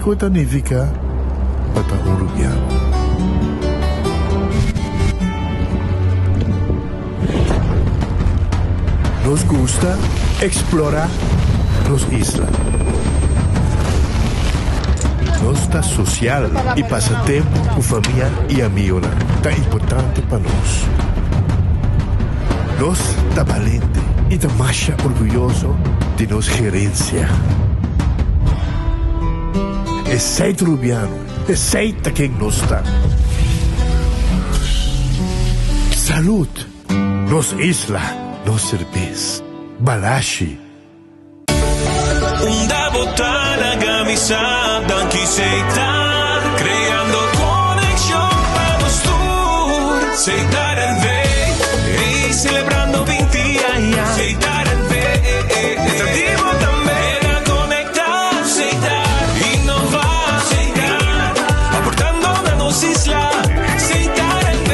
kiko ta nifiká pa ta un rubiano. Nos gusta eksplorá nos isla. Nos ta sosial i pasa tempu ku famia i amigonan ta importante pa nos. Nos ta balente i ta masha orguyoso di nos gerensia. Esei ta Rubiano, esei ta ken nos ta. Salud! Nos isla, nos serbes. Balashi. Unda bo ta laga mi sa danki Setar creando conexion pa nos tur Setar NV ey celebrando 20 aña Setar NV ta di bo tambe Keda conecta Setar innova Setar aportando na nos isla Setar NV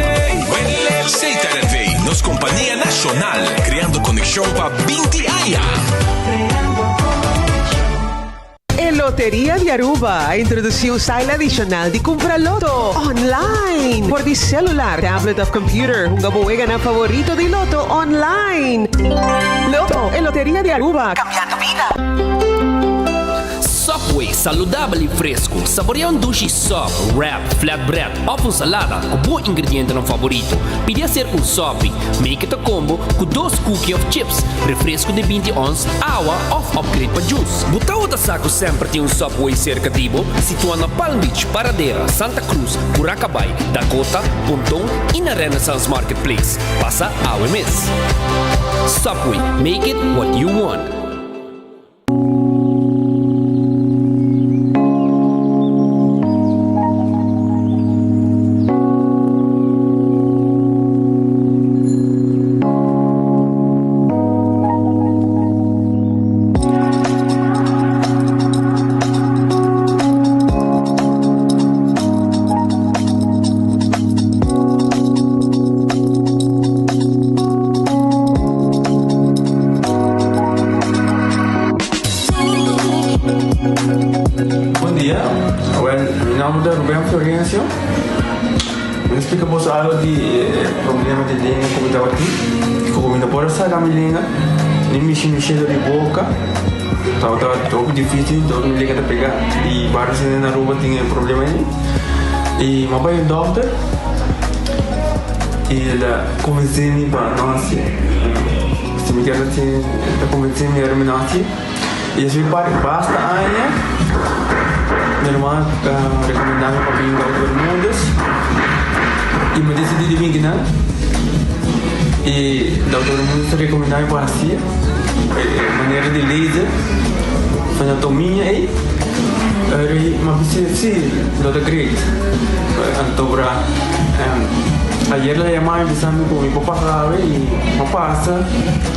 Setar NV nos compania nacional creando conexion pa 20 aña. E Loteria di Aruba a introduci un style adicional di cumpra loto online. Por di celular, tablet of computer, hunga bo weganan favorito di loto online. Loto, e Loteria di Aruba, cambiando bida. Subway, saludabel y fresco. Saborea un dushi sub, wrap, flatbread of un salada cu bo ingredientenan favorito. Pidi hacer un sopi. Make it a combo cu dos cookie of chips, refresco di 20 ons, awa of upgrade pa juice. Bo tawata sa cu semper tin un Subway cerca di bo? Situa na Palm Beach, Paradera, Santa Cruz, Curacabai, Dakota, Ponton y na Renaissance Marketplace. Pasa awe mes. Subway, make it what you want. Bon dia, awel mi nomber ta Ruben Florencio. Mi ta splika boso algo di e problema di lenga ku mi tabatin. Ku mi no por a saka mi lenga, ni mishi mishi dor di boka. Tabata hopi dificil, dor mi lenga ta pega. I varios hende na Aruba tin e problema ei. I mi a bai un dokter i el a konvensé mi pa no hasi. Si mi kier hasi, el a konvensé mi ora mi no hasi. I esei par basta aña mi hermano a rekomendá mi pa bin Dokter Bermudez i mi a disidí di bin kinan. I Dokter Bermudez a rekomendá mi pa hasi e manera di laser fenotomia ei. Ora mi a bisa si lo ta great. Anto bra ayer el a yama mi bisa mi ku mi por pasa awe i mi a pasa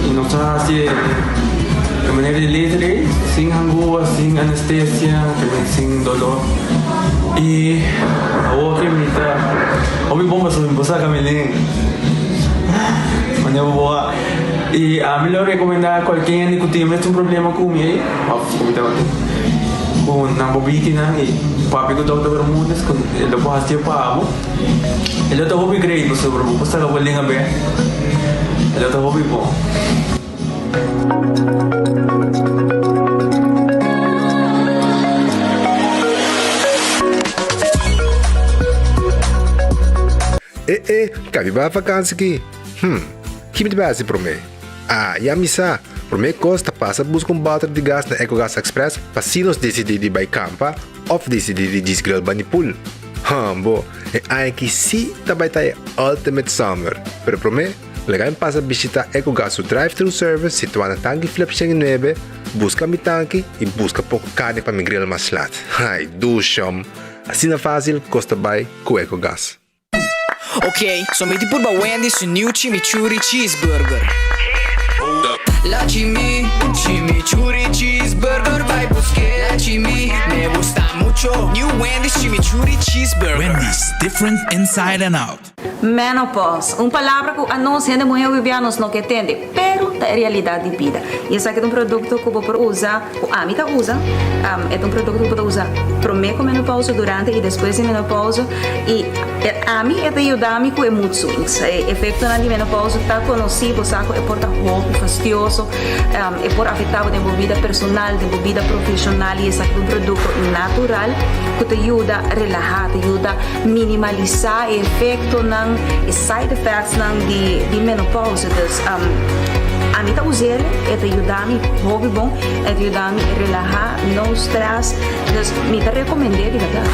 i nos a hasi e. E manera di laser ei, sin hangua, sin anestesia, también sin dolor. I awor ke mi ta hopi bon pasobra mi por saka mi lenga. Manera bo boa. I ami lo rekomendá kualke hende ku tin mes un problema ku mi ei, òf ku mi tabatin, ku nan por bini kinan i papia ku Dòkter Bermudez ku e lo por hasié pa bo. E lo ta hopi great pasobra bo por saka bo lenga bèk. E lo ta hopi bon. E e, kabi bai vakansi ki? Hm, ki mi ta bai hasi promé? Ah, ya mi sa! Promé kos ta pasa buska un bòter di gas na Ecogas Express pa si nos disidí di bai kampa òf disidí di djis grill bani pool. Hòmbo, e aña aki sí ta bai ta e ultimate summer! Pero promé, Laga mi pasa bishita Ecogas su drive-thru service situá na Tanki Flip 109, buska mi tanki i buska poko karni pa mi grill mas lat. Ai, dushom! Asina fásil kos ta bai ku Ecogas. Ok, so mi di purba Wendy's su new chimichurri cheeseburger. La chimi, chimichurri cheeseburger bai busk'é. La chimi, me gusta mucho. mucho. New Wendy's Chimichurri Cheeseburger. Wendy's, different inside and out. Menopause, un palabra ku anos hende muhé hopi nos no ke tende, pero ta e realidat di bida. I esaki ta un produkto ku bo por usa, ku ami ta usa, e ta un produkto ku bo ta usa promé ku menopause, durante i despues di menopause. I ami e ta yuda mi ku e mood swings. E efektonan di menopause ta konosí, bo sa ku e por ta hopi fastioso, e por afektá bo den bo bida personal, den bo bida profeshonal i esaki ta un produkto natural ku ta yuda relahá, ta yuda minimalisá e efektonan, e side effectsnan di menopause. Dus ami ta us'el, e ta yuda mi hopi bon, e ta yuda mi relahá, no stress, dus mi ta rekomend'é di bèrdat.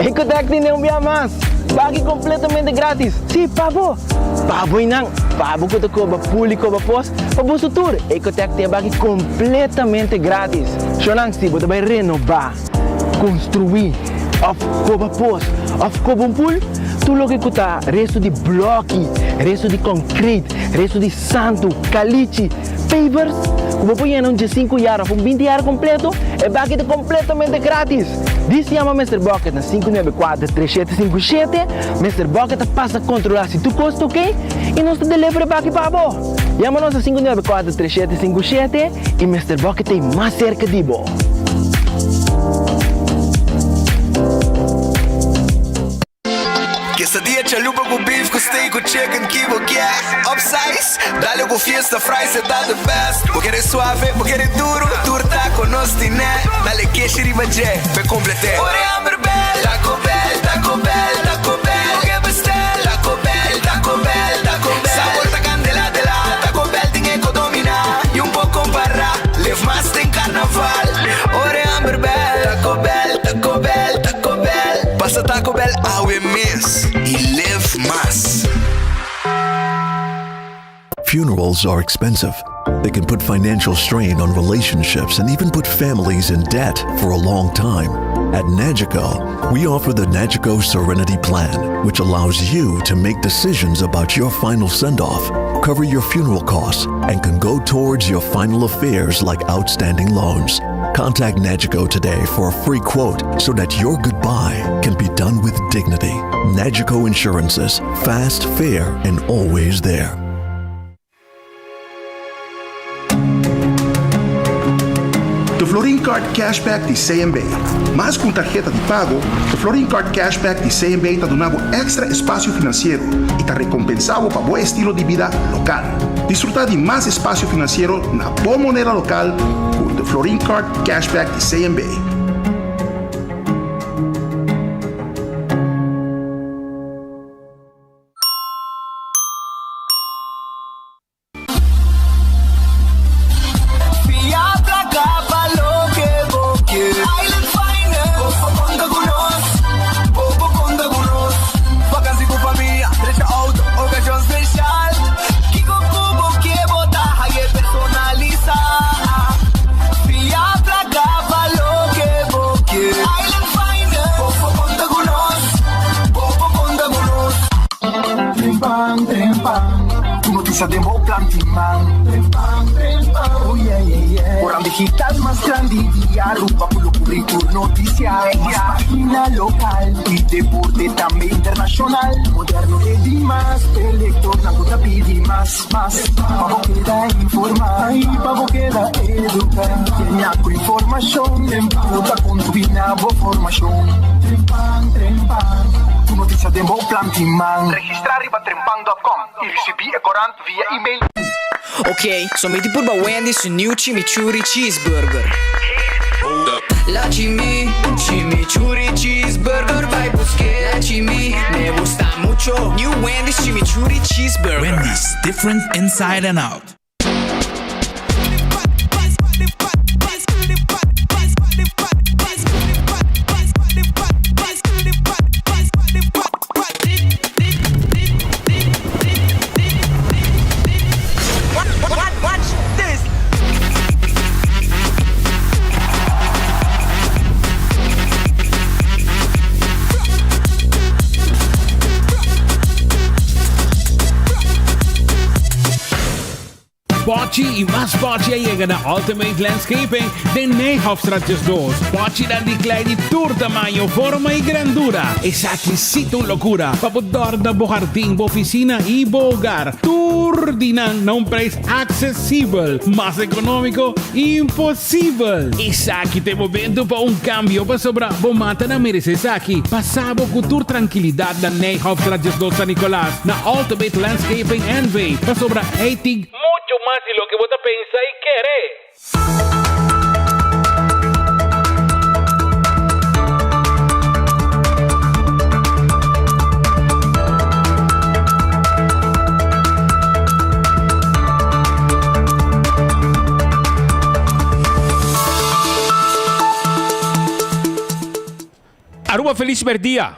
Ecotec tene un bia mas! Baki completamente gratis! Sí, pa bo! Pa bo y nan! Pa bo cu ta coba pool y coba pos, pa boso tur! Ecotec tin e baki completamente gratis! Shownan, si bo ta bay renoba, construi, of coba pos, of coba un pool, tur loke cu ta resto di bloki, resto di concrete, resto di santu, calichi, Pavers ku bo por yena un diesinku yar òf un binti yar kompleto, e baki ta kompletamente gratis! Dis yama Mister Bucket na 594 3757, Mister Bucket ta pasa kontrolá si tur kos ta oke i nos ta deliver e baki pa bo! Yama nos na 594 3757 i Mister Bucket ta ei mas serka di bo! Quesadilla chalupa cu beef cu steak cu chicken ki bo kier Upsize, dale cu fiesta fries e ta the best Bo kere suave, bo kere duro, tur taco nos tine Dale keshi riba dje, p'e complete Ora e hamber bel, Taco Bell, Taco Bell, Taco Bell Bo ke bestel, Taco Bell, Taco Bell, Taco Bell Sabor ta candela de la, Taco Bell tin e co domina Y un por compara, live mas den carnaval Ora e hamber bel, Taco Bell, Taco Bell, Taco Bell Pasa Taco Bell awe mes y live mas. Funerals are expensive. They can put financial strain on relationships and even put families in debt for a long time. At Nagico, we offer the Nagico Serenity Plan, which allows you to make decisions about your final send off, cover your funeral costs, and can go towards your final affairs like outstanding loans. Contact Nagico today for a free quote so that your goodbye can be done with dignity. Nagico Insurances, fast, fair, and always there. The Florin Card Cashback di CMB. Mas ku un tarheta di pago, The Florin Card Cashback di CMB ta duna bo èkstra espasio finansiero i ta rekompensá bo pa bo estilo di bida lokal. Disfrutá di mas espasio finansiero na bo moneda lokal ku The Florin Card Cashback di CMB. Fia placa pa loke bo kier. Island Finance. Bo por conta cu nos. Bo por conta cu nos. Vakantie cu famia, drecha auto, ocasion special. Kico cu bo kier bo ta haye personalisa. Fia placa pa loke bo kier. Island Finance. Bo por conta cu nos. Bo por conta cu nos. Trempan, trempan, ku notisia den bo plan tin man. Trempan, trempan, oh yeah, yeah, yeah. Oran digital mas grandi di Aruba ku lo kubri tur notisia. Mas pagina lokal i deporte tambe internashonal. Moderno e dimas, e lektornan ku ta pidi mas, mas. Pa bo keda informa i pa bo keda eduka. Kenia ku informashon ku ta kontribuí na bo formashon. Trempan, trempan, ku notisia den bo plan tin man. Registrá riba trempan dòt kòm i risibí e korant via email. Ok, so mi tin purba Wendy's su new chimichurri cheeseburger. La chimi, chimichurri cheeseburger bai busk'é. La chimi, me gusta mucho. New Wendy's chimichurri cheeseburger. Wendy's, different inside and out. Pochi y mas pochi a yega na Ultimate Landscaping den Nijhofstraat 12. Pochinan di klei di tur tamaño, forma y grandura. Esaki sí ta un locura pa bo dòrna bo hardin, bo oficina y bo hogar. Tur di nan na un prijs accesibel. Mas economico, imposibel! Esaki ta e momento pa un cambio pasobra bo matanan merece esaki. Pasa bo cu tur trankilidad na Nijhofstraat 12 San Nicolas na Ultimate Landscaping NV. Pasobra ei tin mucho mas di loke bo ta pensa y kere. Aruba feliz merdia.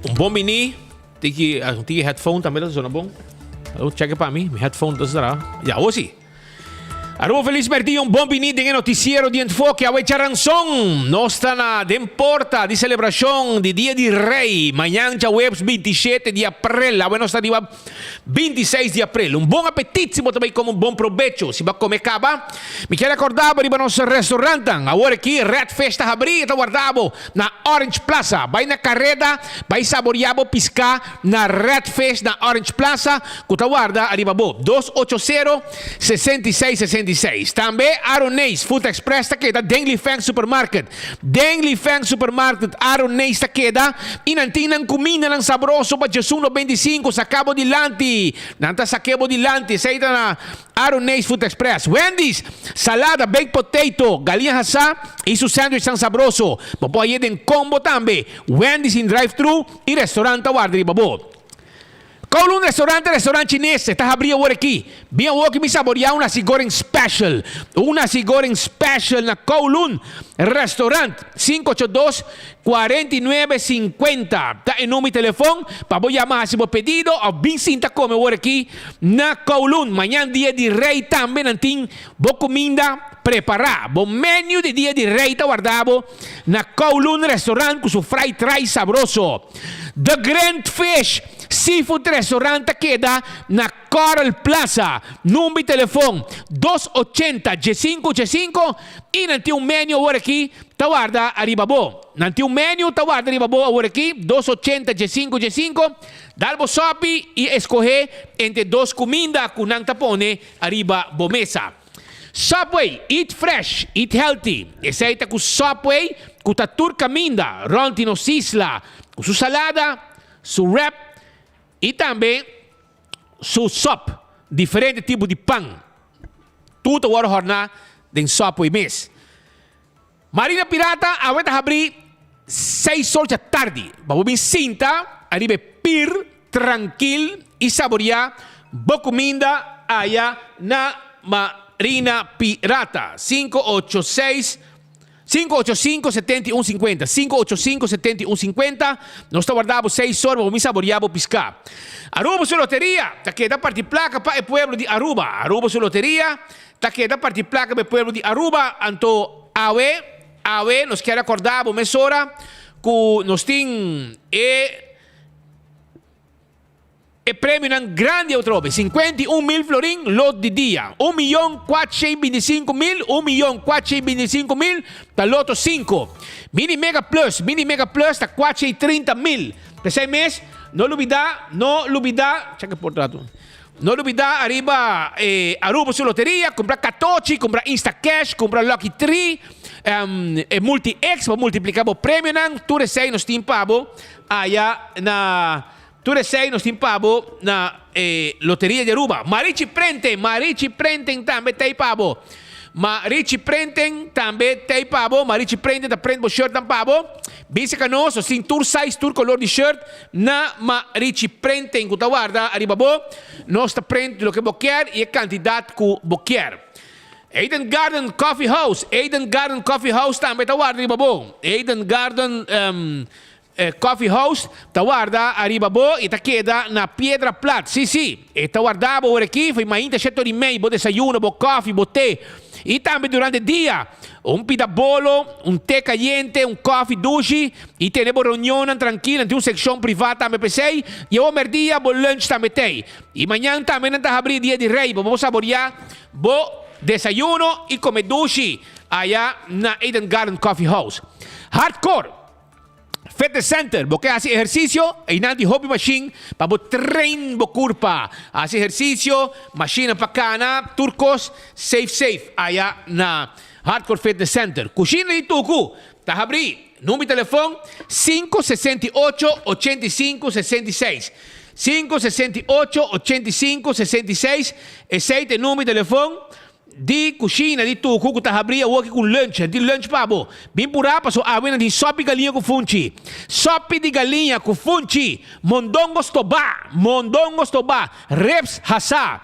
Un bon bini. Tiki, tiki headphone tambe ta zona bon. Check pa mi, mi headphone ta zona. Ya, o si. Aruba feliz merdia, un bon bini den e noticiero di Enfoke. Awe charanzon. Nos ta na den porta di celebracion di Dia di Rey. Mañan djaweps 27 di april. Awe nos ta riba 26 di april. Un bon apetit si bo ta bay come un bon probecho. Si bo a come caba, mi kier recorda bo riba nos restaurantnan. Awor aki Red Fish ta habri y ta warda bo na Orange Plaza. Bay na careda, bay saboria bo pisca na Red Fish na Orange Plaza cu ta warda ariba bo. 280 66 66. Tambe Aroneis Food Express ta keda den Li Feng Supermarket. Den Li Feng Supermarket Aroneis ta keda y nan tin nan cumindanan sabroso pa djesun 95 saca bo dilanti. Nan ta saque bo dilanti. Esey ta na Aroneis Food Express. Wendy's, salada, baked potato, galiña hasá y su sandwichnan sabroso. Bo por haye den combo tambe. Wendy's in drive-thru y restaurant ta warda riba bo. Kowloon Restaurant e restaurant chines e ta habri awor aki. Bin awor ki mi saboria un nasi goreng special. Un nasi goreng special na Kowloon Restaurant. 582 49 50 ta e number di telefon pa bo yama hasi bo pedido of bin sinta come awor aki na Kowloon. Mañan dia di Rey tambe nan tin bo cuminda prepara. Bo menu di dia di Rey ta warda bo na Kowloon Restaurant cu su fried rice sabroso. The Grand Fish Seafood Restaurant ta keda na Coral Plaza. Number di telefon, 280 1585 y nan tin un menu awor aki ta warda ariba bo. Nan tin un menu ta warda riba bo awor aki, 280 1585. Dal bo sopi y escohe entre dos cuminda cu nan ta pone ariba bo mesa. Subway, eat fresh, eat healthy. Esei ta ku Subway ku ta tur kaminda rònt di nos isla ku su salada, su wrap i tambe su sòp, diferente tipo di pan. Tur ta wòrdu hòrná den Subway mes. Marina Pirata awe ta habrí seis or dja tardi. Pa bo bin sinta ariba e pir trankil i saboriá bo kuminda aya na Marina Pirata. 586 585 71 50 585 71 50 Nos ta warda bo seis or pa bo bin saboriá bo piská. Aruba su loteria ta keda parti plaka pa e pueblo di Aruba. Aruba su loteria Ta keda parti plaka pa e pueblo di Aruba, anto awe, awe nos kier acorda bo mesora cu nos tin e e premionan grandi atrobe, 51 mil florin lot di dia, un miyon cuatro binticinco mil, un miyon cuatro binticinco mil ta loto cinco, mini mega plus, mini mega plus ta cuatro trinta mil, p'esey mes no lubida, no lubida, check e por rato. No lubida ariba e Aruba su loteria, cumpra Catochi, cumpra Instacash, cumpra Lucky Tree, e Multi X pa multiplica bo premionan. Tur esey nos tin pa bo aya na tur esey nos tin pa bo na e loteria di Aruba. Marichi Prenten, Marichi Prenten tambe t'ey pa bo. Marichi Prenten tambe t'ey pa bo. Marichi Prenten ta prent bo shirtnan pa bo. Bisa ka nos, nos tin tur size, tur color di shirt. Na Marichi Printing ku ta warda ariba bo, nos ta print loke bo kier i e kantidat ku bo kier. Eden Garden Coffee House, Eden Garden Coffee House tambe ta warda riba bo. Eden Garden. Coffee House ta warda ariba bo y ta keda na Piedra Plat. Sí, sí, e ta warda bo ora aki fo'i mainta shete ora y mei, bo desayuno, bo koffie, bo te. Y tambe durante dia, un pida bolo, un te cayente, un koffie dushi y tene bo reunionnan trankil. Nan tin un seccion priva tambe p'esey. Y awor merdia bo lunch tambe t'ey. Y mañan tambe nan ta habri dia di Rey pa bo saboria bo desayuno y come dushi aya na Eden Garden Coffee House. Hardcore! Fitness Center, bo ke hasi ehersisio? Einan tin hopi mashin pa bo train bo kurpa. Hasi ehersisio, mashinnan pa kana, tur kos safe safe aya na Hardcore Fitness Center. Kushina di Tuku ta habrí. Number di telefon, 568 85 66. 568 85 66, esei ta e number di telefon. Di kushina di tuku ku ta habrí awoki ku lunch. Nan tin lunch pa bo. Bin purá paso awe nan tin sòpi galiña ku funchi. Sòpi di galiña ku funchi. Mondongo stobá. Mondongo stobá. Ribs hasá.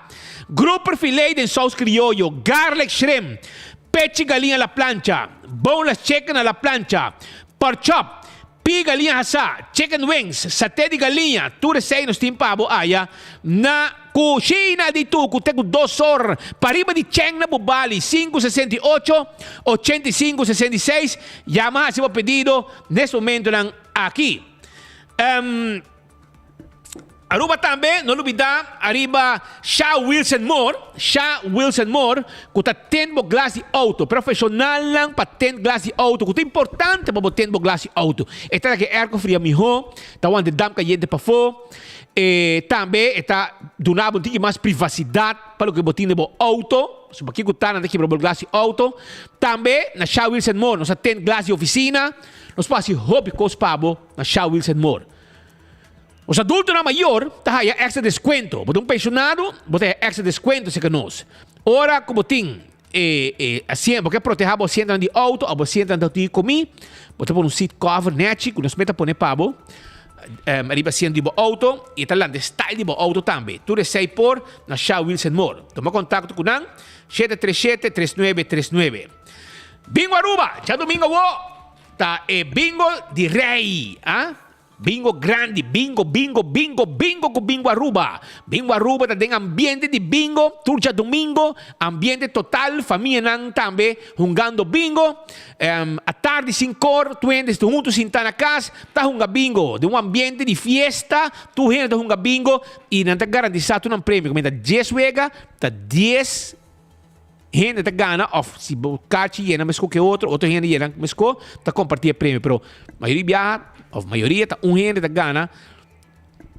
Grouper filé den sous krioyo. Garlic shrimp. Pechi galiña a la plancha. Boneless chicken a la plancha. Pork chop. Pi galiña hasá, chicken wings, saté di galiña, tur esei nos tin pa bo aya na Kushina di Tuku te ku dos or pariba di Cheng na Bubali, 568 85 66, yama hasi bo pedido nes momentonan aki. Aruba tambe, no lubida ariba Sha Wilson Moore, Sha Wilson Moore, ku ta tint bo glas di outo. Profeshonalnan pa tint glas di outo, ku ta importante pa bo tint bo glas di outo. E ta laga e airco fria mihó, ta wanta e damp kayente pafó. E tambe e ta duna bo un tiki mas privasidat pa loke bo tin den bo outo. Pasobra kiko ta nan ta kibra bo glas di outo. Tambe na Sha Wilson Moore nos ta tint glas di ofisina. Nos por hasi hopi kos pa bo na Sha Wilson Moore. Nos adultonan mayor ta haya extra descuento. Bo ta un pensionado, bo ta haya extra descuento cerca nos. Ora cu bo tin e e asiento, bo ke proteha bo asientonan di auto of bo asientonan di comi, bo ta pone un seat cover nechi cu nos meta pone pa bo riba asiento di bo auto y e ta lanta e style di bo auto tambe. Tur esey por na Shell Wheels and More. Tuma contacto cu nan, 737 3939. Bingo Aruba! Djadomingo awo ta e bingo di Rey, ah. Bingo grandi, bingo, bingo, bingo, bingo ku Bingo Aruba. Bingo Aruba ta den ambiente di bingo tur djadumingo, ambiente total, famianan tambe hungando bingo. Atardi sin kor, tur hende huntu sintá na kas ta hunga bingo. Den un ambiente di fiesta, tur hende ta hunga bingo i nan ta garantisá tur nan premio. Ku meta dies wega ta dies. Hende ta gana of si bo kachi yena mesco ke otro, otro hende yena mesco, ta comparti e premio. Pero mayoria biaha of mayoria ta un hende ta gana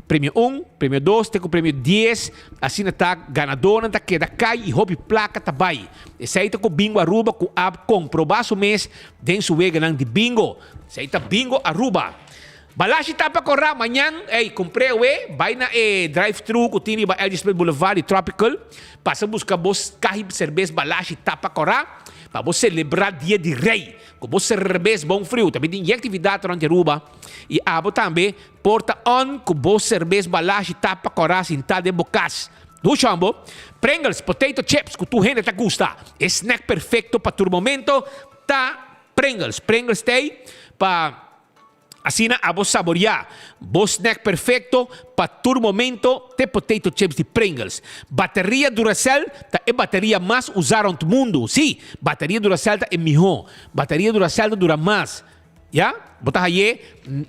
premio un, premio dos, te ku premio dies. Asina ta ganadornan ta keda kai y hopi placa ta bai. Esei ta ku Bingo Aruba ku a comproba su mes den su weganan di bingo. Esei ta Bingo Aruba. Balashi ta pa corá mañan, ey, compr'é awe, bai na e drive thru cu tin riba LG Smith Boulevard di Tropical, pasa busca bo cahi cerbes Balashi tapa corá, pa bo celebra Dia di Rey cu bo cerbes bon friu. Tambe tin yen actividad rond di Aruba y abo tambe por ta on cu bo cerbes Balashi tapa corá sinta den bo cas. Dushi bo Pringles potato chips cu tur hende ta gusta, e snack perfecto pa tur momento ta Pringles. Pringles t'ey pa. Asina abo saboriá bo snack perfecto pa tur momento t'e potato chips di Pringles. Bateria Duracell ta e bateria mas usá rond mundu. Sí, bateria Duracell ta e mihó. Bateria Duracell ta dura mas. Ya, bo ta hay'é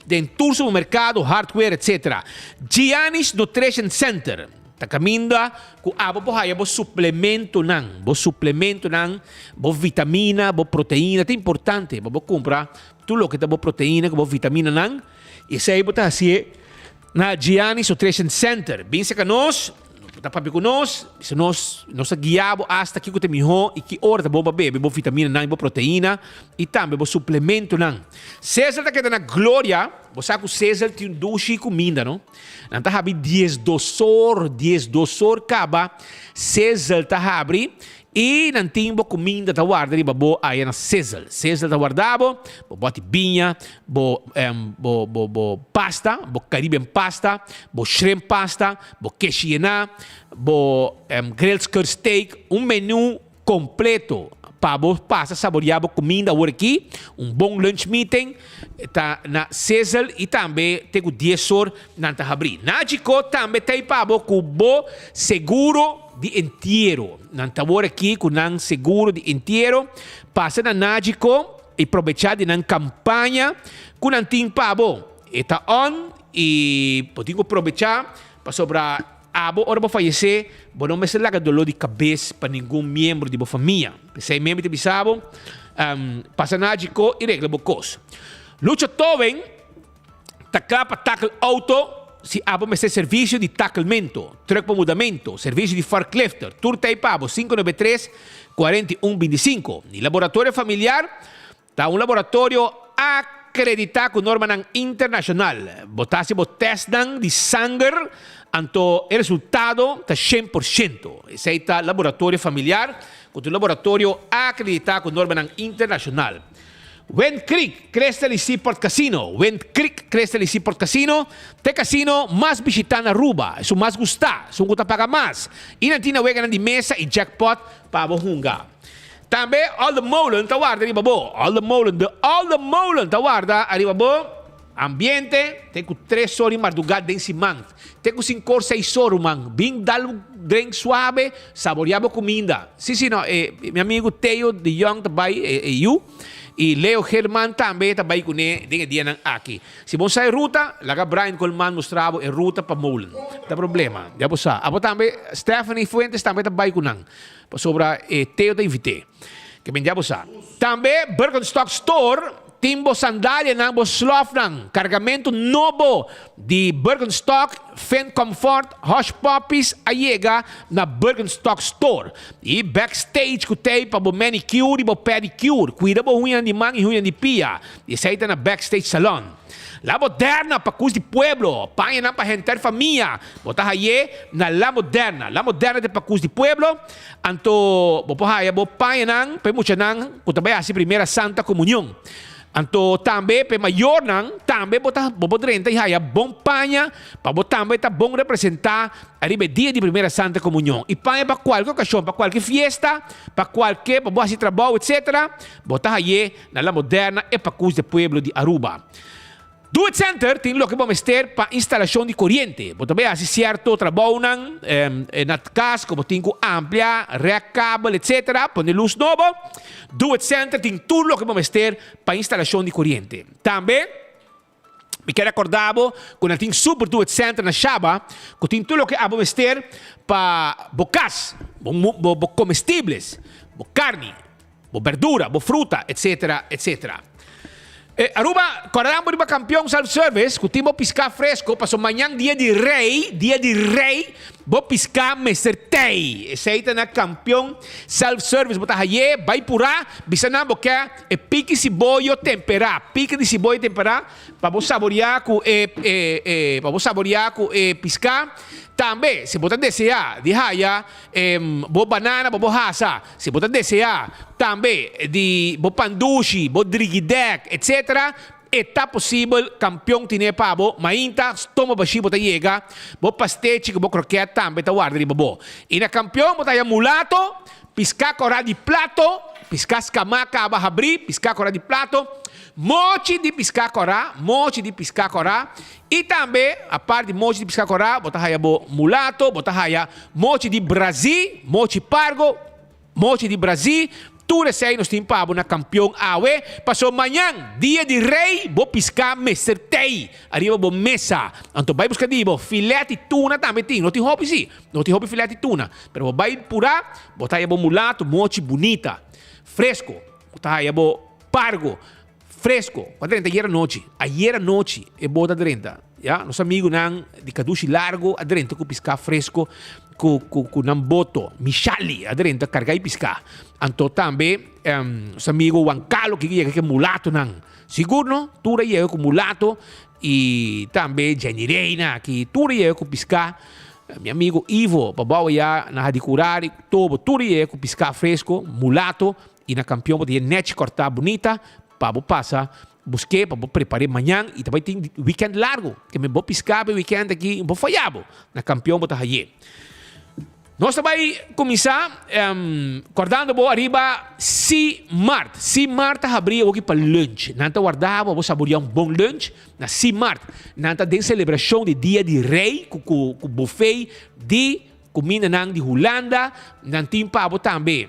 den tur supermercado, hardware, etc. Gianni's Nutrition Center ta caminda cu abo por haya bo suplementonan, bo suplementonan, bo vitamina, bo proteina. Ta importante pa bo cumpra Tur loke ta bo proteina ku bo vitaminanan, i esei bo ta hasié na Gianni's Nutrition Center. Bin serka nos, bo ta papia ku nos, bisa nos, nos ta guia bo asta kiko ta mihó i ki ora ta bon pa bebe bo vitaminanan i bo proteina i tambe bo suplementonan. Cesar ta keda na Gloria, bo sa ku Cesar tin un dushi kuminda no. Nan ta habri diesdosor, diesdosor kaba Cesar ta habri I nan tin bo kuminda ta warda riba bo aya na Sizzle. Sizzle ta warda bo, bo bòti biña, bo bo bo bo pasta, bo Caribbean pasta, bo shrimp pasta, bo keshi yená, bo grilled skirt steak, un menu kompleto. Pa bo pasa saboreá bo kuminda awor aki, un bon lunch meeting ta na Sizzle i tambe te ku dies or nan ta habrí. Nagico tambe ta ei pa bo ku bo seguro di entiero. Nan ta awor aki ku nan seguro di entiero. Pasa na Nagico i probechá di nan kampaña ku nan tin pa bo. E ta on i bo tin ku probechá pasobra Abo ora bo fayesé, bo no mester laga doló di kabes pa ningun miembro di bo famia. P'esei mi ta bisa bo, pasa na djikó i regla bo kos. Lucho Toven ta kla pa takel outo si abo mester servisio di takelmento, trùk pa mudamento, servisio di forklifter, tur ta ei pa bo, 593 41 25. Ni laboratorio familiar Ta un laboratorio akreditá ku normanan internashonal. Bo ta hasi bo tèstnan di sanger, anto e resultado ta 100%. Esei ta Laboratorio Familiar, ku ta un laboratorio akreditá ku normanan internashonal. Wind Creek Crystal y Seaport Casino Wind Creek Crystal y Seaport Casino ta e kasino mas bishitá na Aruba, esun mas gustá, esun ku ta paga mas. I nan tin na weganan di mesa i jackpot pa bo hunga. Tambe Olde Molen ta warda riba bo. Olde Molen, de Olde Molen ta warda ariba bo. Ambiente, te ku tres or di mardugá den siman. Te ku sinkor, seis or, ruman. Bin dal un drink suabe, saboreá bo kuminda. Sí, sí, no, e, mi amigu Theo de Jong ta bai, e, e yu. I Leo Geerman tambe ta bai kuné den e dianan aki. Si bo sa e ruta, laga Brian Colman mustra bo e ruta pa Molen. Ta problema, ya bo sa. Abo tambe, Stephanie Fuentes tambe ta bai ku nan. Pasobra e Teo ta invit'é. Ke men dja bo sa. Tambe Birkenstock Store tin bo sandalianan, bo slòfnan, kargamentu nobo di Birkenstock, Finn Comfort, Hush Puppies a yega na Birkenstock Store. I backstage ku tei pa bo manicure i bo pedicure. Kuida bo huñanan di man i huñanan di pia. Esei ta na Backstage Salon. La Moderna pa kus di pueblo, pañanan pa henter famia. Bo ta hay'é na La Moderna. La Moderna ta e pakus di pueblo, anto bo por haya bo pañanan pa e muchanan ku ta bai hasi Primera Santa Komunion. Anto tambe pa e mayornan tambe bo ta bo por drenta i haya bon paña pa bo tambe ta bon representá ariba e dia di Primera Santa Komunion. I paña pa kualke okashon, pa kualke fiesta, pa kualke pa bo hasi trabou etsetera, bo ta hay'é na La Moderna e pakus di pueblo di Aruba. Do It Center tin loke bo mester pa instalashon di koriente. Bo ta bay hasi sierto trabounan na kas ku bo tin ku amplia, rek kabel etc. Pone lus nobo. Do It Center tin tur loke bo mester pa instalashon di koriente. Tambe mi kier rekorda bo ku nan tin Super Do It Center na Shaba ku tin tur loke abo mester pa bo kas, bo komestibles, bo karni. Bo berdura, bo fruta, etc. Etc. E Aruba, kòrda bo riba Kampion Self Service ku tin bo piská fresko paso mañan dia di rei, dia di rei, bo piská mester tei. Esei ta na Kampion Self Service. Bo ta hay'é, bai purá, bisa nan bo ke e piki siboyo temperá, piki di siboyo temperá pa bo saboriá ku e e e pa bo saboriá ku e piská. Tambe si bo ta deseá di haya e bo banana pa bo hasa. Si bo ta deseá tambe di bo pan dushi, bo drigidèk, etc. E ta posibel, Kampion tine pa bo. Mainta, stoma bashí bo ta yega, bo pastechi ku bo krokèt tambe ta warda riba bo. I na Kampion bo ta haña mulato, piská kòrá di plato, piská skamá kaba habrí, piská kòrá di plato, mochi di piská kòrá, mochi di piská kòrá, i tambe, apart di mochi di piská kòrá, bo ta haña bo mulato, bo ta haña Mochi di Brazil, mochi pargo, mochi di Brazil, tur esei nos tin pa bo na kampion awe, paso mañan, dia di rei, bo piská mester tei ariba bo mesa. Anto bai buska di bo filet di tuna tambe tin, no tin hopi si, no tin hopi filet di tuna, pero bo bai purá, bo ta haya bo mulato mochi bunita, fresco, bo ta haya bo pargo. Fresco, ku a drenta ayer anochi. Ayer anochi e bot a drenta. Ya, nos amigunan di Kadushi Largo a drenta ku piská fresco ku ku ku nan boto. Mishali a drenta karga e piská. Anto tambe nos amigu Juan Carlos ke yega ku e mulatonan. Sigur no, tur a yega ku mulato i tambe Jenny Reina aki, tur a yega ku piská. Mi amigu Ivo pa bou ya na Hadicurari, Tobo, tur a yega ku piská fresco, mulato. I na kampion bo ta hia nèchi kòrtá bunita pa bo pasa busk'é pa bo prepar'é mañan i ta bai tin wikènt largu. Ke men bo piská pa e wikènt aki bo fayá bo. Na kampion bo ta hay'é. Nos ta bai kuminsá kòrdando bo ariba Simart. Simart ta habrí awoki pa lunch. Nan ta warda bo pa bo saboreá un bon lunch na Simart. Nan ta den selebrashon di Dia di Rei ku ku buffet di kumindanan di Hulanda. Nan tin pa bo tambe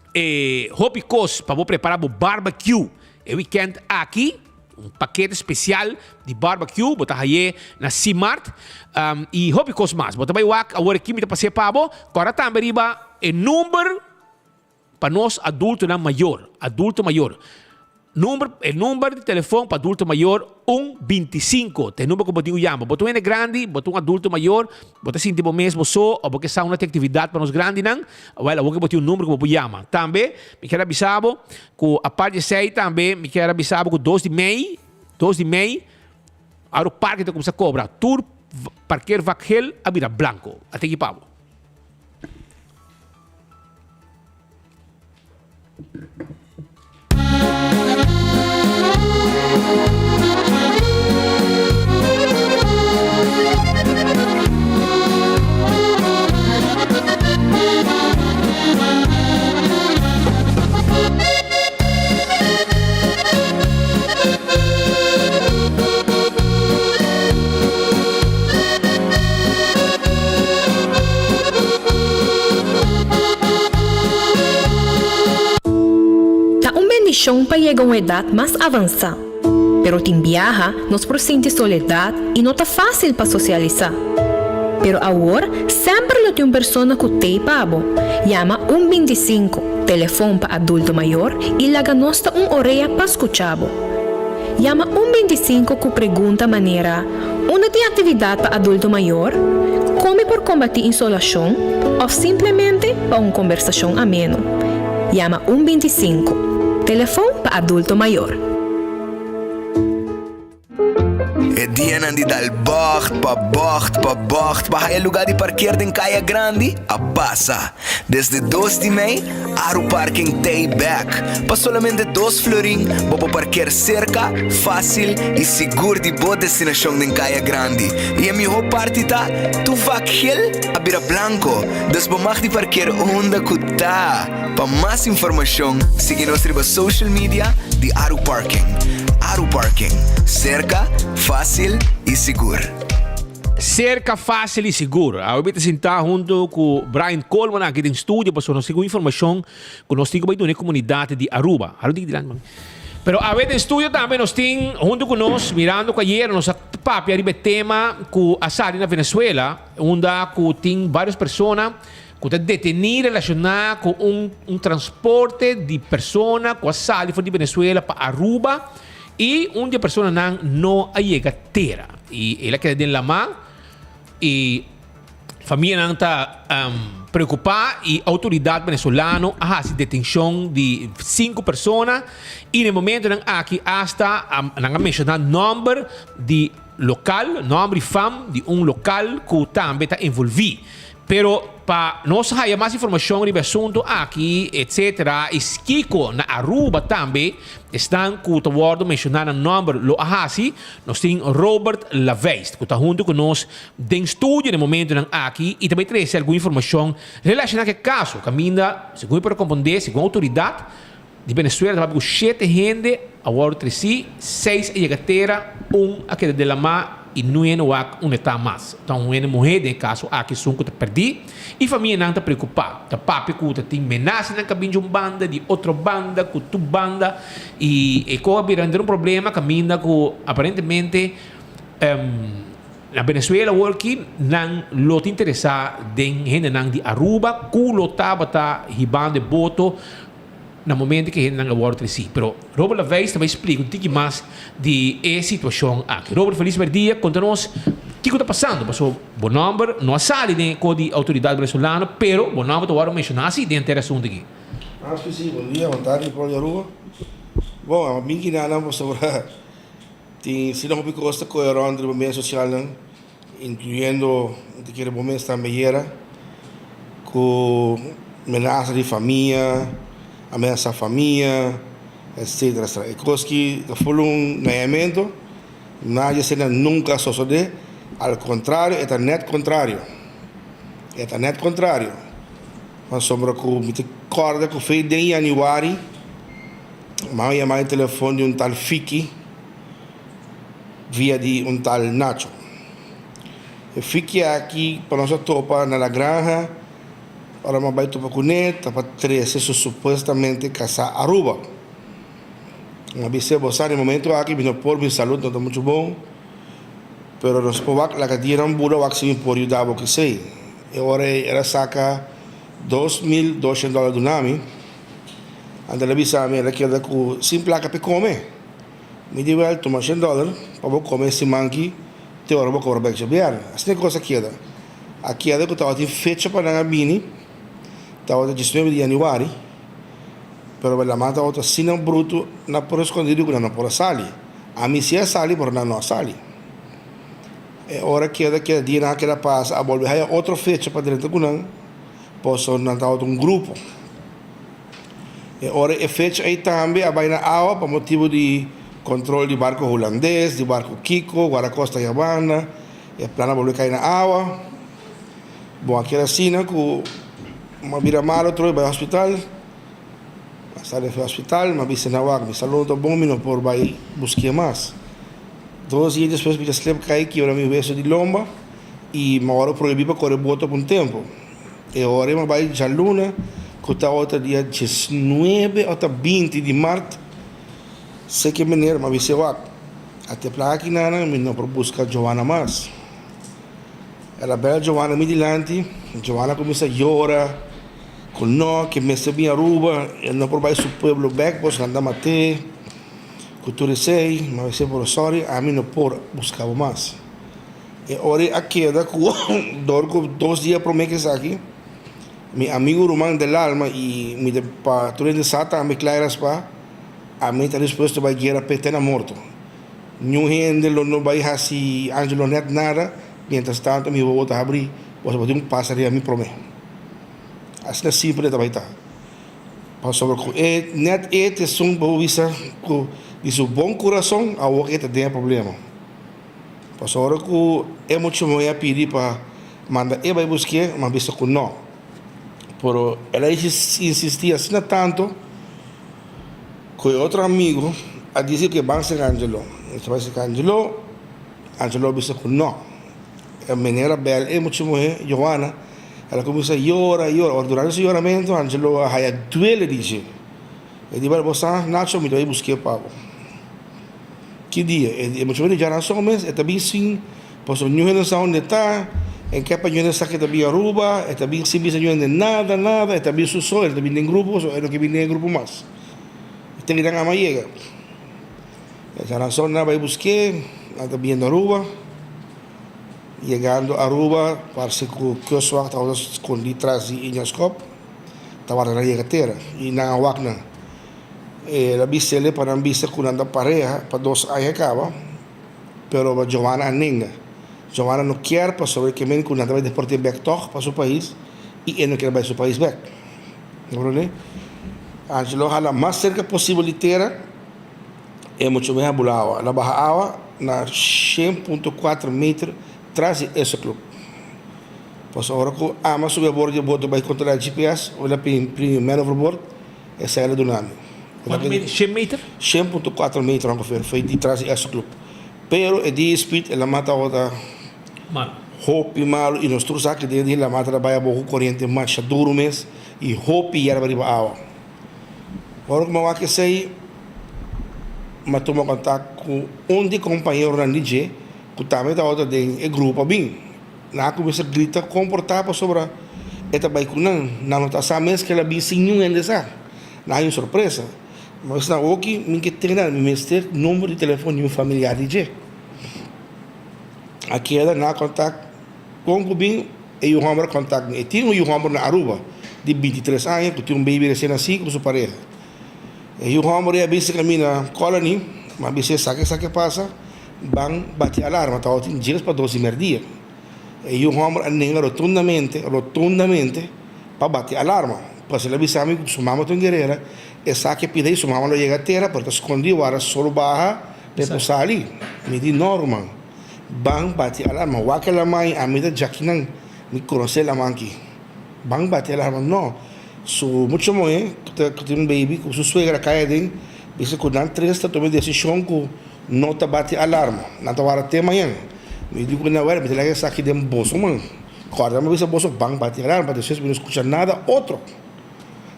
e hopi kos pa bo prepará bo barbecue e wikènt aki. Un pakete spesial di barbecue bo ta haye na Simart y hopi kos mas. Bo ta bay wak awor aki mi ta pas'é pa bo. Kòrda tambe riba e number pa nos adultonan mayor, adulto mayor. Number, e number di telefon pa adulto mayor un 25 ta e number ku bo tin ku yama. Bo ta un hende grandi, bo ta un adulto mayor, bo ta sinti bo mes bo so o bo ke sa un aktividat pa nos grandinan, wèl awor ke bo tin un number ku bo por yama. Tambe mi kier a bisa bo Ku apart di esei tambe mi kier a bisa bo ku dos di mei, dos di mei, Aru Parke ta kumsa kobra. Tur parkeervak geel a bira blanko. A tiki pa bo. Ta un bendishon pa yega un edat mas avansá, pero tin biaha nos por sinti soledat i no ta fásil pa sosialisá. Pero awor semper lo tin un persona ku t'ei pa bo. Yama un 25, telefon pa adulto mayor, i laga nos ta un orea pa skucha bo. Yama un 25 ku pregunta manera, Unda tin aktividat pa adulto mayor? Kon mi por kombatí insolashon? Òf simplemente pa un kombersashon ameno. Yama un 25, telefon pa adulto mayor. E dianan di dal bògt pa bògt pa bògt pa haya lugá di parkeer den Kaya Grandi a pasa. Desde dos di mei, Aru Parking t'ei bèk. Pa solamente dos florin bo por parkeer serka, fásil i sigur di bo destinashon den Kaya Grandi. I e mihó parti ta, tur vak gel a bira blanko, dus bo mag di parkeer unda ku ta. Pa mas informashon, sigui nos riba social media di Aru Parking. Aru Parking, serka, fásil i sigur. Serka, fásil i sigur. Awe mi ta sintá huntu ku Brian Coleman aki den studio pasobra nos tin un informashon ku nos tin ku bai duna e komunidat di Aruba. Alo diki dilanti mami. Pero awe den studio tambe nos tin huntu ku nos, mirando ku ayera nos a papia riba e tema ku a sali na Venezuela, unda ku tin varios persona ku ta detení relashoná ku un un transporte di persona ku a sali for di Venezuela pa Aruba i un di e personanan no a yega tera i el a keda den lamá i famianan ta preokupá i outoridat venezolano a hasi detenshon di sinku persona i na e momentonan aki asta nan a menshoná nòmber di lokal, nòmber i fam di un lokal ku tambe ta envolví. Pero pa nos haya mas informacion riba e asunto aki etc. Y skico na Aruba tambe esnan cu ta wordo menciona nan nomber lo a haci, nos tin Robert Laveist cu ta hunto cu nos den studio na e momentonan aki y ta bay trece algun informacion relaciona cu e caso caminda segun mi por a comprende segun autoridad di Venezuela ta papia cu shete hende a wordo treci, seis a yega tera, un a keda den lama y nuen no wak unda ta mas. Ta un hende muhe den e caso aki esun cu ta perdi y famianan ta preocupa. Ta papia cu ta tin menasanan ca bin di un banda, di otro banda, cu tur banda y e co a bira henter un problema caminda cu aparentemente na Venezuela awor aki nan lo ta interesa den hendenan di Aruba cu lo tabata hibando e boto na momento ku e hendenan a wòrdu tresí. Pero Robert Laveis ta bai splika un tiki mas di e situashon aki. Robert, felis mèrdia. Konta nos kiko ta pasando, pasobra bo nòmber no a sali den e kos di outoridat venezolano, pero bo nòmber ta wòrdu menshoná si den henter e asuntu aki. Aspi si, bon dia, bon tardi pueblo di Aruba. Bon, a bin kinanan pasobra tin asina hopi kos ta kohe rònt riba media sosialnan. Incluyendo mi ta kere bo mes tambe yera cu menasa di famia, amenasa famia, etcetera etcetera. E cos ki ta full un gañamento, nadie asina nunca a sosode, al contrario e ta net contrario. E ta nèt kontrario. Pasobra ku mi ta kòrda ku fei den yanüari mama yama e telefòn di un tal Fiki via di un tal Nacho. E Fiki aki pa nos a topa na La Granja ora mi a bai topa kuné ta pa trese su supuestamente kasá Aruba. Mi a bis'é bo sa den momento aki mi no por mi salud no ta muchu bon pero nos por wak laga dianan bula wak si mi por yuda bo kesei. E ora ei el a saka 2200 dòler duna mi. Anto el a bisa mi el a keda ku sin plaka p'e kome. Mi di wèl tuma shen dòler pa bo kome e siman aki te ora bo kobra bèk djabièrnè. Asina e kos a keda. A keda ku tabatin fecha pa nan a bini, tabata diesnuebe di yanüari, pero e laman tabata asina brutu na por eskondido ku nan no por a sali. Ami si a sali pero nan no a sali. E ora keda keda dianan a keda pasa a bolbe haya otro fecha pa drenta ku nan pasobra nan tabata un grupo. E ora e fecha ei tambe a bai na awa pa motibu di kontrol di barko hulandes, di barko kiko, guardakosta yabanda, e plan a bolbe kai na awa. Bon a keda asina ku mi a bira malo atrobe bai hospital. Mi a sali for hospital, mi a bisa nan wak mi salud no ta bon mi no por bai busk'é mas. Dos dia despues mi ta slep kai kibra mi weso di lomba i mi a wòrdu prohibí pa kore boto pa un tempu. E ora ei mi a bai djaluna ku tabata dia diesnuebe òf ta binti di mart seke meneer mi a bis'é wak a te plaka kinan mi no por buska Joana mas. El a bèl Joana mi dilanti, Joana a kuminsá yora ku no ke mester bin Aruba e no por bai su pueblo bèk pasobra nan ta mat'é. Ku tur esei, mi a bis'é pero sorry, ami no por buska bo mas. E ora ei a keda ku dor ku dos dia promé ku esaki, mi amigu ruman del alma i mi ta pa tur hende sa tambe kla e raspa, ami ta dispuesto bai guera p'e te na morto. Niun hende lo no bai hasi Angelo nèt nada, mientras tanto mi wowo ta habrí, boso por tin un pas ariba mi promé. Asina simpel e ta bai ta. Pasobra ku e nèt e ta esun bo bisa ku di su bon kurason awor e ta den e problema. Pasobra ku e mucha muhé a pidi pa manda e bai busk'é, mi a bisa ku nò. Pero el a insistí asina tantu ku e otro amigu a disi ku e ban serka Angelo. E ta bai serka Angelo, Angelo a bisa ku nò. E meneer a bèl e mucha muhé, Johanna, el a kuminsá yora, yora. Ora durante su yoramentu, Angelo a haya duele di dje. E di, Bo sa, Nacho, mi ta bai busk'é pa bo. Ki dia? E di, E mucha muhé di djarason mes, e ta bin sin, pasobra niun hende no sa unda e ta, en ke pa niun hende sa ku e ta bin Aruba, e ta bin sin bisa niun hende nada, nada, e ta bin su so, e no ta bin den grupo, pasobra e no ke bin den e grupo mas. E ta kinan ama yega. E djarason nan a bai busk'é, nan ta bini Aruba. Yegando Aruba parse ku Kustwacht tabata skondí tras di Injaskop, tabata nan yega tera i nan a wak nan. El a bis'el pa nan bisa ku nan ta pareha pa dos aña kaba, pero Johanna a nenga. Johanna no kier pasobra e ke men ku nan ta bai deport'é bèk tòg pa su pais i e no kier bai su pais bèk. Comprende? Angelo hala mas serka posibel di tera. E mucha muhé a bula awa. El a baha awa na 100.4 meter tras di Esso Club. Pasobra ora ku ama subi abor di e boto bai kontrolá e GPS, el a primi man overboard, esei el a duna mi. Kuantu meter? Shen meter? 100.4 meter ongeveer, foi di tras di Esso Club. Pero e dia speed el a mata tabata Malo. hopi malo i nos tur sa ku den di la mata ta bai abou ku koriente masha duru mes i hopi yerba riba awa. Ora ku mi a wak esei, mi a tuma kontak ku un di kompañeronan di dje ku tambe tabata den e grupo a bin. Nan a kuminsá grita komportá pasobra e ta bai ku nan. Nan no ta sa mes ku el a bin sin niun hende sa. Nan haña un sorpresa. Mi a bisa nan, Oki, mi ke tene nan, mi mester number di telefòn di un familiar di dje. A keda nan a kontak kon ku bin. E yu hòmber a kontak mi. E tin un yu hòmber na Aruba di bintitres aña ku tin un beibi resien nasí ku su pareha. E yu hòmber ei a bisa ku mi na Colony, mi a bis'é sa ke sa ke pasa, ban bati alarma, tabatin dies pa dos di mèrdia. E yu hòmber a nenga rotundamente, rotundamente pa bati alarma. Pues el a bisa mi ku su mama ta un guerera, e sa ke pida ei su mama lo yega tera, pero ta skondí wara solo baha pa e por sali. Mi di, No ruman. Ban bati alarma. Wak el a mai, ami ta djakinan. Mi konosé laman aki. Ban bati alarma. No. Su mucha muhé ku ta ku tin un baby ku su suegra kai aden bisa ku nan tres ta tuma e desishon ku no ta bati alarma. Nan ta warda te mañan. Mi di ku nan wèl mi ta laga esaki den boso man. Kòrda mi bisa boso ban bati alarma pa despues mi no skucha nada otro.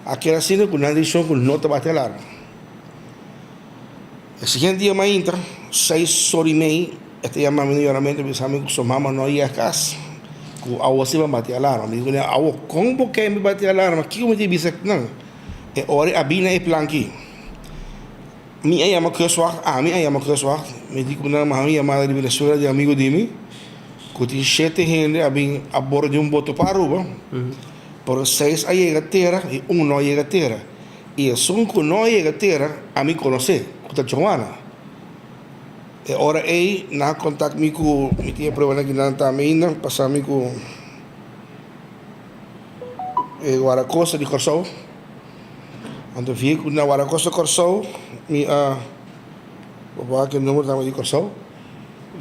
A keda asina ku nan desishon ku no ta bati alarma. E siguiente dia mainta, seis ora i mei, e ta yama mi na yoramentu bisa mi ku su mama no a yega kas, ku awo si ban bati alarma. Mi di kuné, awo kon bo ke mi bati alarma? Kiko mi tin bisa nan? E ora a bini na e plan aki. Mi a yama kustwacht, ami a yama kustwacht, mi di ku nan mi a yama di Venezuela di amigu di mi, ku tin shete hende a bin a bordo di un boto pa Aruba, pero seis a yega tera i un no a yega tera. I esun ku no a yega tera, ami konosé, ku ta Joana. E ora ei nan a kontak mi ku mi tin e pruebanan ki nan ta mi ainda, pasa mi ku e Guardakosta di Kòrsou. Anto via ku na Guardakosta Kòrsou mi a bo por wak e number tambe di Kòrsou.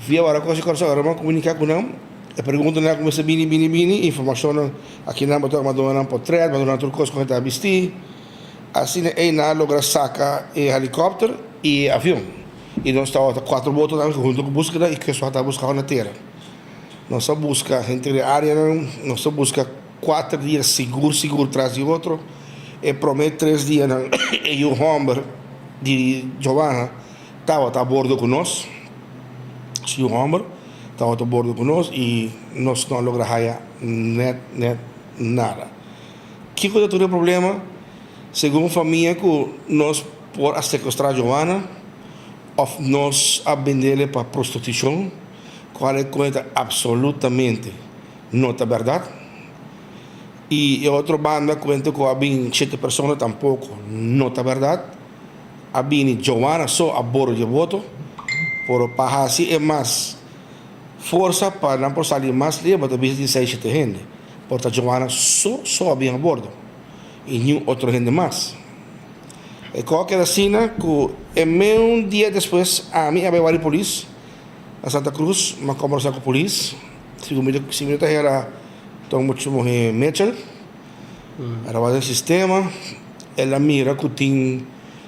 Via Guardakosta di Kòrsou ora mi a komuniká ku nan, e preguntanan a kuminsá bini bini bini, informashonnan aki nan bo ta duna nan potrèt, bo ta duna nan tur kos ku nan ta bistí. Asina ei nan a logra saka e helikòpter i e avion. I nos tabata kuater boto tambe huntu ku búskeda i Kustwacht tabata buska na tera. Nos a buska henter e áreanan, nos a buska kuater dia sigur sigur tras di otro. E promé tres dianan e yu hòmber di Giovanna tabata a bordo ku nos, su yu hòmber tabata a bordo ku nos i nos no a logra haya nèt nèt nada. Kiko ta tur e problema? Segun famia ku nos por a sekuestrá Giovanna òf nos a bendele pa prostitushon, kual e kuenta apsolutamente no ta bèrdat. I e otro banda kuenta ku a bin shete persona tampoko no ta bèrdat. A bini Giovanna so a bordo di e boto, pero pa hasi e mas forsa pa nan por sali mas lihe bo ta bisa tin seis shete hende. Por ta Joana so so a bin a bordo y niun otro hende mas. E koa keda asina ku e meun dia despues ami a bai wak di polis na Santa Cruz, mi a kombersa ku polis, si mi si mi no ta hera ta un mucha muhe Mitchell, a wak den sistema, el a mira ku tin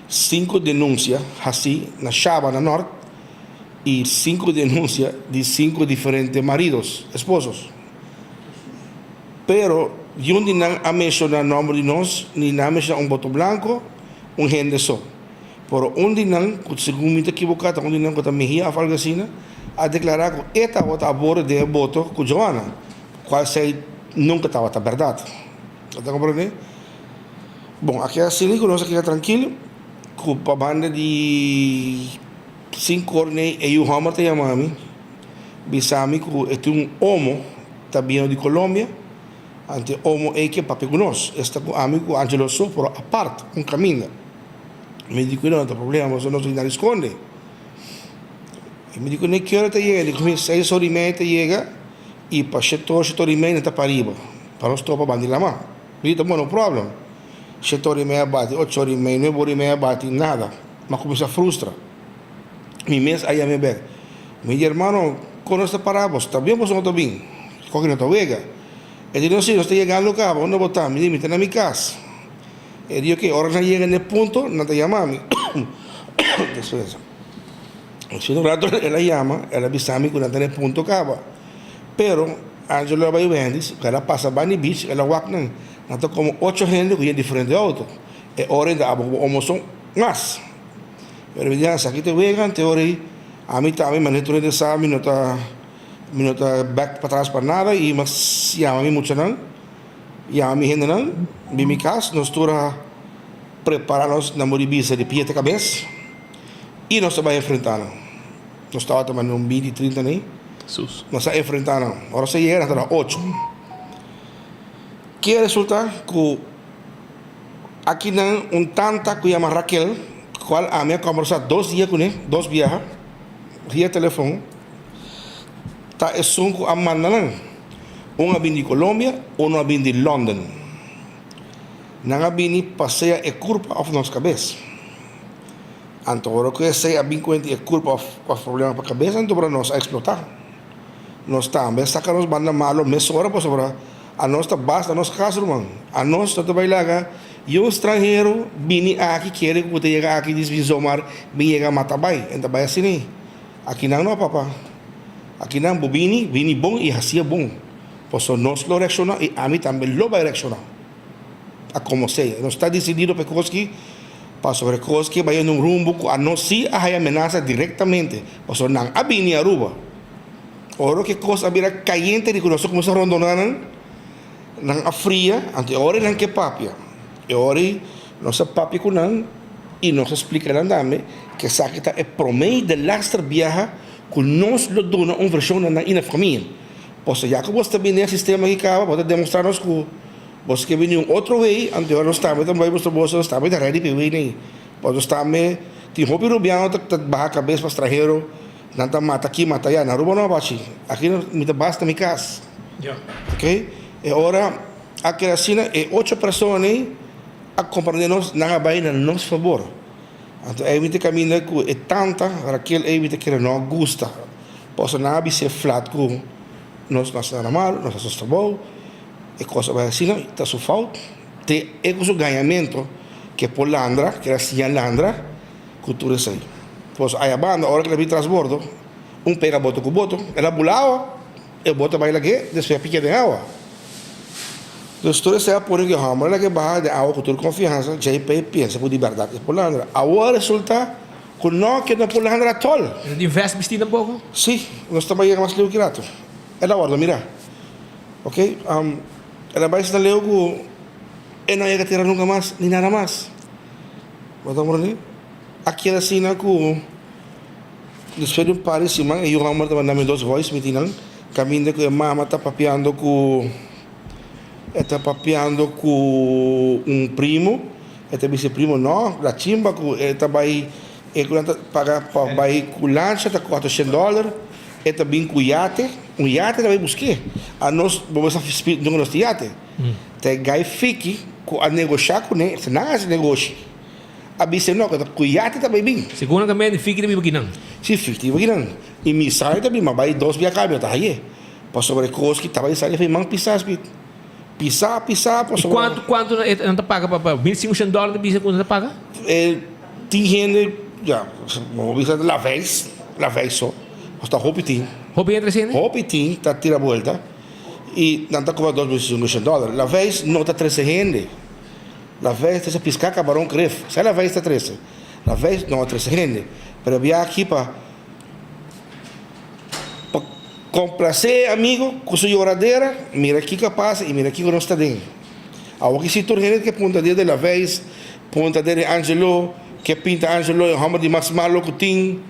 sinku denunsia hasi na Shaba na Nort y sinku denunsia di sinku diferente maridos, esposos. Pero niun di nan a menshoná nòmber di nos, ni nan a menshoná un boto blanko, un hende so. Pero un di nan, ku segun mi ta kiboká ta un di nan ku ta Mejia òf algu asina, a deklará ku e tabata a bordo den e boto ku Joana, kual esei nunka tabata bèrdat. Bo ta komprendé? Bon, a keda asina ku nos a keda trankil, ku pa banda di sinkor nei e yu hòmber ta yama mi. Bisa mi ku e tin un omo ta bino di Colombia, anto e omo ei ke papia ku nos. Esta ku ami ku Angelo so, pero apart, un kaminda. Mi di ku no ta problema, pasobra nos no tin nada di skonde. I mi di ku ne ki ora ta yega? Di ku mi seis ora i mei ta yega i pa shete ora, shete ora i mei nan ta pariba pa nos topa banda di lama. Mi di ta bon, no problem. Shete ora i mei a bati, ocho ora i mei, nuebe ora i mei a bati, nada. Mi a kuminsá frustra. Mi mes a yam'é bek. Mi di, Hermano, kon nos ta pará bos? Ta bien boso no ta bin? Koki no ta wega? E di, No, si, nos ta yegando kaba. Unda bo ta? Mi di, Mi ta na mi kas. E di, Oke, ora nan yega n'e punto, nan ta yama mi. Despues, despues di un rato el a yama, el a bisa mi ku nan ta n'e punto kaba. Pero, Angelo a bai Wendy's, el a pasa Bunny Beach, el a wak nan. Nan ta komo ocho hende ku yen diferente outo. E ora ei ta abo ku bo omo mas. Pero mi di, Esaki ta wega ante ora ei ami tambe manera tur hende sa mi no ta mi no ta bek patras pa nada i mas yama mi muchanan yama mi hendenan bin mi kas nos tur a prepara nos na muri bisa di pia te kabes i nos ta bai enfrenta nan nos tabata manera un binti trinta nei nos a enfrenta nan ora nos a yega nan tabata ocho ke resulta ku. Akinan un tanta ku yama Raquel, kual ami a kombersá dos dia kuné, dos biaha, via telefon, ta esun ku a manda nan. Un a bini di Colombia, uno a bini di London. Nan a bini pa sea e kurpa òf nos kabes. Anto ora ku esei a bin kuenta e kurpa òf problema pa kabes, anto nos a eksplotá. Nos tambe a saka nos banda malo mesora pasobra anos ta basta nos kas ruman. Anos no ta bai laga yu stranhero bini aki kere ku bo ta yega aki dis bin zomar bin yega mata bai. En ta bai asina ei. Akinan no papa. Akinan bo bini, bini bon i hasia bon. Pasobra nos lo reakshona i ami tambe lo bai reakshona. A komo sea. Nos ta disidido pa e kos ki pasobra e kos ki a bai en un rumbo ku anos si a haya menasa direktamente pasobra nan a bini Aruba. Ora ku e kos a bira kayente di ku nos a kuminsá rondoná nan, nan a fria, anto e ora nan ke papia. E ora ei nos a papia ku nan i nos a splika nan tambe ku esaki ta e promé i delaster biaha ku nos lo duna un vershon na nan i na famia. Pasobra ya ku bos ta bini e sistema aki kaba, bo ta demostrá nos ku bos ke bini un otro wei, anto e ora nos tambe ta bai mustra boso, nos tambe ta rèdi pa e wei nei. Pasobra nos tambe tin hopi rubiano ta baha kabes pa stranhero. Nan ta mata aki mata aya. Na Aruba no abachi. Aki mi ta basta mi cas. Ok. E ora a keda asina e ocho persona ei a comprende nos nan a bay na nos fabor. Anto ei mi ta caminda cu e tanta Raquel ei mi ta kere no a gusta. Pasobra nan a bis'e flat cu nos no a haci nada malo, nos a haci nos trabou. E cos a bay asina ta su fout. Te e cu su gañamento ke por landra, ke a siña landra. Ku tur esei. Pues aya banda ora ku el a bin tras bordo, un pega boto ku boto, el a bula awa, e boto a bai lag'é, despues a pikia den awa. Dus tur esei a pone ku e hòmber a lag'é baha den awa ku tur konfiansa, JP pensa ku di bèrdat e por landra. Awor a resultá ku no ke no por landra atòl. E no tin vèst bistí tampoko? Sí, nos ta bai yega mas leu ki rato. El a wòrdu mirá. Oke, el a bai asina leu ku e no a yega tera nunka mas, ni nada mas. Bo ta comprende? A keda asina ku despues di un par di siman e yu homber ta manda mi dos voice meetingnan kaminda ku e mama ta papiando ku e ta papiando ku un primo e ta bisa e primo no la chimba ku e ta bai e ku nan ta paga pa bai ku lancha ta kuatrocientos dollar e ta bin ku yate un yate ta bai busk'é anos bo mester nunka nos tin yate. Ta e gai fiki ku a negoshá kuné, si nan a hasi negoshi, a bisa e no, ku ta ku yate ta bai bin. Segun nan ta mende, fiki ta biba kinan. Si, fiki ta biba kinan. I mi sali ta bin, ma bai dos bia kaba mi no ta haye. Pasobra e kos ki tabata sali afei man pisá, spit. Pisá, pisá, pasobra. I kuantu, kuantu nan ta paga pa, pa mil sinkushen dòler ta bisa ku nan ta paga? E tin hende, ya, bo bisa laveis, laveis so, pasobra ta hopi tin. Hopi hende ta hasi hende? Hopi tin ta tira buelta. I nan ta kobra 2500 dòler. Laveis no ta trese hende. Laveis ta trese piská, kabaron, kref. Esei Laveis ta trese. Laveis no a trese hende. Pero e biaha aki pa pa komplasé e amigu ku su yoradera, mira kiko a pasa i mira kiko nos ta den. Awor ki si tur hende ke punta dia di Laveis, punta dia di Angelo, ke pinta Angelo e hòmber di mas malo ku tin.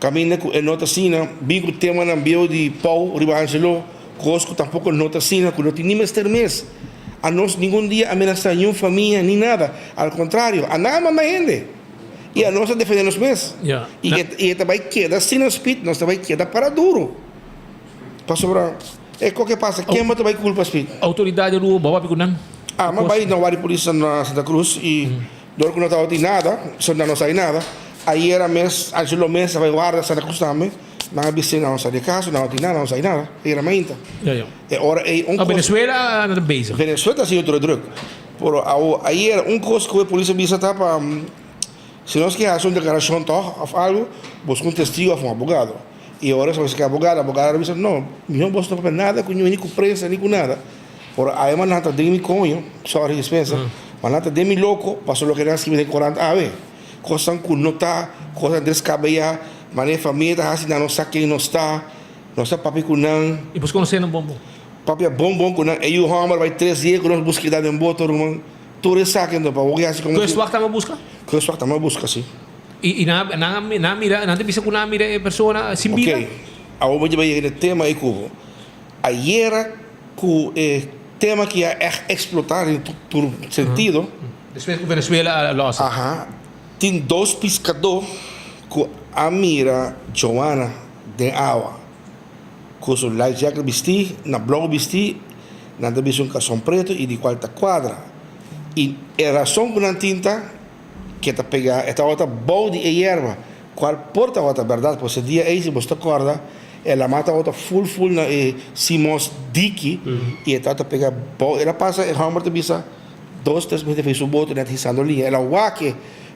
Kaminda ku e no ta asina, bin ku temanan bieu di Paul riba Angelo, kos ku tampoko no ta asina, ku no tin ni mester mes. Anos ningun dia a menasá niun famia ni nada, al kontrario, a nan a manda hende i anos a defendé nos mes. I e ta bai keda asina Speed, nos ta bai keda para duru. Pasobra e koke pasa, ken bo ta bai kulpa Speed? Outoridat di Aruba, bo a papia ku nan? Ami a bai na wari polis na Santa Cruz i. Dor ku no tabatin nada, so nan no sabi nada. Ayera mes, Angelo mes a bai warda Santa Cruz tambe. Nan a bis'é nan no sa di e kaso, nan no tin nada, nan no sabi nada. Ayera mainta. E ora ei un kos. Venezuela a bezig. Venezuela ta hasiendo tur e druk. Pero awo ayera un kos ku e polis a bisa ta pa si nos ke hasi un deklarashon tòg òf algu, buska un testigu òf un abogado. I ora esaki buska abogado, abogado a bisa no, mihó bos no papia nada ku ni ku prensa ni ku nada. Por awe ma nan ta den mi koño, sorry dispensa, ma nan ta den mi loko pasobra loke nan skibi den korant awe. Kosnan ku no ta, kosnan deskabeyá, manera e famia ta hasi nan no sa ken nos ta, nos ta papia ku nan. I bos konosé nan bon bon? Papia bon bon ku nan. E yu hòmber bai tres dia ku nos buskeda den boto ruman. Tur esaki anto pa wak hasi komo si. Kruiswag ta buska? Kruiswag ta buska si. I nan a mira, nan ta bisa ku nan a mira e persona sin bida? Oke, awor bo ta yega na e tema ei ku bo. Ayera ku e tema ki a ègt eksplotá den tur sentido. Despues ku Venezuela a lòs. Aha. Tin dos piskadó ku a mira Joana den awa ku su life jacket bistí, na blou bistí, nan ta bisti un karson pretu i di kual ta kuadra. I e rason ku nan tin ta ke ta pega e tabata bou di e yerba, kual por tabata bèrdat, pasobra e dia ei si bos ta kòrda. E laman tabata full full na e Simons diki y e tabata pega bou. El a pasa e homber ta bisa dos tres minuut e su boto net hisando liña. El a wak-e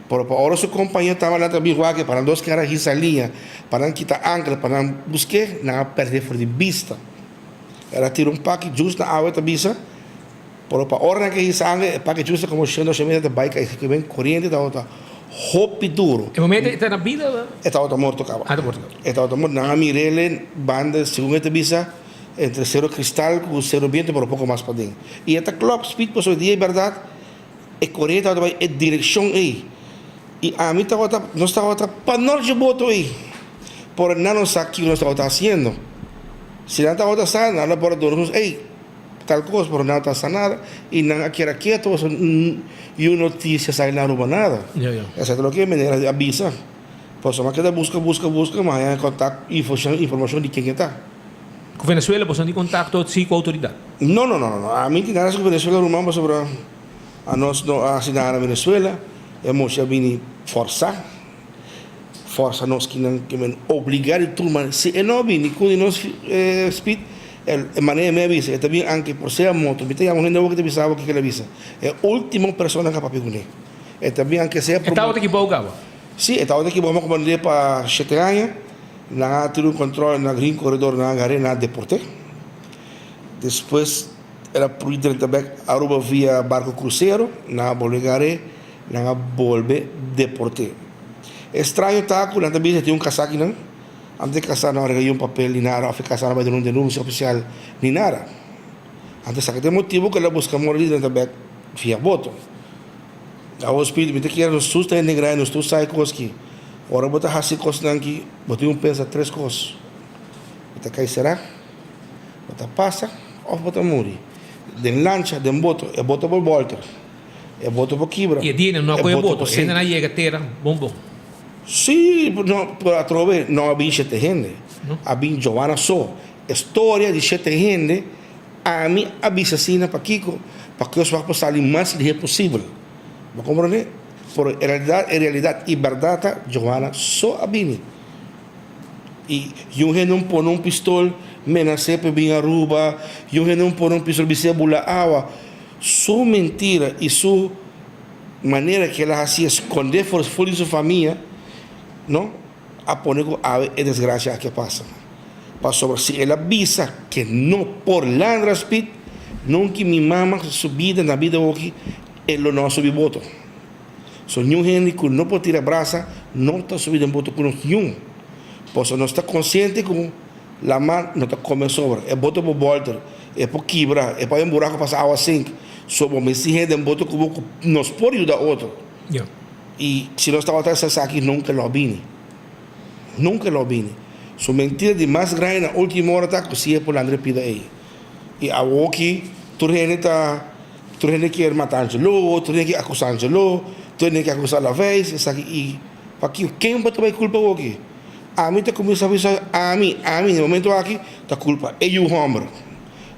pero pa ora su compañero tabata ta bin wak-e pa nan dos kera hisa liña pa nan kita ankla pa nan buske nan a perde for di bista. El a tira un paki juice na awa e ta bisa pero pa ora nan ke hisa ankla e paki juice ta como shendo shendo ta bai kai ben coriente tabata hopi duro. E momento e ta na bida? E tabata morto caba. Ah, ta morto caba. E tabata morto. Nan a mir'el banda, segun e ta bisa, entre Cero Cristal cu Cero Biento, pero poco mas paden. Y e ta klop speed pasobra di e berdad e coriente tabata bay e direccion ey. Y ami tabata, nos tabata pa nort dje boto ey. Pero nan no sa kico nos tabata haciendo. Si nan tabata sa, nan lo por a duna nos, ey, Tal cos pero nan ta sa nada y nan a keda keto pasobra yu noticia sali na Aruba nada. Esa ta loke meneer a bisa. Pasobra mi a keda busca busca busca mi a haya contact informacion di ken e ta. Cu Venezuela boso no tin contacto si cu autoridad? No no no no ami tin nada cu Venezuela ruman pasobra anos no a haci nada na Venezuela e mochi a bini forsa forsa nos kinan ke men obliga di tur manera si e no bini cu di nos speed e manera mi a bisa e ta bin anke por sea moto mi ta yama un hende awor ki ta bisa bo kiko el a bisa e ultimo persona ku a papia cune e ta bin anke sea E tabata ki bou caba? Si e tabata ki bou mi a komand'e pa shete aña nan a tira un control na green corredor nan a agar'e nan a deport'e despues el a purbi drenta bek Aruba via barco crucero nan a bolbe agar'e. Nan a bolbe deport'é. E straño ta ku nan ta bisa tin un kasá akinan, antes di kasá no a rega un papel ni nada òf e kasá no bai duna un denunsia ofisial ni nada. Anto esaki ta e motibu ku el a buska mora di drenta bèk via boto. Awor Spiritu mi ta kere nos tur ta hende grandi, nos tur sa e kos ki ora bo ta hasi kosnan ki bo tin ku pensa tres kos, bo ta kai será, bo ta pasa òf bo ta muri. Den lancha, den boto, e boto por bòlter. E boto por kibra. I e dia no a kohe boto, e hendenan a yega tera bon bon. Sí, no, pero atrobe no a bin shete hende. A bin Joana so. E storia di shete hende, ami a bisa asina pakiko, pa ku eswak por sali mas lihe posibel. Bo komprende? Pero en realidad, en realidad i bèrdat ta Joana so a bini. I yun hende un pone un pistol menas'é pa e bin Aruba, yun hende un pone un pistol bis'é bula awa. Su mentira y su manera que el a haci esconde for di su famia no a pone cu awe e desgracia aki a pasa. Pasobra si el a bisa que no por landra speed nunca mi mama su bida na bida hoki e lo no a subi boto. So niun hende cu no por tira brasa no ta subi den boto cu nos niun. Pasobra nos ta consciente cu. Lama no ta come sobra. E boto por bolter, e por kibra, e por hay un buraco pasa awa sink. So bo mester hende den boto cu bo cu nos por yuda otro. Y si nos tabata haci esaki nunca lo a bini. Nunca lo a bini. So mentira di mas grandi na ultimo ora ta cu si e por landa e pida ey. Y awoki tur hende ta tur hende kier mata Angelo, tur hende kier acusa Angelo, tur hende kier acusa Laveist, esaki y pakico ken bo ta bay culpa awoki? Ami ta kuminsá bisa, Ami, ami, na e momento aki, ta kulpa e yu hòmber.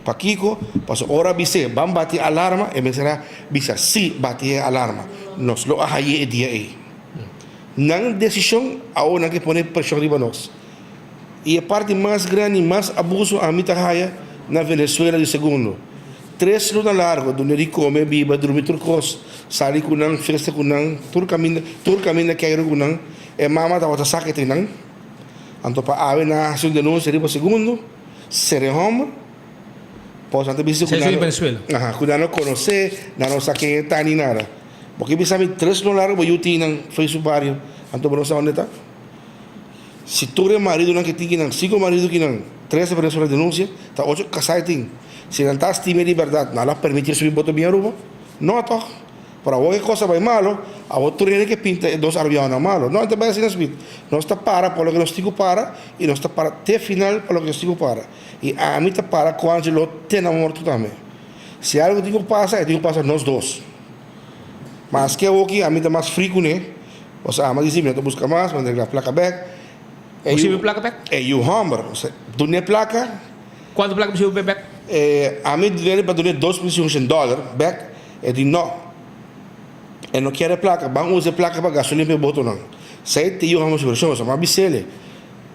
Pakiko? Pasobra ora a bis'é, Ban bati e alarma, e mester a bisa, Sí, bati e alarma. Nos lo a hañ'é e dia ei. Nan desishon, awor nan ke pone preshon riba nos. I e parti mas grandi, mas abuso ami ta haya na Venezuela di segundo. Tres luna largo, duna di kome, biba, drumi tur kos, sali ku nan, festa ku nan, tur kaminda, tur kaminda keiru ku nan. E mama tabata sa ke tin nan, anto pa awe nan a hasi un denunsia riba segundo, sere homber, pos nan ta bisa ku nan no, ku nan no konosé, nan no sa ken e ta ni nada. Bo ke bisa mi tres luna largo bo yu tin nan for su bario, anto bo no sa unda e ta? Si tur e maridonan ke tin kinan, sinku marido kinan, tres a Venezuela denunsia, ta ocho kasá e tin. Si nan ta stima e liberdat, nan lo a permití subi boto bin Aruba? No tòg. Pero awor e kos a bai malo, awor tur hende ke pinta e dos arubianonan malo. No, e ta bai asina Smith. Nos ta para pa loke nos tin ku para i nos ta para te final pa loke nos tin ku para. I ami ta para ku Angelo te na morto tambe. Si algu tin ku pasa, e tin ku pasa nos dos. Maske awoki ami ta mas fri kuné, pasobra ami a disi mi no ta buska mas, mi a entrega plaka bèk. Bo sirbi plaka bèk? E yu hòmber, dun'é plaka. Kuantu plaka bo sirbi bèk? Ami dun'é pa dun'é 2500 dòler bèk. E di no. E no kier e plaka. Ban usa e plaka pa gasolin pa e botonan. Sei te yu hamo su vershon. Sa m'a bis'ele.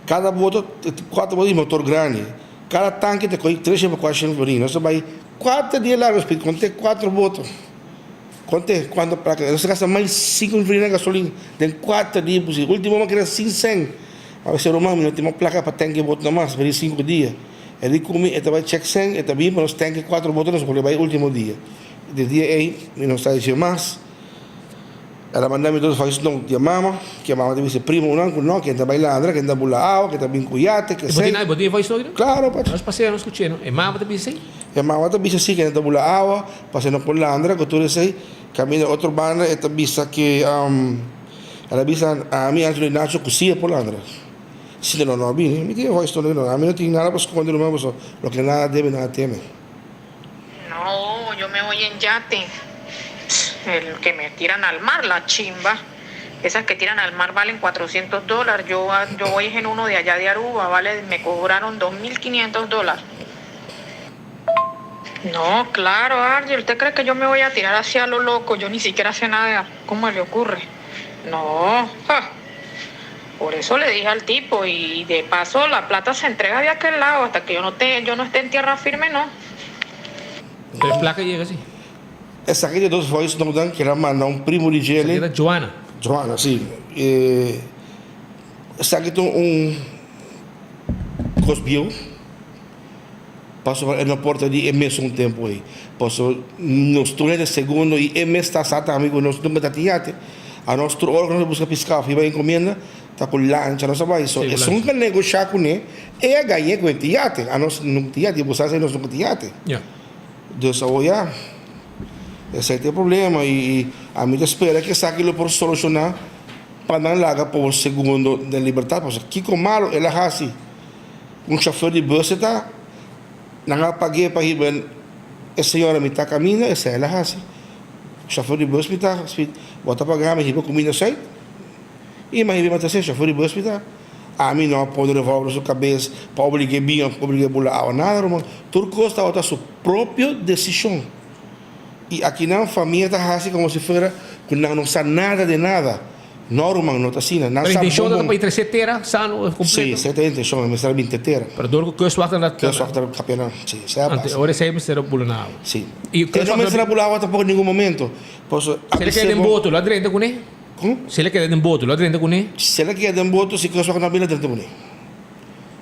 Kada boto, kuater boto di motor grandi. Kada tanki ta kohe tres pa kuater florin. Nos ta bai kuater dia largo speed konte kuater boto. Konte kuantu plaka. Nos ta gasta mas di sinku florin na gasolin den kuater dia pusi. Ultimo mi a keda sin sèn. A bisa ruman mi no tin mas plaka pa tanki e boto na mas pa di sinku dia. E di ku mi e ta bai chèk sèn e ta bin pa nos tanki kuater boto nos bolbe bai ultimo dia. Di dia ei mi no sa dje mas. El a manda mi dos voice note di e mama, ku e mama ta bisa e primo unan ku no, ken ta bai ladra, ken ta bula awa, ken ta bin ku yate, ke sei. Bo tin e voice note? Klaro, pachi. Nos pasea, nos skuch'é no. E mama ta bisa esei? E mama ta bisa si, ken ta bula awa, pasobra no por landra ku tur esei. Kaminda otro banda e ta bisa ke, el a bisa ami, Angelo i Nacho ku si e por landra. Si no, no a bini. Mi tin e voice note no. Ami no tin nada pa skonde ruman pasobra loke nada debe nada teme. No, yo me voy en yate. El que me tiran al mar, la chimba. Esas que tiran al mar valen 400 dólares. Yo, yo voy en uno de allá de Aruba, vale, me cobraron 2.500 dólares. No, claro, Argel, ¿usted cree que yo me voy a tirar hacia lo loco? Yo ni siquiera sé nada. ¿Cómo le ocurre? No, ja. Por eso le dije al tipo y de paso la plata se entrega de aquel lado hasta que yo no te, yo no esté en tierra firme, no. Pero e placa yega si. Esaki ta dos voice note nan keda manda un primo di djele. Esaki ta Joana. Joana, si. E esaki ta un cos bieu pasobra e no por ta di e mesun tempo ei. Pasobra nos tur hende segundo y e mes ta sa tambe cu nos nunca ta tin yate. Anos tur ora cu nos a busca pisca of hiba encomienda ta cu lancha nos a bay. So esun cu a negosha cune e a gañ'e cu e tin yate. Anos nunca tin yate y bo sa esey nos nunca tin yate. Dus awor ya esey ta e problema y ami ta spera cu esaki lo por soluciona pa nan laga por segundo den libertad. Pasobra kico malo el a haci? Un chofer di bus e ta. Nan a pag'é pa hiba e señora mitá kaminda, esei el a hasi. Shofùr di bùs mitá, si bo ta pagá mi hiba kuminda sèi. I mi a hiba mi shofùr di bùs mitá. Ami no a pone revòlver na su kabes pa oblig'é bin òf oblig'é bula awa, nada ruman. Tur kos tabata su propio desishon. I akinan famia ta hasi komo si fuera ku nan no sa nada de nada. No ruman, no ta asina. Nan Pero sa intencion bon ta bon. pa trece tera sano completo. Sí, esei ta e intencion, e mester a binti tera. Pero dor cu kustwacht ta. Kustwacht ta kapia nan, sí, esei a Ante pasa. ora esei mester a bula na awa. Sí. Y E no kustwacht mester a bula awa tampoco en ningun momento. Pasobra a Si el a bis'é keda den bon. boto, lo a drenta cune? Con? Si el a keda den boto, lo a drenta cune? Si el a keda den boto, si kustwacht no a bin, el a drenta cune.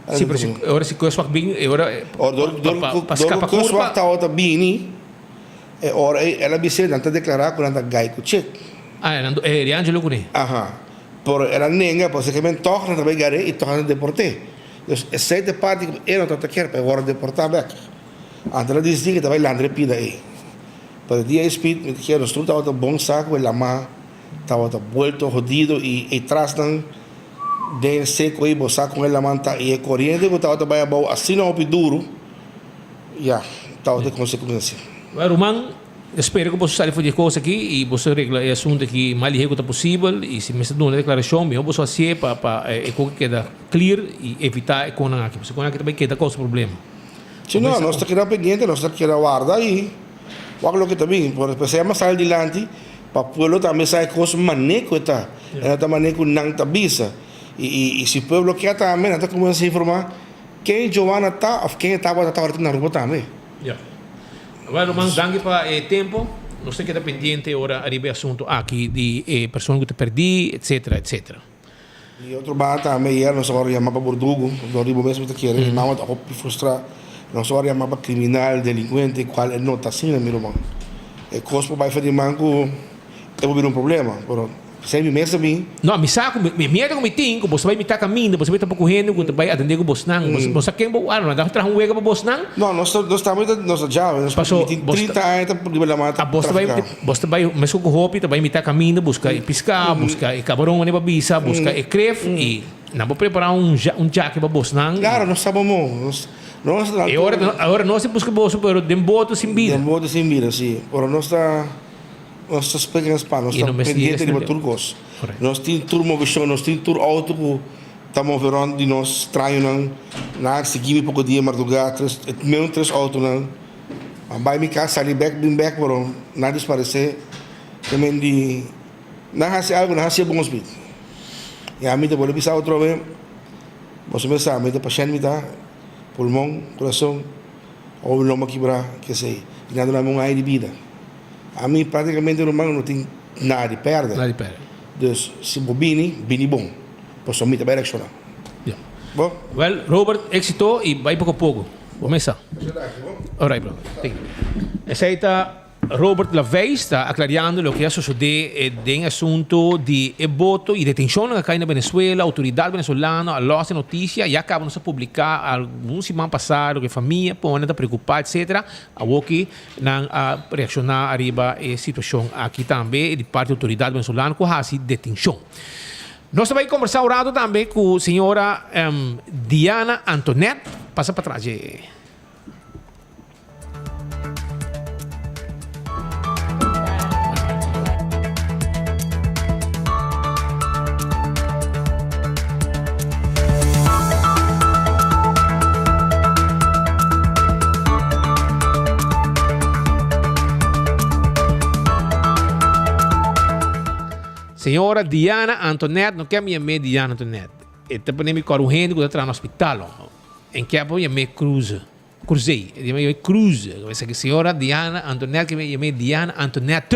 El a Sí, drenta pero si cune. ora si kustwacht bin, e ora Ora dor pa dor pa dor scapa cu curpa. kustwacht tabata bini, E ora ei el a bis'é, Nan ta deklará ku nan ta gai ku chek. Ah, e nan e Riangelo kuné. Aha. Pero el a nenga, pasobra ke men tòg nan ta bai gar'é i tòg nan ta deport'é. Dus esei ta e parti ku e no tabata kier pa e wòrdu deportá bèk. Anto el a disidí ku e ta bai landra e pida ei. Pero e dia ei Speed, mi ta kier, nos tur tabata bon sa ku e lamá tabata buelto hodido i e trasnan den e seku ei bo sa kon e laman ta i e koriente ku tabata bai abou asina hopi duru. Ya, tabata e konsekuensia. Well, ruman, espera ku boso sali for di e kos aki i boso regla e asuntu aki mas lihé ku ta posibel. I si mester duna deklarashon, mihó boso hasié pa pa e kos keda clear i evitá e konan aki. Pasobra e konan aki ta bai keda kousa problema. Si no, nos ta keda pendiente, nos ta keda warda i wak loke ta bin. Por esei a sali dilanti pa pueblo tambe sa e kos mané ku e ta. E no ta mané ku nan ta bisa. I i si pueblo ke tambe nan ta kuminsá informá. Ken Joana ta of ken e tabata ta ora tin na Aruba tambe? Ya. Well ruman danki pa e tempo. Nos ta keda pendiente ora ariba e asunto aki di e persona ku ta perdi etcetera etcetera. Di otro banda tambe ayer nos a wòrdu yama pa burdugu dor di bo mes bo ta kere mi mama ta hopi frustra nos a wòrdu yama pa kriminal delinkuente kual e no ta asina mi ruman e kos por bai for di man ku e por bira un problema pero P'esei mi mes ta bin. No, mi sa ku mi miedu ku mi tin ku bo ta bai mitá kaminda, bo ta bai topa ku hende ku ta bai atendé ku bosnan. Bo sa ken bo wak, nan ta traha un wega pa bosnan. No, nos ta, nos tambe ta, nos ta djawe. Nos Paso, mi tin bos ta, 30 aña ta riba lamá ta bos ta bai, trafiká. bos ta bai meskos ku hopi ta bai mitá kaminda buska e piská, buska e kabaron pa bisa, buska e kref i nan por prepará un ja, un djake pa bosnan. Klaro, nos sa bo mo. Nos, nos ta E ora, awor nos ta buska boso pero den boto sin bida. Den boto sin bida, si. Ora nos ta. Nos ta spek en span, nos I ta no mester yega pendiente riba esnan tur leu. kos. Correcto. Nos tin tur moveshon, nos tin tur outo ku ta move rònt di nos strañonan. Nan a sigui mi poko dia mardugá, tres, menos tres outonan. A bai mi kas, sali bèk, bin bèk, pero nan a disparesé. Te men di, nan hasi algu, nan hasi e bon spit. I ami ta bolbe bisa otro be. Boso mes sa, mi ta pashènt mi ta, pulmon, kurason, awor mi lomba kibrá, kesei. I nan a duna mi un aña di bida. Ami práktikamente ruman no tin nada di pèrdè. Nada di pèrdè. Dus si bo bini, bini bon, pasobra mi ta bai reakshoná. Ya. Bo? Wèl, Robert, éksito i bai poko poko. Bo mes sa. Alright, brother. Thank you. Esei ta Robert Laveist ta aclariando loke a sosode den asunto di e boto y detencionnan a cay na Venezuela. Autoridad Venezolano a los e noticia, ya caba nos a publica algun siman pasa loke famia pone ta preocupa etc. Awoki nan a reacciona ariba e situacion aki tambe di parti autoridad Venezolano cu haci detencion. Nos ta bay combersa un rato tambe cu señora Diana Antoinette. Pasa patras dje. Señora Diana Antoinette, no ke mi yam'é Diana Antoinette. E ta pone mi kòrda un hende ku ta traha na hospital. En ke por yam'é Cruze. Cruzé. E yam'é Cruze. Esaki señora Diana Antoinette ke mi yam'é Diana Antoinette.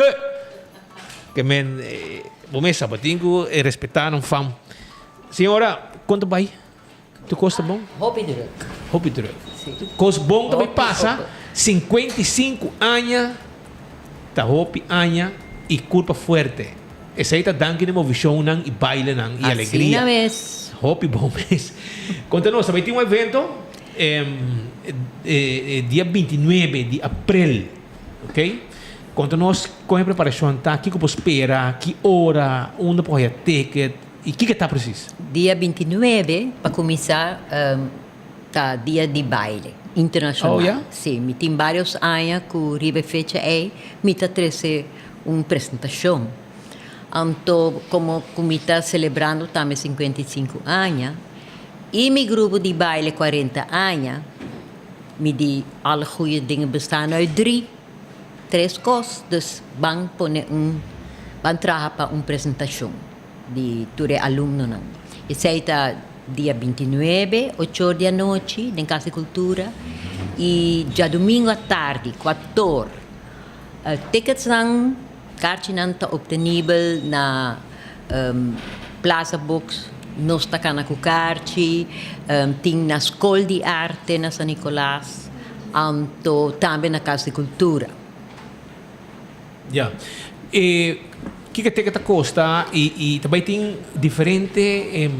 Ke men bo mes sa bo tin ku respetá nan fam. Señora, kon ta bai? Tur kos ta bon? Hopi druk. Hopi druk. Si. Kos bon ta bai pasa. 55 aña ta hopi aña i kurpa fuerte. Esei ta danki na movishonnan i bailenan i alegria. Asina mes. Hopi bon mes. Konta nos, ta bai tin un evento dia 29 di aprel. Ok. Konta nos kon e preparashon ta, kiko por spera, ki ora, unda por haya ticket i kiko ta presis. Dia 29 pa kuminsá ta dia di baile internashonal. Oh ya? Si, mi tin varios aña ku riba e fecha ei mi ta trese un presentashon. Anto komo ku mi ta selebrando tambe 55 aña i mi grupo di baile 40 aña, mi di alle goeie dingen bestaan uit drie, tres kos, dus ban pone un, ban traha pa un presentashon di tur e alumnonan. Esei ta dia 29, ocho or di anochi den Kas di Kultura i djadumingu atardi kuator. Ticketsnan, karchinan ta obtenibel na Plaza Books, nos ta kana ku karchi, tin na Skol di Arte na San Nicolas, anto tambe na Kas di Kultura. Ya. E kiko ticket ta kosta i i ta bai tin diferente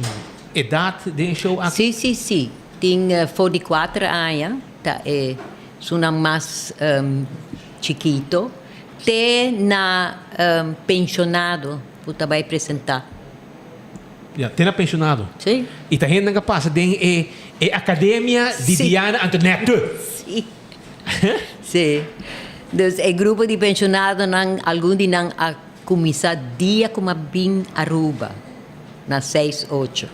edat den e show aki? Si, si, si. Tin for di kuater aña ta e Sunan mas chikito te na pensionado ku ta bai presentá. Ya, te na pensionado. Sí. I ta hendenan ku a pasa den e e akademia di Diana Antoinette. Sí. Sí. Dus e grupo di pensionadonan, algun di nan a kuminsá dia ku a bin Aruba na seis ocho.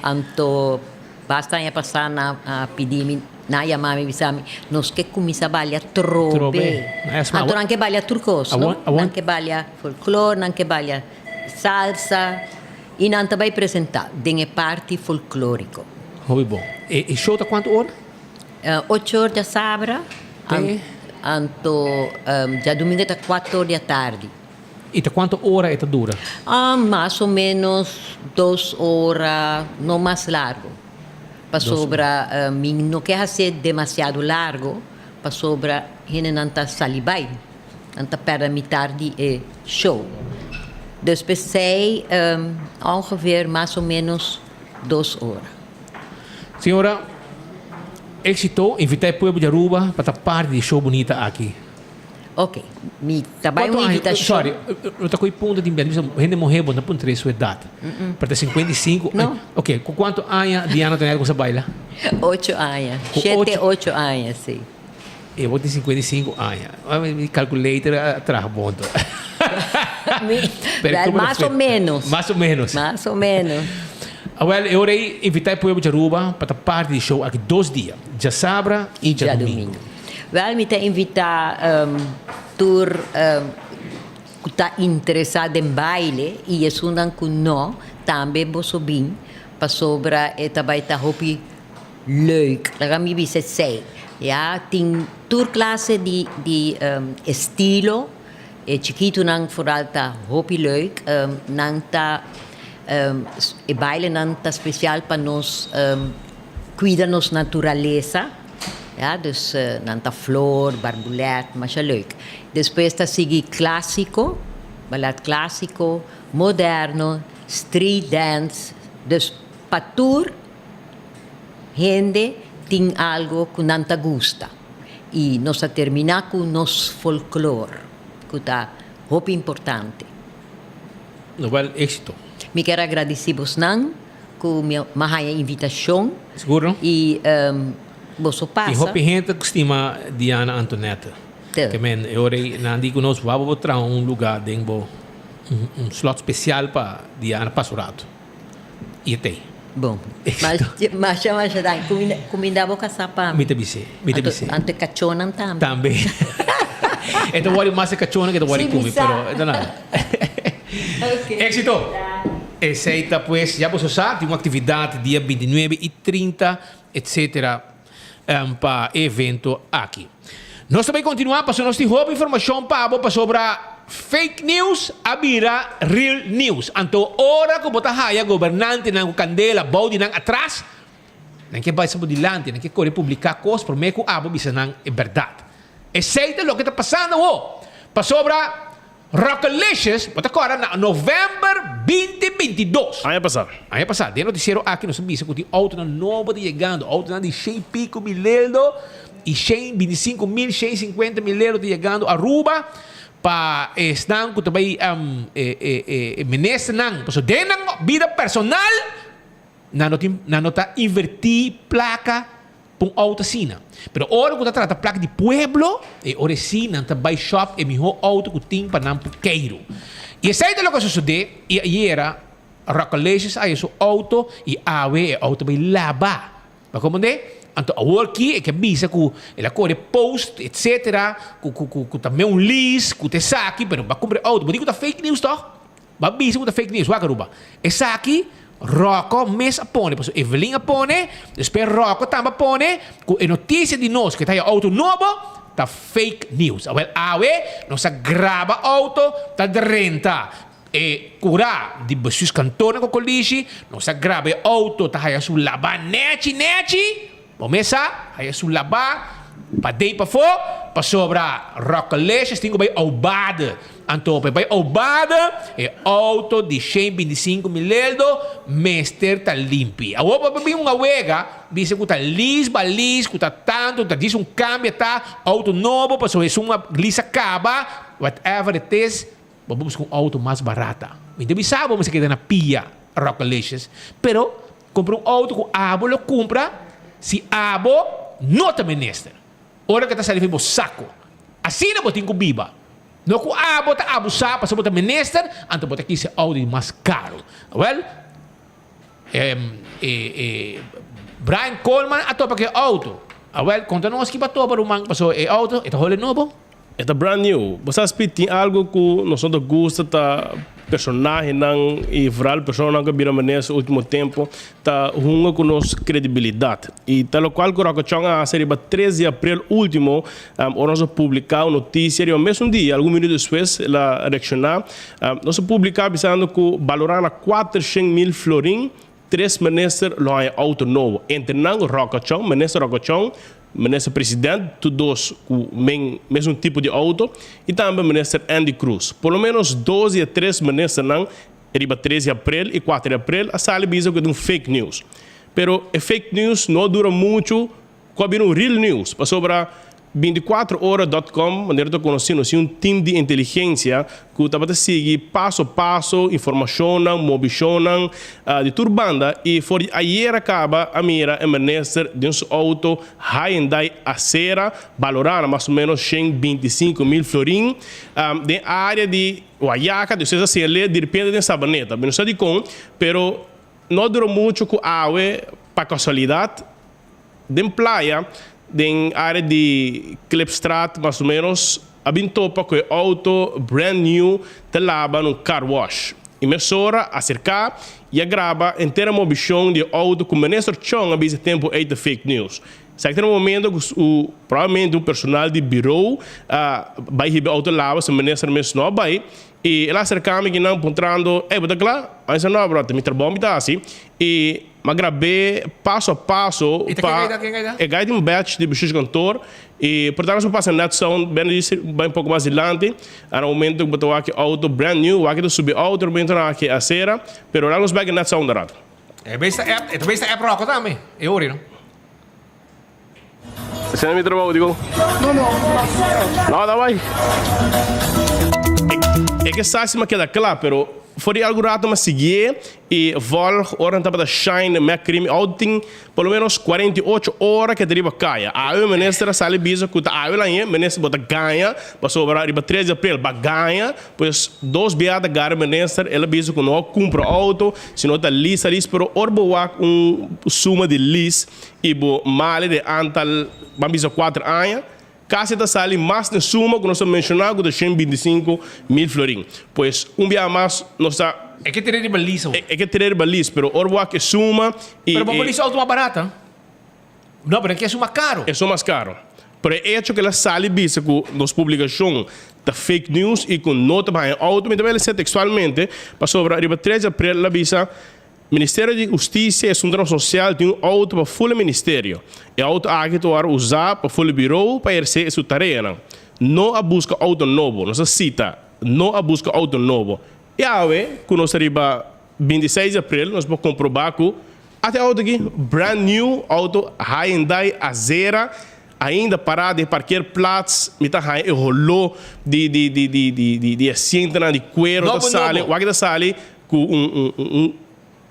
Anto Basta aña pasá nan a pidi mi, nan a yama mi bisa mi, nos ke kuminsá balia trobe. Anto nan ke balia tur kos, no? Nan ke balia folklor, nan ke balia salsa i nan ta bai presentá den e parti folklóriko. Hopi bon. E show ta kuantu ora? Ocho or djasabra, anto djadumingu ta kuater or di atardi. I ta kuantu ora e ta dura? Mas o ménos dos ora, no mas largu. Pasobra mi no ke hasié demasiado largu, pasobra hendenan ta sali bai. Nan ta pèrdè mitar di e show. Dus p'esei ongeveer mas o ménos dos ora. Señora, éxito. Invitá e pueblo di Aruba pa ta parti di e show bunita aki. Ok, mi ta bai un invitashon. Sorry, no ta koe punto di mi hende muhé bo no puntra su edat. Pero ta 55. No. Ok, ku kuantu aña Diana Tonel kuminsá baila? Ocho aña. Shete, ocho aña, si. E bo tin 55 aña. Mi calculator a traha bon to. Wel, mas o menos. Mas o menos. Mas o menos. Awel, e ora ei invitá e pueblo di Aruba pa ta parti di show aki dos dia, djasabra i djadumingu. Wel, mi ta invitá tur ku ta interesá den baile i esunnan ku no, tambe boso bin. pasobra e ta bai ta hopi leuk. Laga mi bisa esei. Ya, tin tur klase di di estilo. E chikitunan foral ta hopi leuk. Nan ta e bailenan ta spesial pa nos kuida nos naturalesa. Ya, dus nan ta flor, barbulèt, masha leuk. Despues ta sigui klásiko, balèt klásiko, moderno, street dance. Dus pa tur hende tin algo ku nan ta gusta. I nos a terminá ku nos folklor, ku ta hopi importante. Nobel éxito. Mi kier a gradisí bosnan ku mi a haña invitashon. Sigur no? I boso pasa. Tin hopi hende ku stima Diana Antonette. Te. Ke men e ora ei nan di ku nos wou bo traha un lugá den bo un slot spesial pa Diana pasa un ratu. I e t'ei. Bon. Masha masha danki. Kuminda kuminda bo kasá pa mi. Mi ta bis'é. Mi ta bis'é. Anto e kachónan tambe. Tambe. E ta wòri mas e kachónan ke ta wòri ku mi, pero e ta nada. Éxito! Esei ta pues, ya boso sa, tin un aktividat dia bintinuebe i trinta etcetera pa e evento aki. Nos ta bai kontinuá pasobra nos tin hopi informashon pa bo pasobra fake news a bira real news. Anto ora ku bo ta haya gobernantenan ku kandela bou di nan atras, nan ke bai sa bo dilanti, nan ke kore publiká kos promé ku abo bisa nan e bèrdat. Esei ta loke ta pasando awo pasobra Rockalicious, bo ta kòrda na novèmber binti 22. Aña pasá. Aña pasá. Den notisiero aki nos a bisa ku tin outonan nobo ta yegando, outonan di shen piko mil leldo i shen 25 mil, shen sinkuenta mil leldo ta yegando Aruba pa esnan ku ta bai e ministernan. Pasobra den nan bida personal nan no tin nan no ta invertí plaka Pa un auto asina. Pero ora ku ta trata plaka di pueblo, e ora esí nan ta bai shòp e mihó auto ku tin pa nan por keiru. I esei ta loke a sosodé i ayera Rockalicious a haya su auto i awe e auto bai laba. Bo a komprendé? Anto awor ki e ke bisa ku el a kore post etsetera ku ku ku ta me un lease ku ta esaki pero bo a kumpra e auto. Bo di ku ta fake news tòg? Bo a bisa ku ta fake news, wak Aruba. Esaki Rocco mes a pone, pasobra Evelyn a pone, despues Rocco tambe a pone ku e notisia di nos ku e ta haya outo nobo ta fake news. Awel awe nos a graba outo ta drenta e kura di bestuurskantoor na Kokolishi, nos a graba e outo ta haya su laba nechi nechi. Bo mes sa, haya su labá paden pafó, pasobra Rockalicious tin ku bai Aubade. Anto pa e bai Aubade, e outo di shen 25 mileldo mester ta limpi. Awor bo por bin un awega bisa ku ta lis ba lis, ku ta tantu, ta djis un kambia ta outo nobo pasobra esun a lis a kaba, whatever it is, bo por buska un outo mas barata. Mi ta bisa bo mester keda na pia Rockalicious, pero Kumpra un outo ku abo lo kumpra si abo no ta minister. Ora ku e ta sali for bo sako. Asina bo tin ku biba. No ku abo ta abusá pasobra bo ta minister, anto bo ta kisa e outo di mas karu. Awel, e Brian Coleman a topa ku e outo. Awel, konta nos ki bo a topa ruman, pasobra e outo e ta hole nobo. E ta brand new. Bo sa Speed, tin algo cu nos no ta gusta ta personahenan y vooral personanan cu a bira minister ultimo tempo ta hunga cu nos credibilidad. Y ta locual cu Rocco Chong a haci riba tres di april ultimo ora nos a publica un noticia riba mesun dia, algun minuto despues el a reacciona. Nos a publica bisando cu balora na 400 mil florin tres minister lo haña auto nobo. Entre nan Rocco Chong, minister Rocco Chong, minister president, tur dos ku men mesun tipo di auto, i tambe minister Endy Croes. Por lo menos dos di e tres ministernan riba tres di aprel i kuater di aprel a sali bisa ku e ta un fake news. Pero e fake news no a dura muchu ku a bira un real news, pasobra 24 ora dot com, manera ta konosí, nos tin un team di inteligensia ku tabata sigui paso paso informashonnan, movishonnan di tur banda i for di ayera kaba a mira e minister den su outo Hyundai Acera balorá na mas o menos 125 mil florin den área di Wayaca, dus esei a señal'é direpente den Sabaneta. Mi no sa dikon, pero no a dura muchu ku awe pa kasualidat Den playa, den área di Klipstraat mas o ménos, a bin topa ku e outo brand new ta laba na un car wash. I mesora a serká i a graba henter e movishon di e outo ku Minister Chong a bisa e tempu ei ta fake news. Esaki ta na momento ku su probablemente un personal di birou a bai hiba e outo laba, si Minister mes no a bai. I el a aserká mi kinan puntrando, Ey, bo ta kla? A bisa, No, brother, mi trabou mi ta hasi. I mi a grab'é paso a paso pa e gai tin un badge di bestuurskantoor. I por tanto nos por pasa net sound ben di bai un poko mas dilanti. Na momento ku bo ta wak e outo brand new, wak e ta subi outo, na momento nan wak e acera, pero laga nos bai ku net sound un rato. E bes ta app, e ta bes ta app roko tambe, e ori no. Esei na mi trabou, digo. No, no. No, ta bai. E ke sa si mi a keda kla, pero for di algun rato mi a siguié i volg ora nan tabata shine Mac Cream. Auto tin por lo menos 48 ora ke ta riba kaya. Awe minister a sali bisa ku ta awe lañe minister bo ta gaña pasobra riba tres di aprel ba gaña. Pues dos bia ta gara minister el a bisa ku no a kumpra auto sino ta lease a lease pero ora bo wak un suma di lease i bo mali di antal ban bisa kuater aña kasi ta sali mas den suma ku nos a menshoná ku ta shen bintisinko mil florin. Pues un bia mas nos ta. E ke tere riba lease awor. E ke tere riba lease pero ora bo wak e suma i. Pero bo por lease auto mas barata. No, pero e ke esun mas karo. Esun mas karo. Pero e echo ku el a sali bisa ku nos publikashon ta fake news i ku no ta baña auto mi ta bai lesa tekstualmente pasobra riba tres di aprel el a bisa Ministerio di Hustisia i Asuntonan Sosial tin un auto pa ful e ministerio. E auto aki ta wòrdu usá pa ful e birou pa ehersé su tareanan. No a buska auto nobo. Nos a sita, No a buska auto nobo. I awe ku nos ta riba 26 di aprel nos por komprobá ku ata e auto aki, brand new auto Hyundai Azera, ainda pará den parkeerplaats. Mi ta haña e holó di di di di di di asientonan di kuero ta Nobo, sali. nobo. Wak ta sali Ku un un un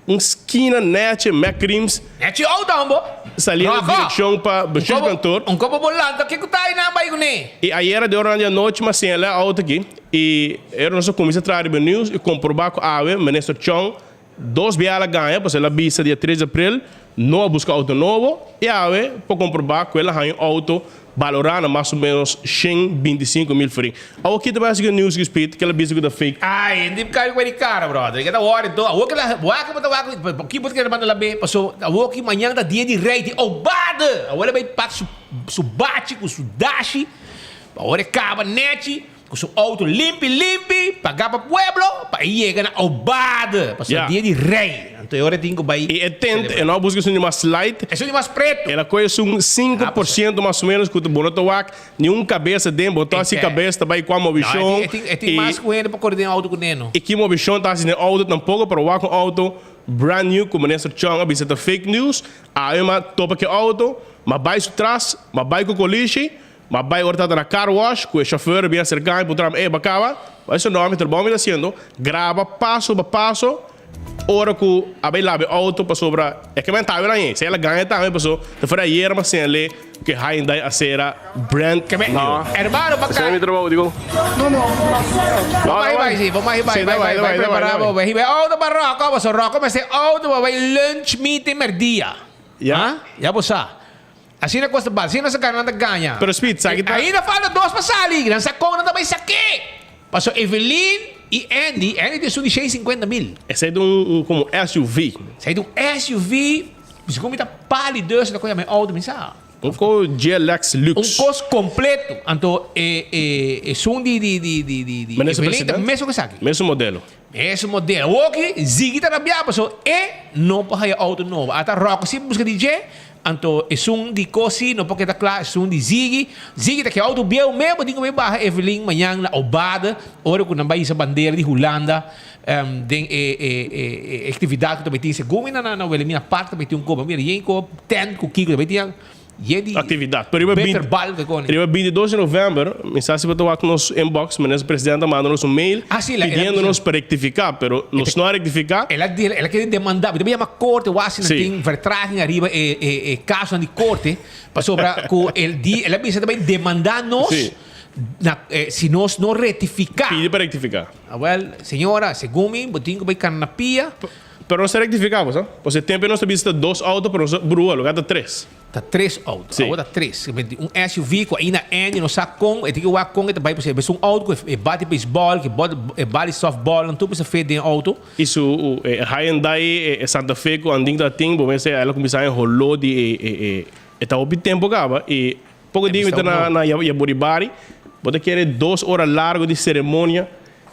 un skina nechi Mac Rims. Nechi auto ambo. Saliendo Roko. direkshon pa bestuurskantoor. Un kopo bo lanta kiko ta einan bai kuné. I ayera di ora di anochi mi a señalá e auto aki i ora nos a kuminsá traha riba news i komprobá ku awe Minister Chong dos bia el a gaña pasobra el a bisa dia tres di april no a buska auto nobo i awe por komprobá ku el a haña un auto Balorá na mas o menos 125 mil florin. Awor ki ta bai hasi ku e news ki Speed ku el a bisa ku ta fake? Ay, ndi kai ku di kara, brother. Ke ta wòrdu enton. Awor ke la wak bo ta wak, ki bo ta kere manda la be? Paso awor ki mañan ta dia di rei di Obade. Awor e bai pak su su bachi ku su dashi. Awor e kaba nechi. Ku su outo limpi limpi, pagá pa pueblo, pa e yega na Obade, pasobra Ya. dia di rei. Anto e ora e tin ku bai I e tent, e no a buska esun di mas light. Esun di mas pretu. El a kohe esun 5% mas o menos ku ta bo no ta wak ni un kabesa den, bo ta hasi E kabes ta bai kua No, e movishon. tin, e tin, e tin I mas ku hende pa kore den outo ku neno. i ki movishon ta hasi den outo tampoko, pero wak un outo brand new ku Minister Chong a bisa ta fake news. Awe m'a topa ku e outo, m'a bai su tras, m'a bai ku kolishi. M'a bai ora tata na car wash ku e chauffeur a bin aserká mi puntra mi, Ey, bo a kaba? Bo a bisa, No, mi trabou mi ta hasiendo. Graba paso pa paso ora ku a bai laba e auto pasobra e ke men tawe nan ei. Si el a gaña tambe paso ta fuera ayer m'a señal'é ku e Hyundai Acera brand new. Hermano, pa Esei mi trabou, digo. No, no. Bo mai bai, si, bo mai bai, bai, bai, bai prepara bo. Bai hiba e auto pa Rocco, pasobra Rocco mester auto pa bai lunch meeting merdia. Ya. Ya bo sa. Asina kos ta bal, asina nos a gana nan ta gaña. Pero Speed, sa ki ta. Ainda falta dos pa sali, nan sa kon nan ta bai sak'é. Paso Evelyn i Andy, Andy tin esun di 150 mil. Esei ta un un komo SUV. Esei ta un SUV, segun mi ta pali dus ta koe yama e outo mi sa. Un ko GLX Un Lux. kos kompleto. Anto e e esun di di di di di di Minister Evelyn ta President? mesun ku esaki. Mesun modelo. Mesun modelo. Awoki Ziggy ta rabiá paso e no por haya outo nobo. Ata Rocco si buska di dje. Anto esun di kosi no por keda kla, esun di Ziggy. Ziggy ta ke outo bieu mee, bo tin ku bai baha Evelyn mañan na Obade ora ku nan bai hisa bandera di Hulanda den e e e aktividat ku ta bai tin segun mi na na Wilhelmina Park ta bai tin un koba. Mira yen koba tent ku kiko ta bai tin yen di Aktividat. Pero riba beter bal ku koni. Riba 22 di novèmber, mi sa si bo ta wak nos inbox, Minister President a manda nos un mail Ah, sí, la- pidiendo nos pa rektifiká, pero nos no a rektifiká. El a el a kere demandá, mi ta yama korte wak si nan Sí. tin vertraging ariba e e e kasonan di korte, pasobra ku el di el a bisa ta bai demandá nos Sí. na si nos no rektifiká. Pidi pa rektifiká. Awèl, señora, segun mi, bo tin ku bai kana na pia. Pero nos ta rektifiká, bo sa. Pasobra e tempu nos ta bisa ta dos outo, pero nos a brua, lo ka ta tres. Ta tres auto. Awor ta tres. Un SUV ku ainda Andy no sa kon, e tin ke wak kon e ta bai pasobra e un auto ku e bati beisbòl, ku e bati sòftbòl, nan tur mester fit den e auto. I su Hyundai e Santa Fe ku Andin ta tin, bo mester el a kuminsá e holó di e e ta hopi tempu kaba i poko dia mi ta na na Yaburibari, bo ta kere dos ora largu di seremonia,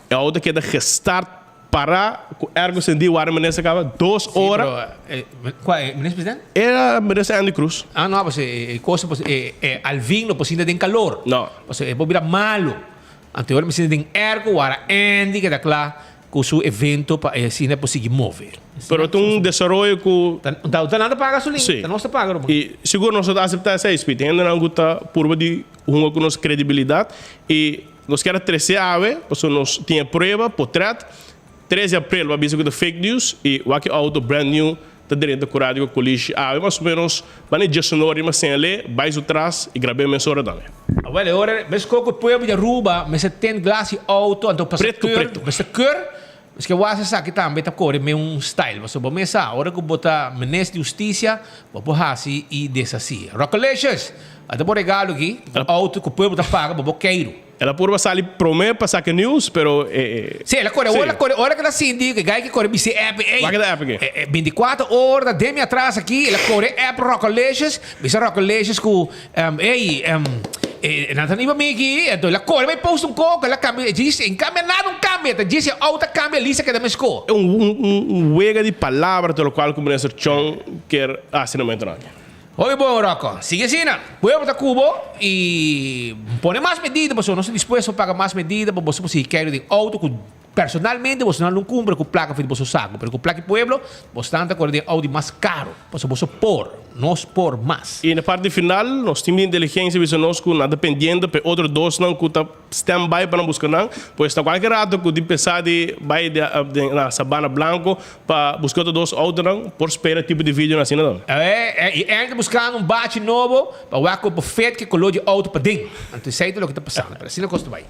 e auto keda gestart Para ku ergo sendí wara minister kaba dos ora. Sí, pero kua e minister presidente? Era minister Andy Cruz. Ah no, pues e cosa pues e e Alvin no por sinta den calor. No. Pasobra e por bira malo. Anto e ora mi sinta den ergo wara Andy keda kla ku su evento pa e asina por sigui move. Pero ta un desaroyo ku. Ta ta nan ta paga gasolin. Sí. Ta nos ta paga ruman. I sigur nos no ta aseptá esei, Speed. Hendenan ku ta purba di hunga ku nos kredibilidat i. Nos kier a trece awe, pasobra nos tin e prueba, potret. Tres di april bo a bisa cu ta fake news y wak e auto brand new ta drenta cu radio cu colishi awe mas o menos banda e diesunor di maseñal'é, bay su tras y grab'é mesora tambe. Awel e ora mesco cu e pueblo di Aruba mester ten glas di auto anto pasa Preto keur, preto. mester keur, miske wak esaki tambe ta core me un style pasobra bo mes sa ora cu bo ta minister di husticia bo por haci y deshaci. Rockalicious! Ata bo regalo aki, bo auto cu pueblo ta paga pa bo keiru. El a purba sali prome pa saca news, pero e. Sí, el a core, Sí. ora el a core, ora cu el a sinti cu e guy ki core bisti app, ey. Wak e ta app aki. E, e, 24 ora ta den mi atras aki, el a core app Rockalicious, bisa Rockalicious cu, em, ey, em, e, nan ta riba mi aki, enton el a core bay post un coco, el a cambia, e djis, en cambia nada un cambia, ta djis e auto a cambia, Lisa keda mesco. Un, un, un, un wega di palabra, te locual cu Minister Chong kier haci na momento aki. Hopi bon Rocco. Sigui asina. Pueblo ta cu bo y pone mas medida pasobra nos ta dispuesto pa paga mas medida pa boso por sigui keri den auto cu personalmente boso nan lo cumpra cu placa for di boso saco pero cu placa di pueblo boso nan ta core den auto di mas caro pasobra boso por, nos por mas. Y na parti final nos team di inteligencia bisa nos cu nan ta pendiente pa e otro dosnan cu ta Stand by pa nan buska nan. Pues ta kualke rato ku tin pensa di bai na Sabana Blanco pa buska otro dos outonan, por spera tipo di videonan asina tambe. E i ta buskando un bachi nobo pa wak ku por fit ki koló di outo paden. Anto esei ta loke ta pasando, pero asina kos ta bai.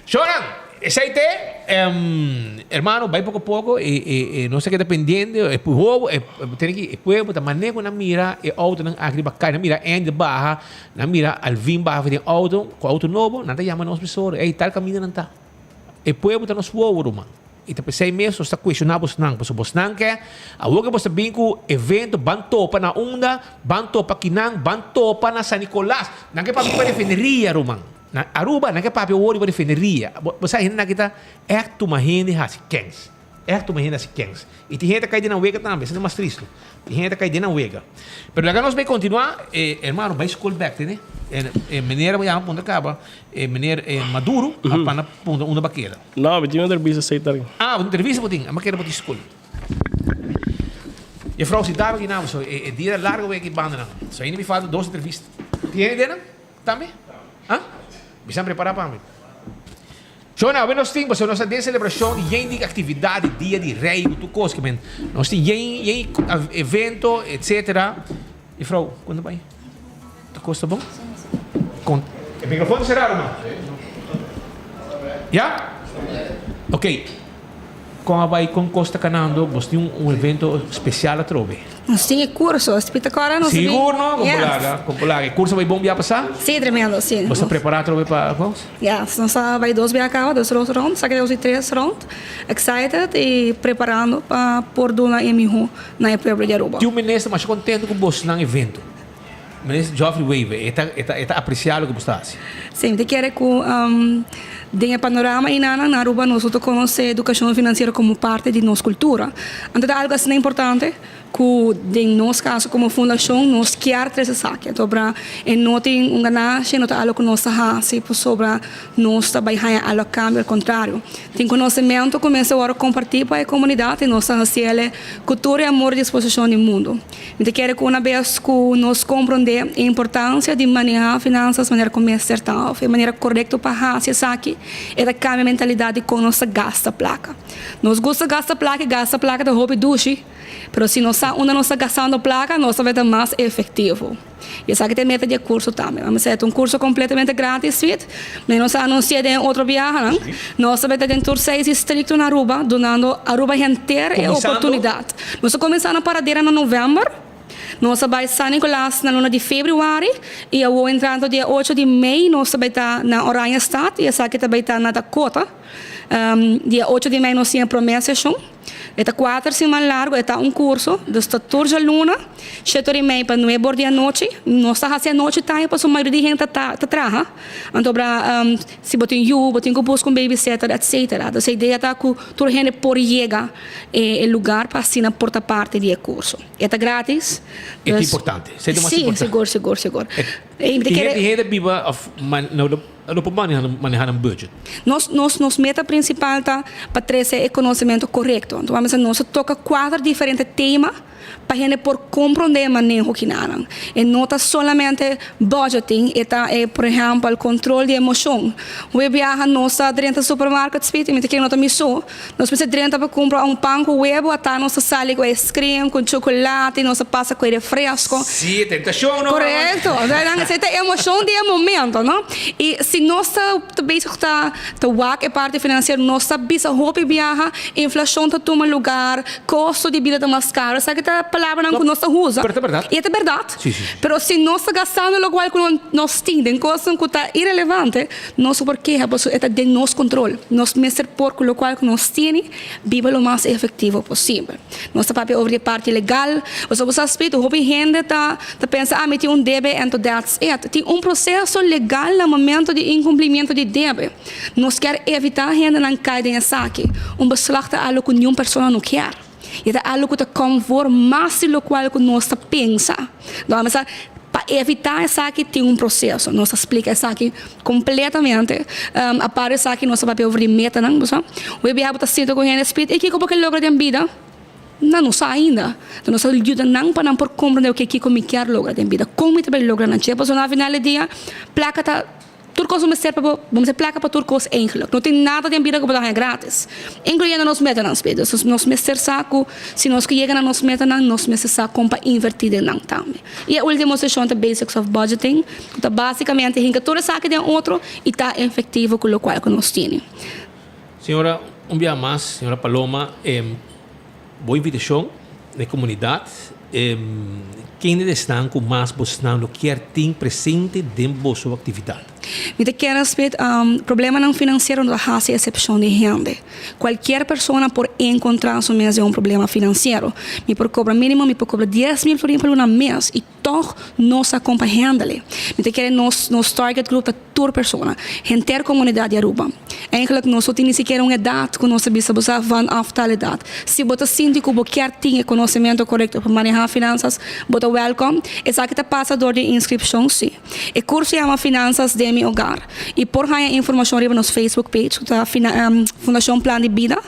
Shownan, esei te, hermano, bai poko poko i nos ta keda pendiente, e hobo, e tene ki e pueblo ta manera ku nan mira e outonan aki riba kai, nan mira Andy ta baha. Nan mira Alvin baha for den auto, ku auto nobo, nan ta yama nos mesora, ey, tal kaminda nan ta. E pueblo ta nos wowo, ruman. I ta p'esei mes nos ta kuestioná bosnan, pasobra bosnan ke, awor ke bos ta bin ku evento, ban topa na unda, ban topa kinan, ban topa na San Nicolas. Nan ke papia riba refineria, ruman. Na Aruba nan ke papia awor riba refineria. Bo sa hendenan aki ta ègt tuma hende hasi kens. Ègt tuma hende hasi kens. I tin hende ta kai den nan wega tambe, esei ta mas tristu. Tin hende ta kai den nan wega. Pero laga nos bai kontinuá, e hermano bai skol bèk tene. E meneer a yama punta kaba, e meneer Maduro a pana punta unda bo a keda. No, mi tin un entrevista sei tardi. Ah, un entrevista bo tin, a mi a keda bo tin skol. Juffrouw si daba aki nan, so e dia ta largo wei aki bandanan. So ainda mi falta dos entrevista. Tin hende den nan tambe? Ah? Bisa prepara pa mi. Shona, awe nos tin, pasobra nos ta den selebrashon di yen di aktividat di dia di rei ku tur kos ke men. Nos tin yen yen evento etsetera. Jufrou, kon ta bai? Tur kos ta bon? Kon e mikrofon ta será ruman? Ya? Oké. Kon a bai, kon kos ta kanando? Bos tin un evento spesial atrobe? Nos tin e curso, Spita Cora nos tin. Sigur no? Kon por laga, kon por laga. E curso a bai bon bia pasá? Sí, tremendo, sí. Bos ta prepará atrobe pa kos? Yes, nos a bai dos bia kaba, dos rond, sa ke nos di tres rond. Excited i preparando pa por duna e mihó na e pueblo di Aruba. Tin un minister masha contento cu bosnan evento. Minister Geoffrey Wever, e ta e ta e ta aprecia loke bo sta haci. Sí, mi ta kere cu den e panorama einanan na Aruba nos no ta conoce educacion financiero como parte di nos cultura. Anto ta algo asina importante cu den nos caso como fundacion nos kier trece esaki. Pasobra e no tin un ganashi, no ta algo cu nos ta haci pasobra nos ta bay haña algo a cambio, al contrario. Tin conocemento cu mester worde comparti pa e comunidad y nos ta haciele cu tur e amor y disposicion di mundo. Mi ta kere ku una bes ku nos komprondé e importansia di manehá finansas manera ku mester ta òf e manera korekto pa hasi esaki, e ta kambia mentalidat di kon nos ta gasta plaka. Nos gusta gasta plaka i gasta plaka ta hopi dushi, pero si nos sa unda nos ta gastando plaka, nos ta bai ta mas efektivo. I esaki ta e meta di e kurso tambe. Mami sa e ta un kurso kompletamente gratis, Sweet. Mi nos a anunsi'é den e otro biahanan. Nos ta bai ta den tur seis distrikto na Aruba, dunando Aruba henter e oportunidat. Nos a kuminsá na Paradera na novèmber. Nos a bai San Nicolas na luna di februari y awo entrando dia ocho di mei nos ta bai ta na Oranjestad y esaki ta bai ta na Dakota. Dia ocho di mei nos tin e prome seshon. E ta kuater siman largu, e ta un kurso, dus ta tur djaluna, shete ora i mei pa nuebe or di anochi. Nos ta hasi anochi tambe pasobra mayoria di hende ta ta traha. Anto bra si bo tin yu, bo tin ku buska un babysitter, etcetera. Dus e idea ta ku tur hende por yega e lugar pa asina por ta parti di e kurso. E ta gratis. E ta importante. Esei ta mas importante. Si, sigur, sigur, sigur. E hende biba of no por maneha nan budget. Nos, nos, nos meta principal ta pa trece e conocemento corecto. Anto wak mester nos a toca cuater diferente tema pa hende por comprende e maneho kinanan. E no ta solamente budgeting, e ta e, por ehempel, control di emocion. Hopi biaha nos ta drenta supermarket spit, y mi ta kere no ta mi so, Nos mester drenta pa cumpra un pan cu webo, ata nos ta sali cu ice cream, cu chocolate, nos ta pasa cu e refresco. Sí, e tentacion, no? Correcto. Esey ta emocion di e momento, no? Y si nos ta ta bezig ta ta wak e parti financiero, nos ta bisa hopi biaha, inflacion ta tuma lugar, costo di bida ta mas caro. Esaki ta palabranan cu nos ta usa. Pero ta berdad. Y e ta berdad. Sí, sí, sí. Pero si nos ta gastando locual cu nos tin den cosnan cu ta irelevante, Nos no por keha pasobra e ta den nos control. Nos mester por cu locual cu nos tene biba lo mas efectivo posibel. Nos ta papia over di e parti legal, pasobra bo sa spit hopi hende ta ta pensa ah mi tin un debe ento that's it. Tin un proceso legal na momento di incumplimiento di debe. Nos kier evita hendenan cay den esaki. Un beslag ta algo cu niun persona no kier. Y ta algo cu ta come voor mas di locual cu nos ta pensa. Dòmi sa, pa evitá esaki tin un proseso. Nos ta splika esaki kompletamente. Aparte esaki nos ta papia over di metanan, bo sa. Hopi biaha bo ta sinta ku hende spit, e kiko bo ke logra den bida? Nan no sa ainda. Enton nos ta yuda nan pa nan por komprende oke kiko mi kier logra den bida, kon mi ta bai logra nan. Che pasobra na final di dia plaka ta. Tur kos bo mester pa bo, bo mester plaka pa tur kos eigenlijk. No tin nada den bida ku bo ta haña gratis, inkluyendo nos metanan spiritual. Dus nos mester sa ku si nos ke yega na nos metanan, nos mester sa kon pa invertí den nan tambe. I e último seshon ta Basics of Budgeting, ku ta básikamente hinka tur esaki den otro i ta efektivo ku lokual ku nos tene. Señora, un biaha mas, señora Paloma, bo invitashon na e komunidat. Kende ta esnan ku mas bosnan lo kier tin presente den boso aktividat? Mi ta kere spit, problemanan finansiero no ta hasi esepshon di hende. Kualkier persona por enkontrá su mes den un problema finansiero. Mi por kobra mínimo, mi por kobra 10,000 florin pa luna mes i tòg no sa kon pa hèndel. Mi ta kere nos nos target group ta tur persona, henter komunidat di Aruba. Eigenlijk nos no tin ni sikiera un edat ku nos ta bisa bo sa vanaf tal edat. Si bo ta sinti ku bo kier tin e konosementu korekto pa manehá finansas, bo ta wèlkòm. Esaki ta pasa dor di inskripshon si. E kurso yama Finanzas den mi hogar i por haña informashon riba nos Facebook page ku ta Fundashon Plan di Bida.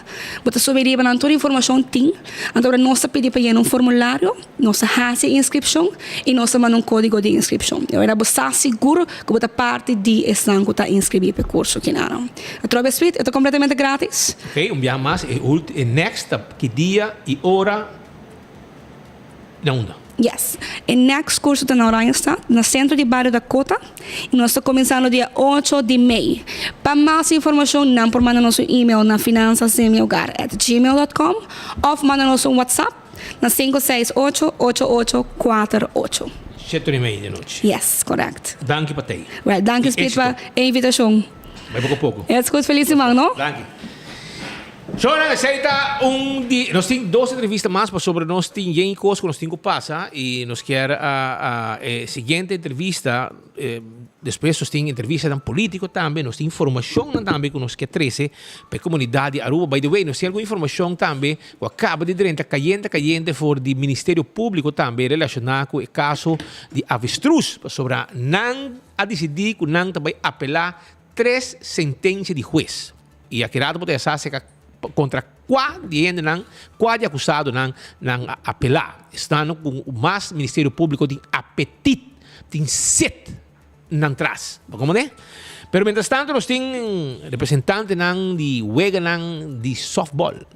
Bo ta subi riba nan tur informashon tin. Anto ora nos ta pidi pa yena un formulario. Nos ta hasi e inskripshon i nos ta manda un kódigo di inskripshon. E ora bo sa sigur ku bo ta parti di esnan ku ta inskribí pa e kurso kinanan. Atrobe Sweet, e ta kompletamente grátis. Ok, un biaha mas, e ult, e next ta ki dia i ora i na unda? Yes. E next kurso ta na Oranjestad, na sentro di bario Dakota, i nos ta kuminsando dia ocho di mei. Pa mas informashon nan por manda nos un email na finanzasdenmihogar at gmail dot com òf manda nos un WhatsApp. Na sinku seis ocho, ocho ocho, kuater ocho. Shete ora i mei di anochi. Yes, correct. Danki pa tei. Well, danki I Speed pa éxito. e invitashon. Bai poko poko. Es goed, feliz siman, no? Danki. Shownan, esei ta un di, nos tin dos entrevista mas pasobra nos tin yen kos ku nos tin ku pasa i nos kier a a e siguiente entrevista Despues nos tin entrevistanan politico tambe, nos tin informacionnan tambe cu nos ke trece pa e comunidad di Aruba. By the way, nos tin algun informacion tambe cu a caba di drenta cayente cayente for di Ministerio Publico tambe relaciona cu e caso di avestruz, pasobra nan a dicidi cu nan ta bay apela tres sentencia di huez. Y aki rato bo ta yasa acerca contra cua di hendenan, cua di acusadonan nan a apela. Esnan cu mas Ministerio Publico tin apetit, tin set nan tras. Bo comprende? Pero mientras tanto nos tin representantenan di weganan di softball.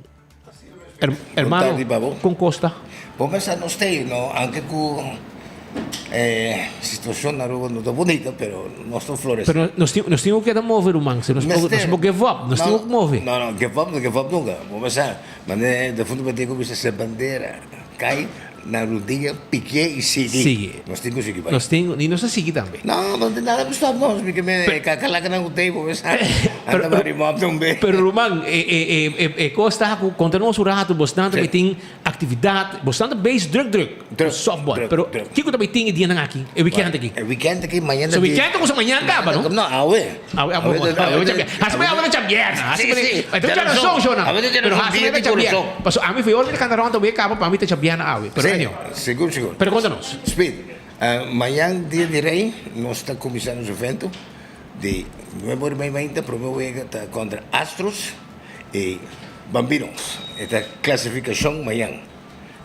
Hermano, con costa? Bo mester nos tei, no? Anke cu e situacion na Aruba no ta bunita, pero nos ta florece. Pero nos tin, nos tin cu keda move, ruman. Si nos por, nos por give up, nos tin cu move. No, no, give up no give up nunca. Bo mester, mane defunto Betico bisa, si e bandera cay. Na rudia, pikié i sigui. Sigui. Nos tin ku sigui bai. Nos tin, i nos a sigui tambe. No, no tin nada ku stòp nos, mi ke me kakalakanan ku tei bo mester anda bari mòp tambe. Pero ruman, e e e e e kos ta ku konta nos un ratu bosnan ta tin aktividat, bosnan ta bezig druk druk ku softball, pero kiko ta bai tin e dianan aki, e wikènt aki? E wikènt aki mañana So wikènt ta kusa mañana kaba no? No, awe. Awe awe awe djabièrnè. Hasi awe ta djabièrnè. Hasi Sí, sí. E ta djarason shownan. Awe ta Pero djarason hasi dia ta di djabièrnè. kurason. Paso ami for ora mi ta kanta rònt awe kaba pa mi ta djabièrnè awe. Pero Sí, anyhow. sigur sigur. Pero konta nos. Speed, mañan dia di rei nos ta kuminsá nos evento di nuebe ora i mei mainta prome wega ta kontra Astros i Bambinos. E ta klasifikashon mañan.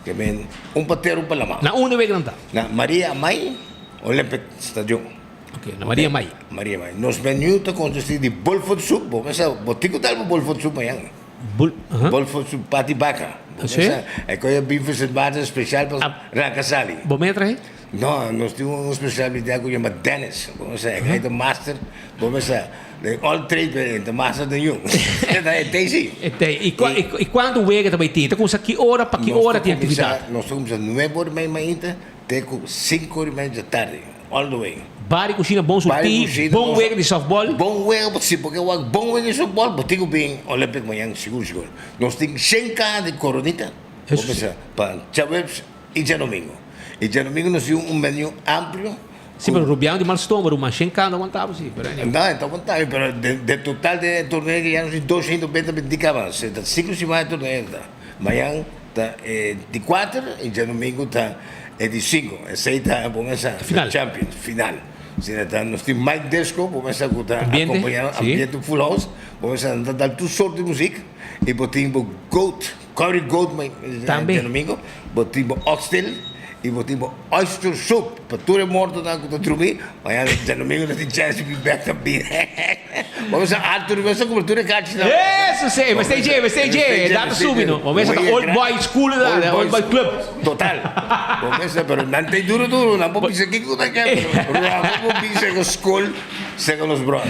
Ke men un pa tera un pa lama. Na unda wega nan ta? Na Maria Amai Olympic Stadion. Ok, na Maria Mai. Maria Mai. Nos menu ta consisti di bolfot soep. Bo mester, bo tin cu tal bo bolfot soep mañan. Bol, uh -huh. Bolfot soep, pati baca. Bo Sí? mester, e coge bife Sint Maarten special pa ranca sali. Bo mester trahe? No, nos tin un specialidad cu yama Dennis. Bo mester, e ta master. Bo mester, den all trade pero e ta master den yu. E tei si. E tei. Y, cua, y, y cuanto wega ta bay tin? Ta cuminsa ki ora pa ki ora tin actividad? Nos ta cuminsa nuebe ora y mei mainta te cu cinco ora y mei dje tardi. All the way. Bari kushina bon surtí, bon wega di softball. Bon wega, si bo ke wak bon wega di softball, bo tin ku bin Olympic mañan sigur sigur. Nos tin shen kaha di koronita, bo pensa pa djaweps i djadomingo. I djadomingo nos tin un menu amplio. Si, pero Rubiano di mal stoma, ruman, shen kaha no aguanta bo si, pero anyway. No, e ta aguanta, pero den total den e torneo ke ya nos tin doscientos benta binti kaba, se ta sinku simana e torneo ta. Mañan ta e di kuater i djadomingo ta e di sinku. Esei ta bo mesa Final. Champions, final. Asina ta nos tin Mike Desco, bo mesa ku ta Ambiente, akompañá sí. ambiente full house. Bo mesa nan ta dal tur sort di muzik i bo tin bo goat, curry goat Tambe. djadomingo. Bo tin bo oxtail i bo tin bo oyster soup pa tur e mortonan ku ta drumi. Mañana djadomingo nan tin chèns di bin bèk ta bira. Bo mesa Arthur mesa kumpra tur e kachinan. Eso sí, mester dje, mester dje, edad ta subi no. Bo mesa ta old boy school edad, old boy club. Total. Bo mesa pero nan ta duro duro, nan por bisa kiko ta ke, pero nan por bisa ku skol seka nos brother.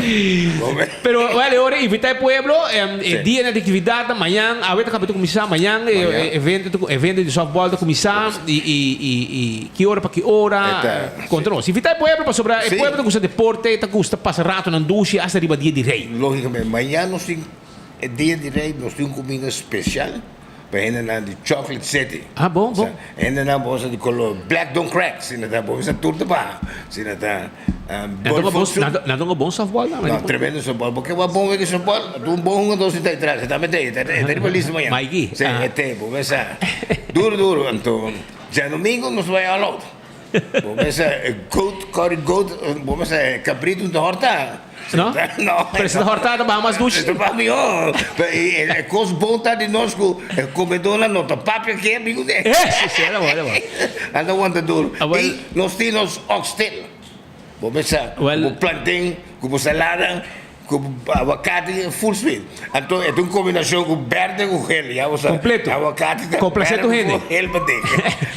Pero well e ora invita e pueblo, e dia di actividad ta mañan, awe ta caba ta cuminsa, mañan e evento evento di softball ta cuminsa y y y y ki ora pa ki ora. Contra nos. Invita e pueblo pasobra e pueblo ta gusta deporte, ta gusta pasa ratonan dushi hasta riba dia di rey. Logicamente, mañan nos tin e dia di rey, nos tin un cuminda special pa hendenan di Chocolate City. Ah, bon, bon. Hendenan bo sa di color black don't crack, sina ta bo bisa tur ta baha, sina ta Nan ta un bon softball tambe. No, tremendo softball. Bo ke wak bon wega softball, un bon hungador si ta atras, e ta mete, e ta riba lista mañan. Mikey. Si, e te, bo mesa duro duro, anto djadomingo nos bai all out. Bo mesa goat, curry goat, bo mesa cabrito no ta horta. No? No. Pero si ta horta ta baha mas dushi. Ta baha mihó. Pero e kos bon ta di nos ku e komedónan no ta papia ke amigu den. Si, si, e ta bon, e ta bon. Nan ta wanta duru. I nos tin nos oxtail. Bo mesa ku bo plantain, ku bo salada. Ku awakati full speed. Anto e ta un kombinashon ku berde ku gel. Ya bo sa. Kompleto. Awakati ta Komplase berde tur hende. ku gel paden.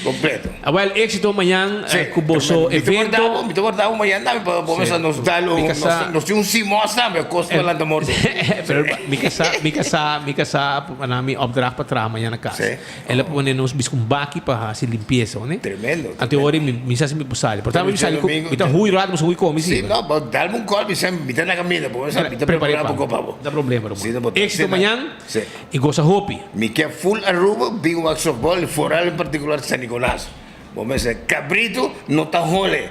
Kompleto. Awel éksito mañan Sí. ku boso Mi ta evento. warda bo, mi ta warda bo mañan tambe pa bo Sí. mesa nos dal un, Mi kasá- nos, nos tin un simos tambe, kos pa lanta morto. Pero mi kasá, mi kasá, mi kasá a na mi opdracht pa traha mañan na kas. Sí. El a pone nos bisca un baki pa hasi limpiesa, no? Tremendo. Anto ora mi mi sa si mi por sali. Por tanto mi sali ku mi ta hui rato, mi sa hui komi Si, si. no, bo dalme un call, mi sa mi ta na caminda, bo sa mi ta Prepare prepara pa. poko pa bo. No problema, ruman. Si, no, bo Éxito si, mañan Si. y gosa hopi. Mi ke full Aruba bin wak softball y foral en particular San Nicolas. Bo mester cabrito no ta hole.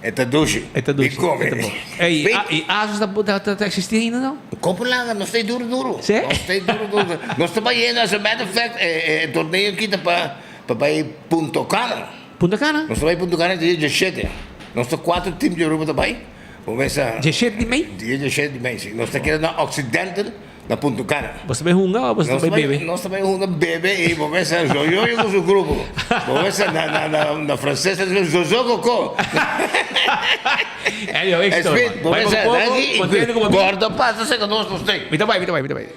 E ta dushi. E ta dushi. Bin come. E ta bon. Ey, Bin. a, y Asus ta, ta, ta, ta existi ainda no? Kopo langa, nos ta duro duro. Sí? Nos ta duro duro. Nos ta bayendo, as a matter of fact, e, e torneo aki ta pa, pa bay Punto Cana. Punta Cana? Nos ta bay Punto Cana dia diesshete. Nos ta cuatro team di Aruba ta bay. Bo mesa. Diesshete di mei? Dia diesshete di mei, si. Nos ta keda na Occidental. Na Punto Cana. Bo ta bai hunga o bo ta bai bebe? Nos ta bai hunga bebe y bo mesa zoyoyo cu su grupo. Bo mesa na na na na frances ta bisa zozo coco. Elio, éxito. Esmit, bo Bai mesa poco poco, danki y contento como gordo pasa seca nos nos ten. Mi ta bai, mi ta bai, mi ta bai.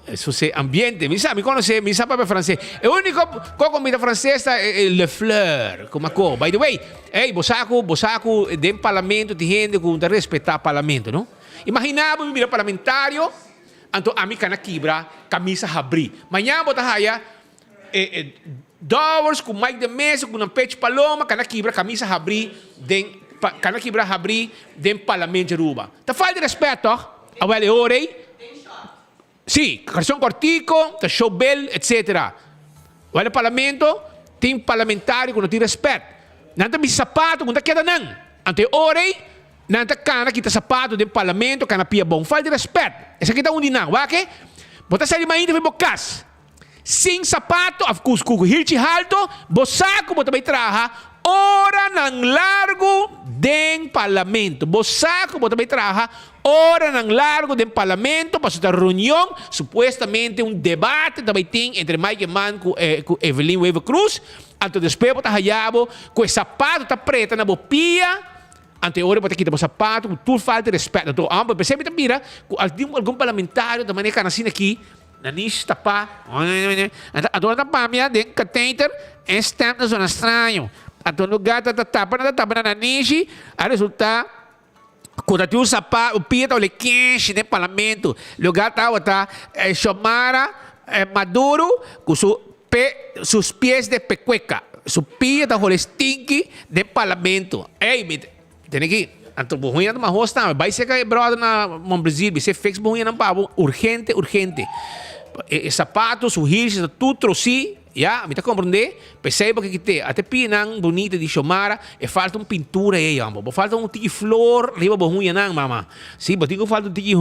Eso se ambiente. Mi sa, mi conoce, mi sa papia frances. E unico co comida frances ta Le Fleur, como co. By the way, ey, bo sa cu, bo sa cu den parlamento tin hende cu ta respeta parlamento, no? Imaginá bo mi bira parlamentario, anto ami kana kibra kamisa habrí. Mañan bo ta haya e e. Dowers ku Mike de Meza ku nan pech paloma kana kibra kamisa habri den kana kibra habri den Parlamento di Aruba. Ta falta di respet toch? Awel e ora ei? Si, karson kortiko, ta show bel etc. Awel e Parlamento tin parlamentario ku no tin respet. Nan ta bisti sapato ku no ta keda nan. Anto e ora ei nan ta kana kita sapato den Parlamento kana pia bon. Falta di respet. Esaki ta un di nan. Wak e? Bo ta sali mainta for bo kas. Sin sapato of ku ku hilchi halto, bo sa ku bo ta bai traha oranan largu den parlamento. Bo sa ku bo ta bai traha oranan largu den parlamento pasobra ta reunion, supuestamente un debate ta bai tin entre Mike Eman ku ku Evelyn Wever Croes. Anto despues bo ta haya bo ku e sapato ta preta na bo pia, anto e ora bo ta kita bo sapato ku tur falta di respet. Anto amper p'esei mi ta mira ku algun parlamentario ta manera kana asina aki. Nanish tapá. Anto nan ta pamia den kateter en stem ta zona straño. Anto no gata ta tapa nan ta tapa na nanishi a resulta ku ta tin un sapa un pia ta wole kenshi den parlamento. Lugar tabata Xiomara Maduro ku su pe sus pies de pecueca. Su pia ta hole stinki den parlamento. Ey mi Tene ki, anto bo huña ta mahos tambe. Bai seka e brother na Montplaisir, bis'é fix bo huñanan pa bo urgente, urgente. E sapato, su heels ta tur trosí, ya, mi ta komprendé, p'esei bo ke kit'é. Ate pianan bunita di Xiomara, e falta un pintura ei, homber. Bo falta un tiki flor riba bo huñanan, mama. Sí, bo tin ku falta un tiki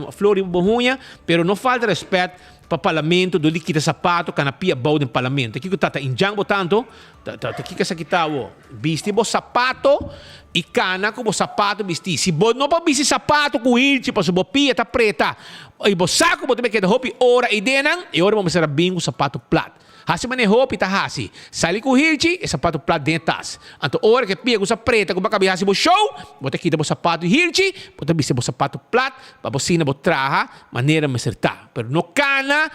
flor riba bo huña, pero no falta rèspèt pa parlamento dor di kita sapato kana pia abou den parlamento. Kiko ta ta injan bo tanto? Ta ta kiko esaki ta awo? Bisti bo sapato i kana ku bo sapato bistí. Si bo no por bisti sapato ku hilchi pasobra bo pia ta preta i bo sa ku bo ta bai keda hopi ora ei den nan, e ora bo mester a bin ku sapato plat. Hasi manera hopi ta hasi. Sali ku hilchi, e sapato plat den e tas. Anto ora ku e pia ku sa preta ku bo a kabi hasi bo show, bo ta kita bo sapato i hilchi, bo ta bisti bo sapato plat pa bo asina bo traha manera mester ta. Pero no kana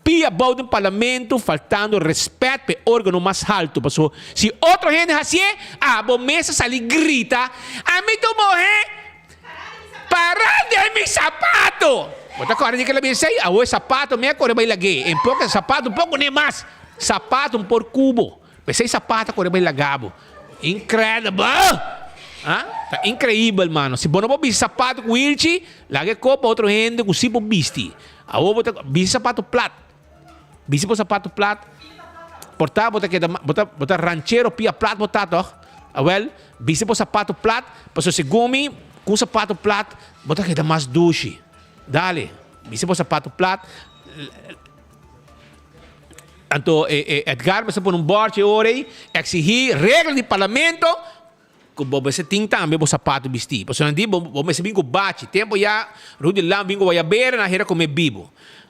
Pia bou den parlamento faltando respet p'e organo mas halto paso si otro hende hacié abo mes a sali grita ami tu mohe para den mi sapato bo ta corda di kila bien esey awo e sapato mi a core bay lag'é en poco sapato un poco ne mas sapato un por cubo p'esey sapato a core bay lagabo incredible ah ta increibel mano si bo no por bisti sapato cu hilchi laga e copa otro hende cu si por bisti. Awor bo ta bisti sapato plat. Bisti bo sapato plat. Por ta bo ta keda bo ta bo ta ranchero pia plat bo ta toch? Awel, bisti bo sapato plat, pasobra segun mi ku sapato plat bo ta keda mas dushi. Dale, bisti bo sapato plat. Anto e e Edgar mester pone un bòrchi e ora ei, eksihí regla di parlamento. Ku bo mester tin tambe bo sapato bistí. Pasobra nan di bo, bo mester bin ku bachi. Tempu ya Rudy Lam bin ku wayabera nan hera komé bibu.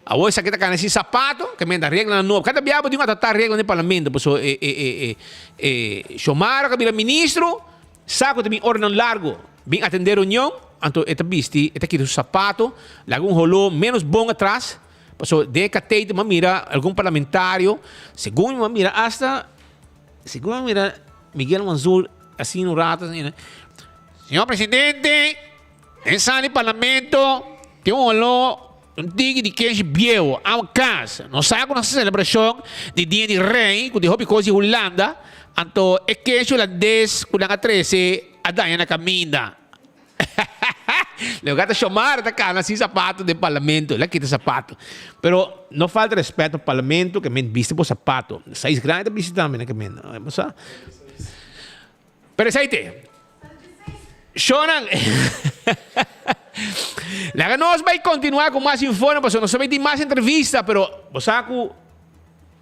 Awor esaki ta kana sin sapato, ke menda reglanan nobo. Kada bia bo tin ku adaptá reglanan den parlamento, pasobra e e e e e Xiomara ku a bira ministro sa ku ta bin oranan largu bin atendé reunion, anto e ta bisti, e ta kita su sapato, laga un holó ménos bon atras, pasobra den e katete bo a mira algun parlamentario, segun mi a mira asta. Segun a mira Miguel Manzur asina un rato asina, Señor Presidente, den sala di Parlamento tin un oló un tiki di keshi bieu, awa kas. Nos sa ku nos selebrashon di Dia di Rei ku tin hopi kos di Hulanda, anto e keshi hulandes ku nan a trese a daña na kaminda. Lo gata Xiomara ta cana sin zapato den parlamento. El a kita zapato. Pero no falta respeto pa parlamento ke men bisti bo zapato. Size grandi ta bisti tambe na ke men. Bo sa. Pero esei te. Shonan. Laga nos bai continua cu mas informe pasobra nos ta bai tin mas entrevista pero bo sa cu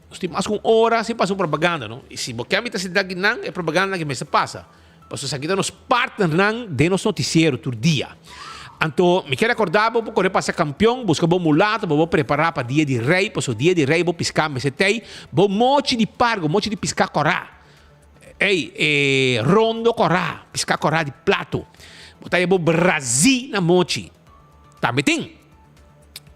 nos tin mas cu un ora sin pasa un propaganda no. Y si bo ke mi ta sinta akinan e propaganda aki mester pasa. Pasobra esaki ta nos partnernan den nos noticiero tur dia. Anto mi kier recorda bo pa kore pasa campeon, busca bo mulato pa bo prepara pa dia di rey, pasobra dia di rey bo pisca mester tey bo mochi di pargo, mochi di pisca cora. Ey, e rondo cora, pisca cora di plato. Bo ta haya bo brazi na mochi. Tambe tin.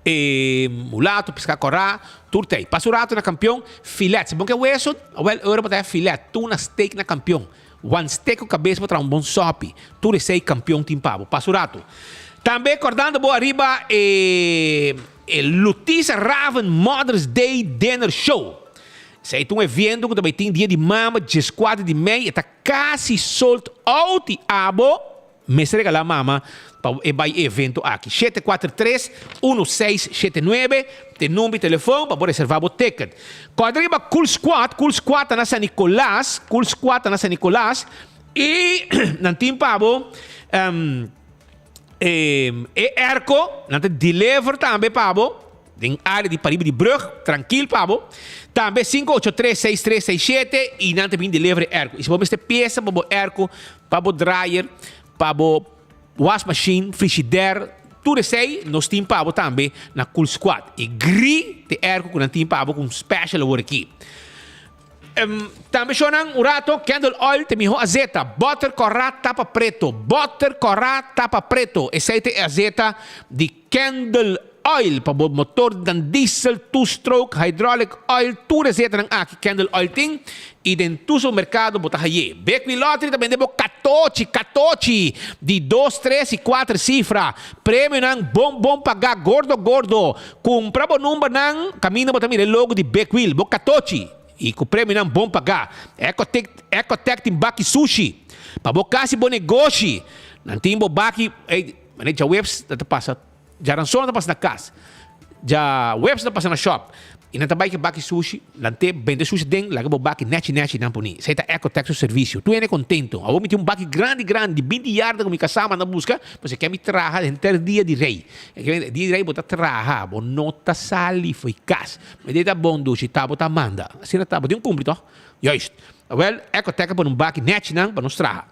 E mulato, piská kòrá, tur ta ei. Pasa un rato na kampion, filet. Si bo ke weso, awel ora bo ta haña filet, tuna, steak na kampion. Wan steak ku kabes bo traha un bon sòpi. Tur esei kampion tin pa bo. Pasa un rato. Tambe kòrdando bo ariba e e Lutisa Raven Mother's Day Dinner Show. Esei ta un evento ku ta bai tin dia di mama dieskuater di mei, e ta kasi sold out i abo mester regalá mama pa e bai e evento aki. 743 1679 ta e number di telefon pa bo reservá bo ticket. Kòrda riba Cool Squad, Cool Squad ta na San Nicolas, Cool Squad ta na San Nicolas i nan tin pa bo e airco, nan ta deliver tambe pa bo. Den área di pariba di brug, trankil pa bo. Tambe 5836367 i nan ta bin deliver e airco. I si bo mester piesa pa bo airco, pa bo dryer, pa bo wasmachine, frigidaire, tur esei nos tin pa bo tambe na Cool Squad. E gri t'e airco ku nan tin pa bo ku un special awor aki. Tambe shownan un rato, candle oil t'e miho azeta, butter kòrá tapa preto, butter kòrá tapa preto, esei t'e azeta di Candle oil pa bo motor dan diesel, two stroke, hydraulic oil, tur e zetanan aki candle oil tin y den tur supermercado bo ta haye. Bakery Lottery ta bende bo catochi, catochi di dos, tres y cuater cifra. Premionan bon bon paga, gordo gordo. Cumpra bo numbernan caminda bo ta mira e logo di Big Wheel, bo catochi y cu premionan bon paga. Ecotec, Ecotec tin baki sushi pa bo casi bo negoshi. Nan tin bo baki, ey. Mane djaweps nan ta pasa, djaranson nan ta pasa na kas, djaweps nan ta pasa na shop i nan ta bai ke baki sushi, nan te bende sushi aden, laga bo baki nechi nechi nan poni. Esei ta Ecotec su servisio. Tur hende kontento. Awor mi tin un baki grandi grandi di binti yarda ku mi kasá manda buska, pasobra ke mi traha henter dia di rei. E dia di rei bo ta traha, bo no ta sali fo'i kas. Mi di ta bon dushi, ta bo ta manda. Asina ta, bo tin un kumpli tòg? Juist. Awel, Ecotec a pone un baki nechi nan pa nos traha.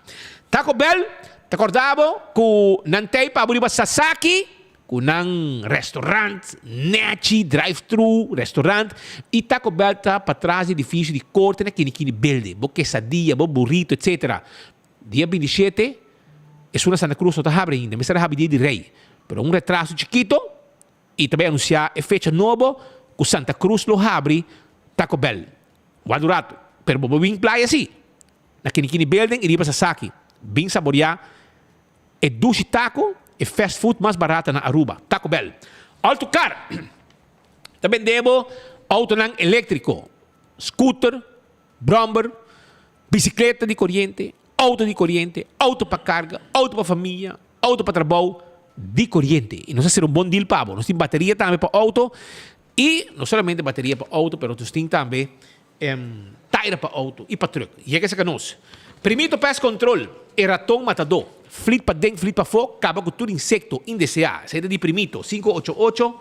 Taco Bell Ta corda bo cu nan tey pa bo riba Sasaki cu nan restaurant nechi, drive thru restaurant y Taco Bell ta patras di edificio di corte na Kini Kini building. Bo quesadilla, bo burrito etc. Dia 27 esun na Santa Cruz no ta habri ainda, mester a habri dia di Rey pero un retraso chikito y ta bay anuncia e fecha nobo cu Santa Cruz lo habri Taco Bell. Wak un rato, pero bo por bin playa si. Na Kinikini Building i riba Sasaki. Bin saboreá e dushi taco, e fast food mas barata na Aruba, Taco Bell. Alto Car ta bende bo autonan eléktriko, scooter, bromber, bisikleta di koriente, auto di koriente, auto pa karga, auto pa famia, auto pa trabou di koriente. I nos a hacer un bon deal pa bo. Nos tin bateria tambe pa auto i no solamente bateria pa auto pero nos tin tambe Taira pa auto y pa truck. Yega cerca nos. Primito Pest Control, e raton matadó. Flit paden, flit pafó, caba cu tur insecto indeseá. Esey ta di Primito. Cinco ocho ocho,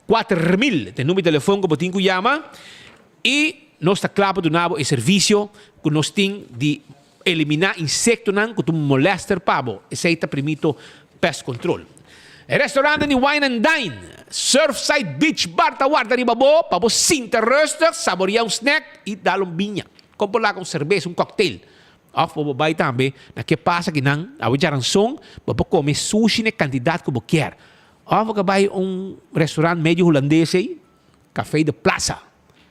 4000 ta e numero di telefon cu bo tin cu yama. Y nos ta cla pa duna bo e servicio cu nos tin di Eliminá insectonan cu ta un molester pa bo. Esey ta Primito Pest Control. E restaurante di Wine and Dine, Surfside Beach Bar ta warda riba bo pa bo sinta rustig, saborea un snack y dal un biña. Con por laga un cerbes, un cocktail. Of bo por bay tambe na Ke Pasa Kinan, awe djaranson, bo por come sushi na e cantidad cu bo kier. Of bo ka bay un restaurant medio Hulandes ey, Café de Plaza.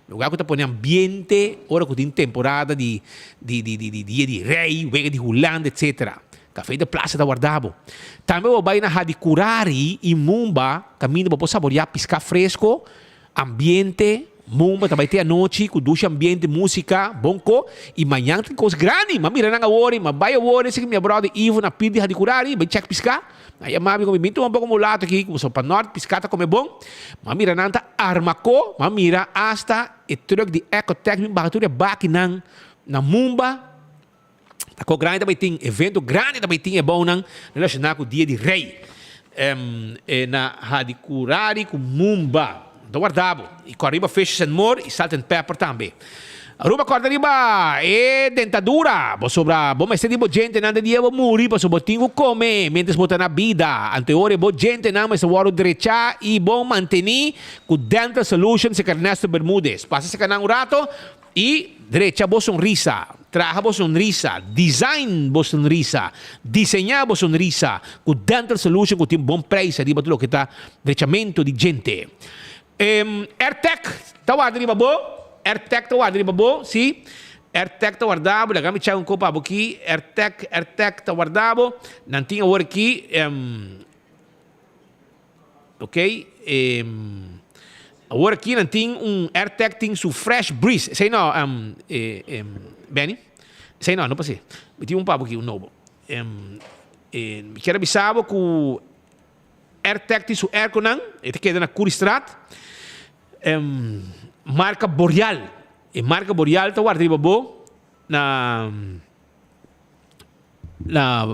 Lugar cu ta pone ambiente ora cu tin temporada di di di di dia di rey, wega di Hulanda etc. Café de Plaza ta warda bo. Tambe bo bay na Hadicurari y Mumba caminda bo por saborea pisca fresco, ambiente, Mumba ta bay te anochi cu dushi ambiente, musica, bon co y mañan tin cos grandi. M'a mira nan awor y m'a bay awor esaki mi brother Ivo na pir di Hadicurari bay check pisca. Nan yama mi ku mi bin tuma un poko mulato aki, ku pa nort piská ta kome bon. M'a mira nan ta arma ko, m'a mira asta e truck di Ecotec bin baha tur e bakinan na Mumba. Ta ko grandi ta bai tin, evento grandi ta bai tin e bounan relashoná ku Dia di Rei na Hadicurari ku Mumba. Ta warda bo. I kòrda riba Fishes and More i Salt and Pepper tambe. Aruba kòrda riba e dentadura. Bo sobra bo mester di bo djentenan te dia bo muri pasobra bo tin ku kome miéntras bo ta na bida. Anto e ora e bo djentenan mester wòrdu drechá i bon mantení ku Dental Solution serka Ernesto Bermudez. Pasa serka nan un rato i drecha bo sonrisa. Traha bo sonrisa. Design bo sonrisa. Diseñá bo sonrisa ku Dental Solution ku tin bon preis ariba tur loke ta drechamentu di djente. Airtec ta warda riba bo, Airtec ta warda riba bo, si, Airtec ta warda bo, laga mi chek un ko pa bo aki, Airtec, Airtec ta warda bo, nan tin awor aki, ok, Awor aki nan tin un Airtec tin su Fresh Breeze. Esei no, Benny? Esei no, no pas'é. Mi tin un pa bo aki, un nobo. Mi kier a bisa bo ku Airtec tin su airconan, e ta keda na Curiestraat. Marka Boreal. E marka Boreal ta warda riba bo na na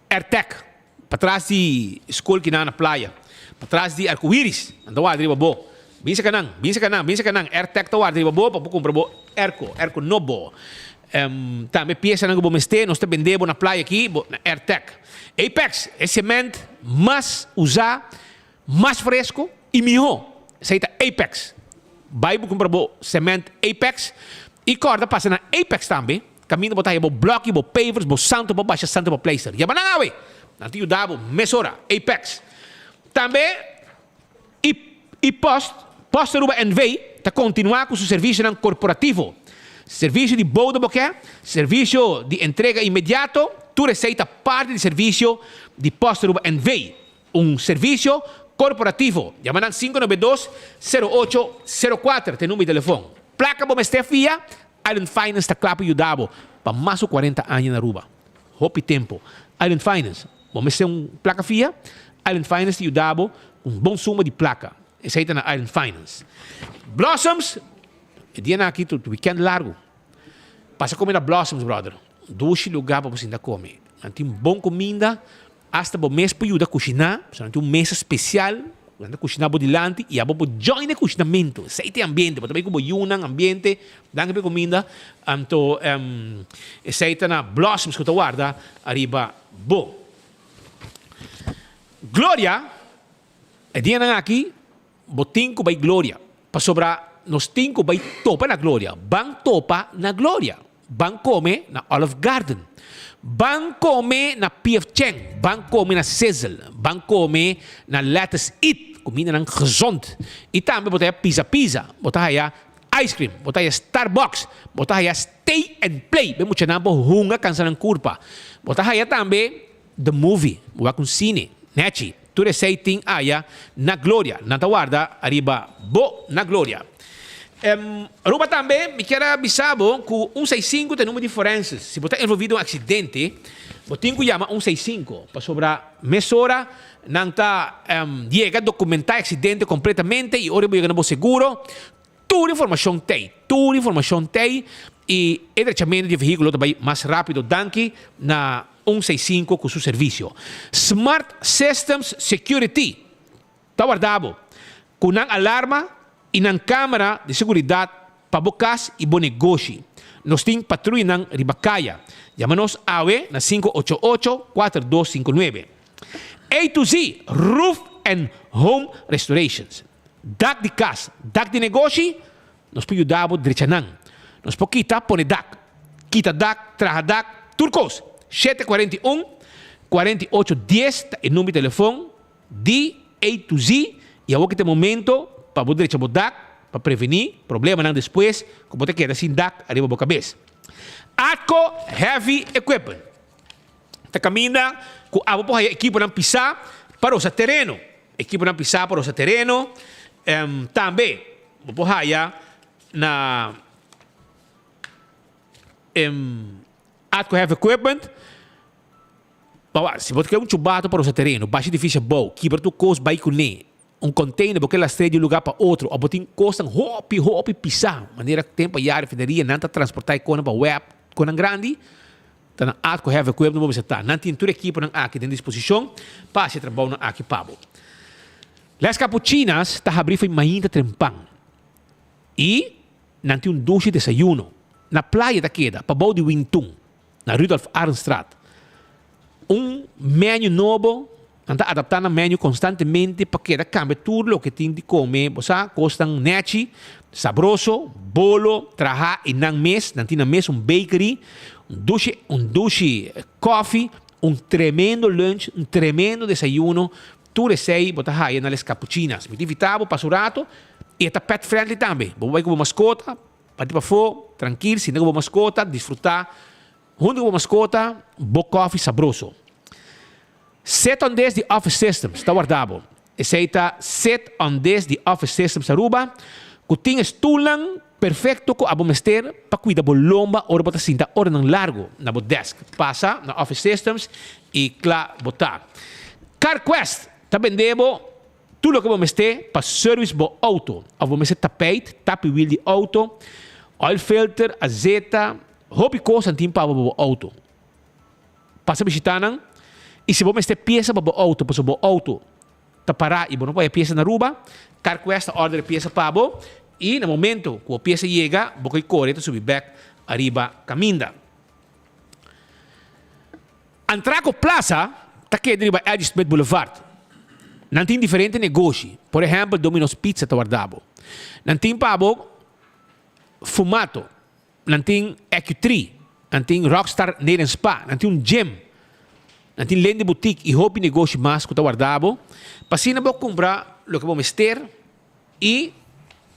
Airtec, patras di skol kinan na playa, patras di Arcoiris, nan ta warda riba bo. Bin saka nan, bin saka nan, bin saka nan. Airtec ta warda riba bo pa bo kumpra bo airco, airco nobo. Tambe piesanan ku bo mester, nos ta bende bo na playa aki, bo na Airtec. Apex, e cement mas usá, mas fresco i mihó. Esei ta Apex. Bai bo kumpra bo cement Apex i kòrda pasa na Apex tambe. Kaminda bo ta haya bo blòki, bo pavers, bo santo pa basha, santo pa pleister. Yama nan awe! Nan ta yuda bo mesora. Apex. Tambe i i Post, Post Aruba NV. ta kontinuá ku su servisionan korporativo. Servisio di bouda bo ke, servisio di entrega inmediato, tur esei ta parti di servisio di Post Aruba NV. Un servisio korporativo. Yama nan 592 08 04 ta e number di telefon. Plaka bo mester fia, Island Finance ta kla pa yuda bo pa mas ku 40 aña na Aruba. Hopi tempo. Island Finance, bo mester un plaka fia? Island Finance ta yuda bo ku un bon suma di plaka. Esei ta na Island Finance. Blossoms, e dianan aki ta weekend largu. Pasa kome na Blossoms, brother. Dushi lugar pa bo sinta kome. Nan tin bon kuminda. Asta bo mes por yuda kushiná, pasobra nan tin un mesa spesial ku nan ta kushiná bo dilanti i abo por join e kushinamentu. Esei ta e ambiente, bo ta bai ku bo yunan, ambiente, danki pa e kuminda. Anto esei ta na Blossoms ku ta warda ariba bo. Gloria, e dianan aki bo tin ku bai Gloria, pasobra nos tin ku bai topa na Gloria. Ban topa na Gloria. Ban kome na Olive Garden. Ban kome na PF Chang. Ban kome na Sizzle. Ban kome na Lettuce Eat, kumindanan gezond. I tambe bo ta haya Pizza Pizza, bo ta haya ice cream, bo ta haya Starbucks, bo ta haya Stay and Play, be muchanan por hunga kansa nan kurpa. Bo ta haya tambe The Movie, bo wak un sine, nechi. Tur esei tin aya na Gloria. Nan ta warda ariba bo na Gloria. Aruba tambe mi kier a bisa bo ku un seis sinku ta e number di forenses. Si bo ta envolvi den un aksidente, bo tin ku yama un seis sinku pasobra mesora nan ta yega dokumentá e aksidente kompletamente i ora bo yega na bo seguro tur informashon t'ei. Tur informashon t'ei i e drechamentu di e vehíkulo ta bai mas rápido danki na un seis sinku ku su servisio. Smart Systems Security ta warda bo ku nan alarma i nan kamera di seguridat pa bo kas i bo negoshi. Nos tin patruyanan riba kaya. Yama nos awe na 588 4259. A to Z Roof and Home Restorations. Dak di kas, dak di negoshi, nos por yuda bo drecha nan. Nos por kita pone dak, kita dak, traha dak, tur kos. 741 48 dies ta e number di telefon Di A to Z i awor ki ta e momento pa bo drecha bo dak pa prevení problemanan despues ku bo ta keda sin dak ariba bo kabes. Atco Heavy Equipment ta kaminda ku abo por haya ekiponan pisá pa rosa tereno. Ekiponan pisá pa rosa tereno tambe bo por haya na Atco Heavy Equipment. Pawa, si bo ta kere un chubato pa rosa tereno, basha edifisio abou, kibra tur kos bai kuné, un container bo ke lastr'é di un lugá pa otro, òf bo tin kosnan hopi, hopi pisá, manera tempu ayá refineria nan ta transportá e konan pa wèp, konan grandi, ta nan Atco Heavy Equipment bo mester ta. Nan tin tur ekiponan aki den disposishon pa hasi e trabounan aki pa bo. Les Capuchinas ta habrí fo'i mainta trempan i nan tin un dushi desayuno. Na playa ta keda, pabou di Wintun. Na Rudolf Arnstraat. Un menu nobo, nan ta adaptá nan menu konstantemente pa keda kambia tur loke tin di kome, bo sa, kosnan nechi, sabroso, bolo, trahá i nan mes, nan tin nan mes un bakery, un dushi, un dushi kòfi, un tremendo lunch, un tremendo desayuno, tur esei bo ta haya na Les Capuchinas. Mi ta invitá bo pasa un rato i e ta pet friendly tambe, bo por bai ku bo maskota, Parti pafó, trankil, sinta ku bo maskota, disfrutá huntu ku bo maskota bo kòfi sabroso. Seton des di Office Systems ta warda bo. Esei ta Sit on This di Office Systems Aruba, ku tin e stulnan perfekto ku abo mester pa kuida bo lomba ora bo ta sinta oranan largu na bo desk. Pasa na Office Systems i kla bo ta. CarQuest ta bende bo tur loke bo mester pa service bo auto. Of bo mester tapijt, tapi wiel di auto, oil filter, azeta, hopi kos nan tin pa bo pa bo auto. Pasa bishitá nan i si bo mester piesa pa bo outo pasobra bo outo ta pará i bo no por haya piesa na Aruba, CarQuest ta order e piesa pa bo i na momento ku bo piesa yega bo koi kore ta subi bèk ariba kaminda. Antraco Plaza ta keda riba L. G. Smith Boulevard. Nan tin diferente negoshi, por ehèmpel Domino's Pizza ta warda bo. Nan tin pa bo Fumato. Nan tin Ecu-Tree, nan tin Rockstar Nail and Spa, nan tin un gym, nan tin Lindy Boutique y hopi negoshi mas cu ta warda bo pa asina bo cumpra loke bo mester y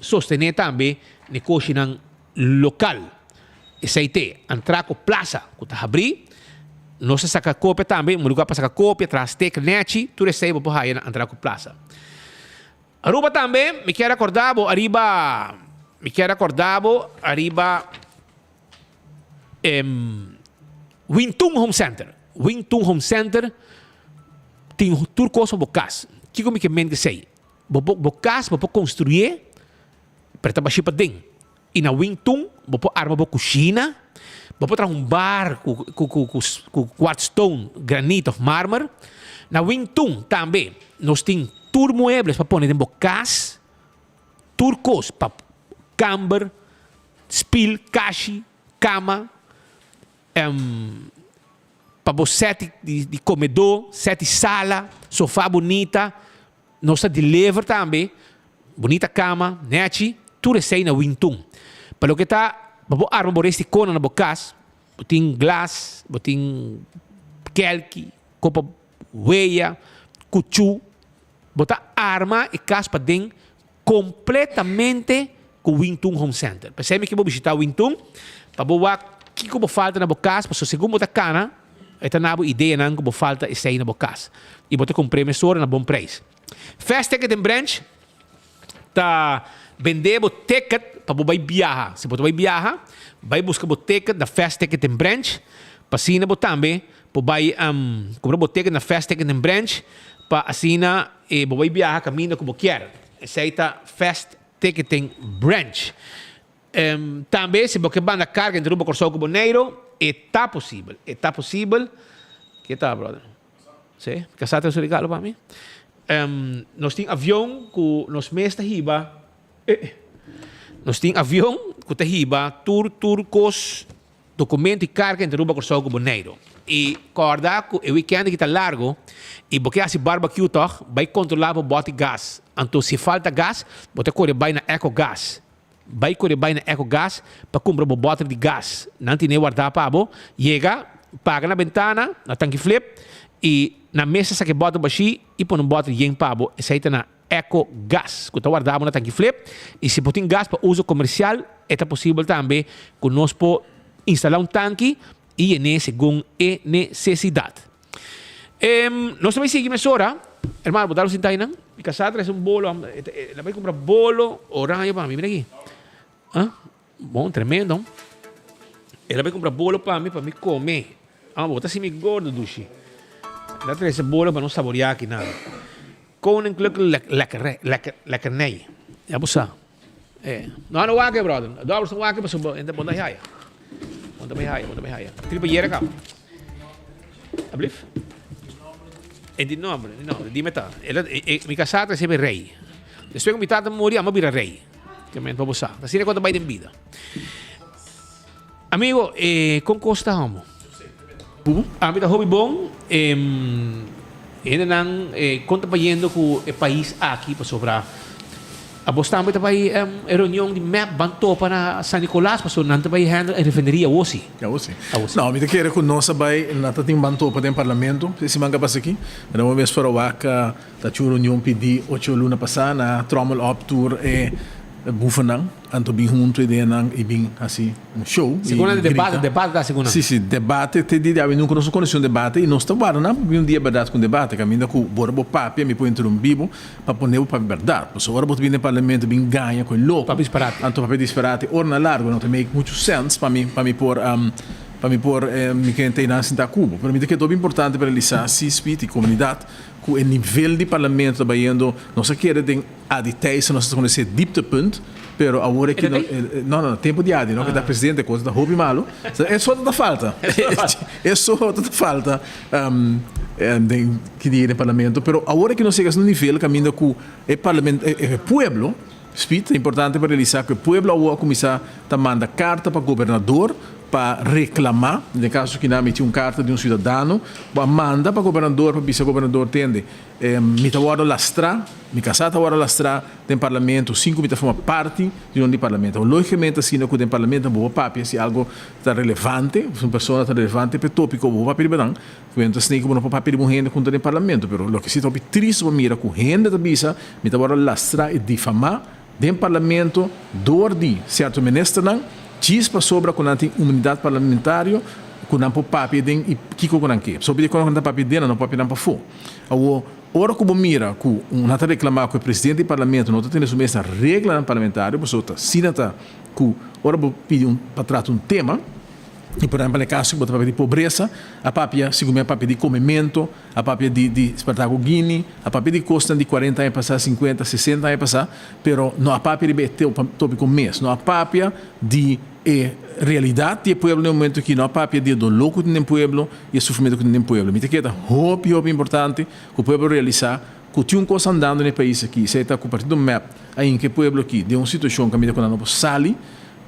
sostene tambe negoshinan local. Esey t'e Antraco Plaza cu ta habri. Nos ta saca copia tambe, un lugar pa saca copia, traha sticker nechi, tur esey bo por haya na Antraco Plaza. Aruba tambe, mi kier acorda bo ariba, mi kier acorda bo ariba em Wintun Home Center. Wintun Home Center tin tur cos pa bo cas. Kico mi ke men esey? Bo por, bo cas bo por construye, pero ta bashi paden. Y na Wintun bo por arma bo cushina, bo por traha un bar cu cu cu cu cu quartz stone, granit of marmer. Na Wintun tambe nos tin tur muebles pa pone den bo cas, tur cos pa camber, spil, kashi, cama, pa bo set di comedor, set di sala, sofa bunita. Nos ta deliver tambe, bunita cama, nechi, tur esey na Wintun. Pa loke ta pa bo arma bo resti kona na bo cas, bo tin glas, bo tin kelki, kopa weya, kuchu, bo ta arma e cas paden completamente cu Wintun Home Center. P'esey mi ke bo bishita Wintun pa bo wak kiko bo falta na bo cas, pasobra segun bo ta cana e ta na bo ideanan cu bo falta esey na bo cas y bo ta cumpre mesora na bon prijs. Fast Ticket and Branch ta bende bo ticket pa bo bay biaha. Si bo ta bay biaha, bay busca bo ticket na Fast Ticket and Branch pa asina bo tambe por bay cumpra bo ticket na Fast Ticket and Branch pa asina bo bay biaha caminda cu bo kier. Esey ta Fast Ticketing Branch. Tambe si bo ke banda karga entre Aruba, Kòrsou ku Boneiru, e ta posibel. E ta posibel. Ke ta, brother? Sí? Kasá ta su regalo pa mi. Nos tin avion ku nos mes ta hiba. Nos tin avion ku ta hiba tur tur kos Documento y carga entre Aruba, Corsou cu Boneiru. Y corda cu e weekend aki ta largo y bo ke haci barbecue toch, bay controla bo boti gas. Anto si falta gas, bo ta core bay na Eco Gas. Bay core bay na Eco Gas pa cumpra bo boter di gas. Nan tine warda pa bo. Yega, paga na bentana, na tanki flip, y nan mes ta saca e boter bashi y pone un boter yen pa bo. Esey ta na. Eco Gas, cu ta warda bo na tanki flip, y si bo tin gas pa uso comercial, e ta posibel tambe cu nos por instala un tanki y yen'é segun e necesidad. Nos ta bay sigui mesora. Hermano, bo ta lo sinta aynan? Mi casá a trece un bolo, el a bay cumpra bolo oranje pa mi, mira aki. Ah, bon, tremendo. El a bay cumpra bolo pa mi, pa mi come. Ah, bo ta haci mi gordo, dushi. El a trece bolo pa nos saborea aki nan. Koninklijke lekker, lekker, lekkernij. Ya bo sa. Eh. No, no wak, brother. Dobbers no wak, pasobra bo ta haya. Bo ta bay haya, bo ta bay haya. Tripa yera kaba. Alblief? E di nombre, di nombre. Dime ta. El, e, e, mi kasá ta sebe rei. Despues ku mi tata muri, amo bira rei. Ke men pa bo sa. Asina ku ta bai den bida. Amigo, eh, kon kos ta homo? Ami ta hopi bon. Em, hendenan, eh, kon ta bayendo ku e pais aki pasobra abos tambe ta bai em, e reunion di mep ban topa na San Nicolas pasobra nan ta bai handle e refineria awo si. Awo si. No, mi ta kere ku nos a bai, nan ta tin ban topa den parlamento e siman ku a pasa aki. Mi ta un bes for a wak ta tin un reunion pidi ocho luna pasa na trommel op tur e. Bufanan, anto bin hunto ideanan y bin haci un show y Segun nan debate, grita. debate ta segun nan. Si, si, debate te di awe nunca nos a conoci un debate y nos ta warda nan pa bin un dia berdad cu un debate caminda cu bo ora bo papia mi por interumpi bo pa pone bo papia berdad. Pasobra ora bo ta bin den parlamento bin gaña cu e loco. Papia disparate. Anto papia disparate ora na largo no ta make mucho sense pa mi pa mi por pa mi por mi kende ta nan sinta cu bo. Pero mi ta kere hopi importante pa realisa si Speed y comunidad cu e nivel di parlamento ta bayendo nos a kere den Adi Thijssen nos ta conoce dieptepunt, pero awor aki no, no, no, tempo di Adi no, que ta presidente cosa ta hopi malo. Eso ta falta. Eso ta falta den ki dia den parlamento, pero awor aki nos yega un nivel caminda cu e parlamento, e pueblo, Speed, ta importante pa realisa cu e pueblo awor a cuminsa ta manda carta pa gobernador pa reclama, den caso kinan mi tin un carta di un ciudadano cu a manda pa gobernador pa bisa gobernador tende, Mi ta wòrdu lastrá, mi kasá ta wòrdu lastrá den parlamento sin ku mi ta forma parti di un di parlamento. Lógikamente asina ku den parlamento bo por papia si algu ta relevante, si un persona ta relevante pa e tópiko bo por papia riba nan. Ku ta asina ku bo no por papia riba un hende ku no ta den parlamento. Pero loke si ta hopi tristu pa mira ku hende ta bisa mi ta wòrdu lastrá i difamá den parlamento dor di sierto ministernan djis pasobra ku nan tin imunidat parlamentario ku nan por papia den i kiko ku nan ke. Pasobra di kono ku nan ta papia den nan no por papia nan pafó. Awor, ora ku bo mira ku un nan ta reklamá ku e presidente di parlamento no ta tene su mes na reglanan parlamentario, pasobra ta asina ta ku ora bo pidi un pa trata un tema, i por ehempel na e kaso ku bo ta papia di pobresa, a papia segun mi a papia di komemento, a papia di di Spartaco Guini, a papia di kosnan di kuarenta aña pasá, sinkuenta, sesenta aña pasá, pero no a papia riba e tópiko mes, no a papia di e realidat di e pueblo den e momento aki, no a papia di e doló ku tin den pueblo i e sufrimentu ku tin den pueblo. Mi ta kere ta hopi hopi importante ku pueblo realisá ku tin un kos andando na e pais aki, esei ta ku partido mep a hinka e pueblo aki den un situashon kaminda ku nan no por sali.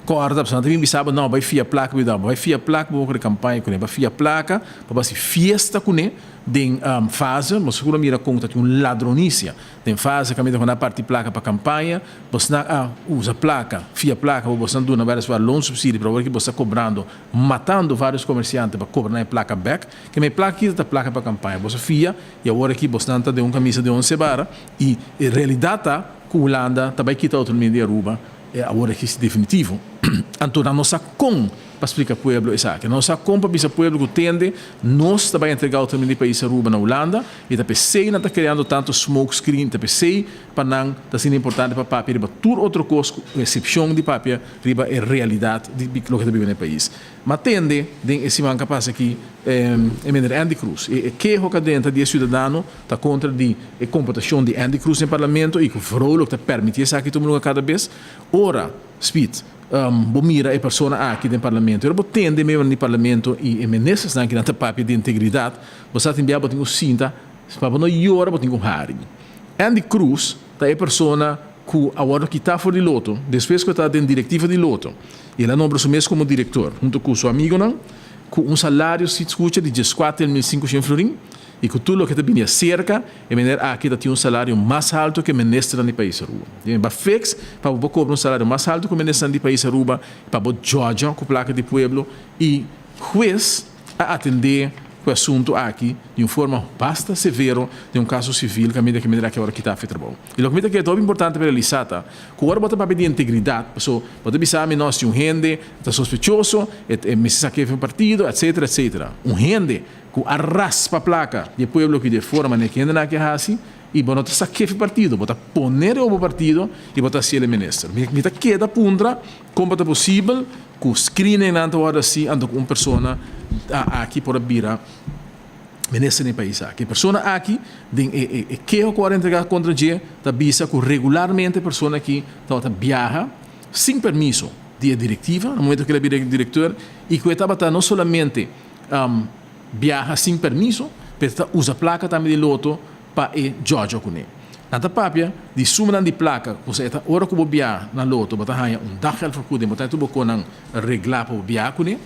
Kòrda, pasobra nan ta bin bisa bo, no, bai fia plaka pa yuda bo, bai fia plaka pa bo kore kampaña kuné, bai fia plaka pa bo hasi fiesta kuné den fase, bo sigur a mira kon ta tin un ladronisia den fase kaminda ku nan a parti plaka pa kampaña, bosnan a usa plaka, fia plaka pa bosnan duna weliswaar loonsubsidie, pero awor ki bos ta kobrando, matando varios komersiante pa kobra nan e plaka bèk, ke men e plaka kita ta plaka pa kampaña, bos a fia i awor aki bosnan ta den un kamisa di onse bara i e realidat ta ku Hulanda ta bai kita outonomia di Aruba. E awor aki si definitivo. Anto nan no sa kon pa splika pueblo esaki. Nan no sa kon pa bisa pueblo ku tende nos ta bai entrega autonomia di pais Aruba na Hulanda i ta p'esei nan ta kreando tantu smoke screen, ta p'esei pa nan ta asina importante pa papia riba tur otro kos ku esepshon di papia riba e realidat di loke ta biba na e pais. Ma tende den e siman ka pasa aki e meneer Andy Croes e keho ka drenta di e ciudadano ta kontra di e komportashon di Andy Croes den parlamento i ku Vrolijk ta permití esaki tuma luga kada bes. Ora, Speed, bo mira e persona aki den parlamento, ora bo tende e miembronan di parlamento i e ministersnan ki nan ta papia di integridat, bo sa tin bia bo tin ku sinta pa bo no yora bo tin ku hari. Andy Croes ta e persona ku a wòrdu kitá for di Lotto despues ku e ta den direktiva di Lotto i el a nombra su mes komo direktor huntu ku su amigonan ku un salario si skucha di 14500 florin i ku tur loke ta bini aserka e mener aki ta tin un salario mas haltu ku e ministernan di pais Aruba. Dime ba fix pa bo por kobra un salario mas haltu ku ministernan di pais Aruba pa bo djòdjò ku plaka di pueblo i hues a atendé ku e asuntu aki di un forma basta severo den un kaso sivil kaminda ku e mener aki awor a kita afe trabou. I loke mi ta kere ta hopi importante pa realisá ta ku ora bo ta papia di integridat, paso bo ta bisa mi no si un hende ta sospechoso e mester sa kefe un partido etcetera etcetera. Un hende ku a raspa plaka di e pueblo aki di e forma manera ku hendenan aki a hasi i bo no ta sa kefe partido, bo ta pone riba bo partido i bo ta hasi el e minister. Mi ta keda puntra kon bo ta posibel ku screeningnan ta wòrdu hasi anto ku un persona aki por a bira minister den e pais aki. E persona aki den e keho ku a wòrdu entregá kontra dje ta bisa ku regularmente e persona aki tabata biaha sin permiso di e direktiva na momento ku el a bira direktor i ku e tabata no solamente biaha sin permiso pero ta usa plaka tambe di loto pa e djòdjò kuné. Nan ta papia di sumanan di plaka ku sa e ta ora ku bo biaha na loto bo ta haña un daggeldvergoeding bo ta haña tur bo konan reglá pa bo biaha kuné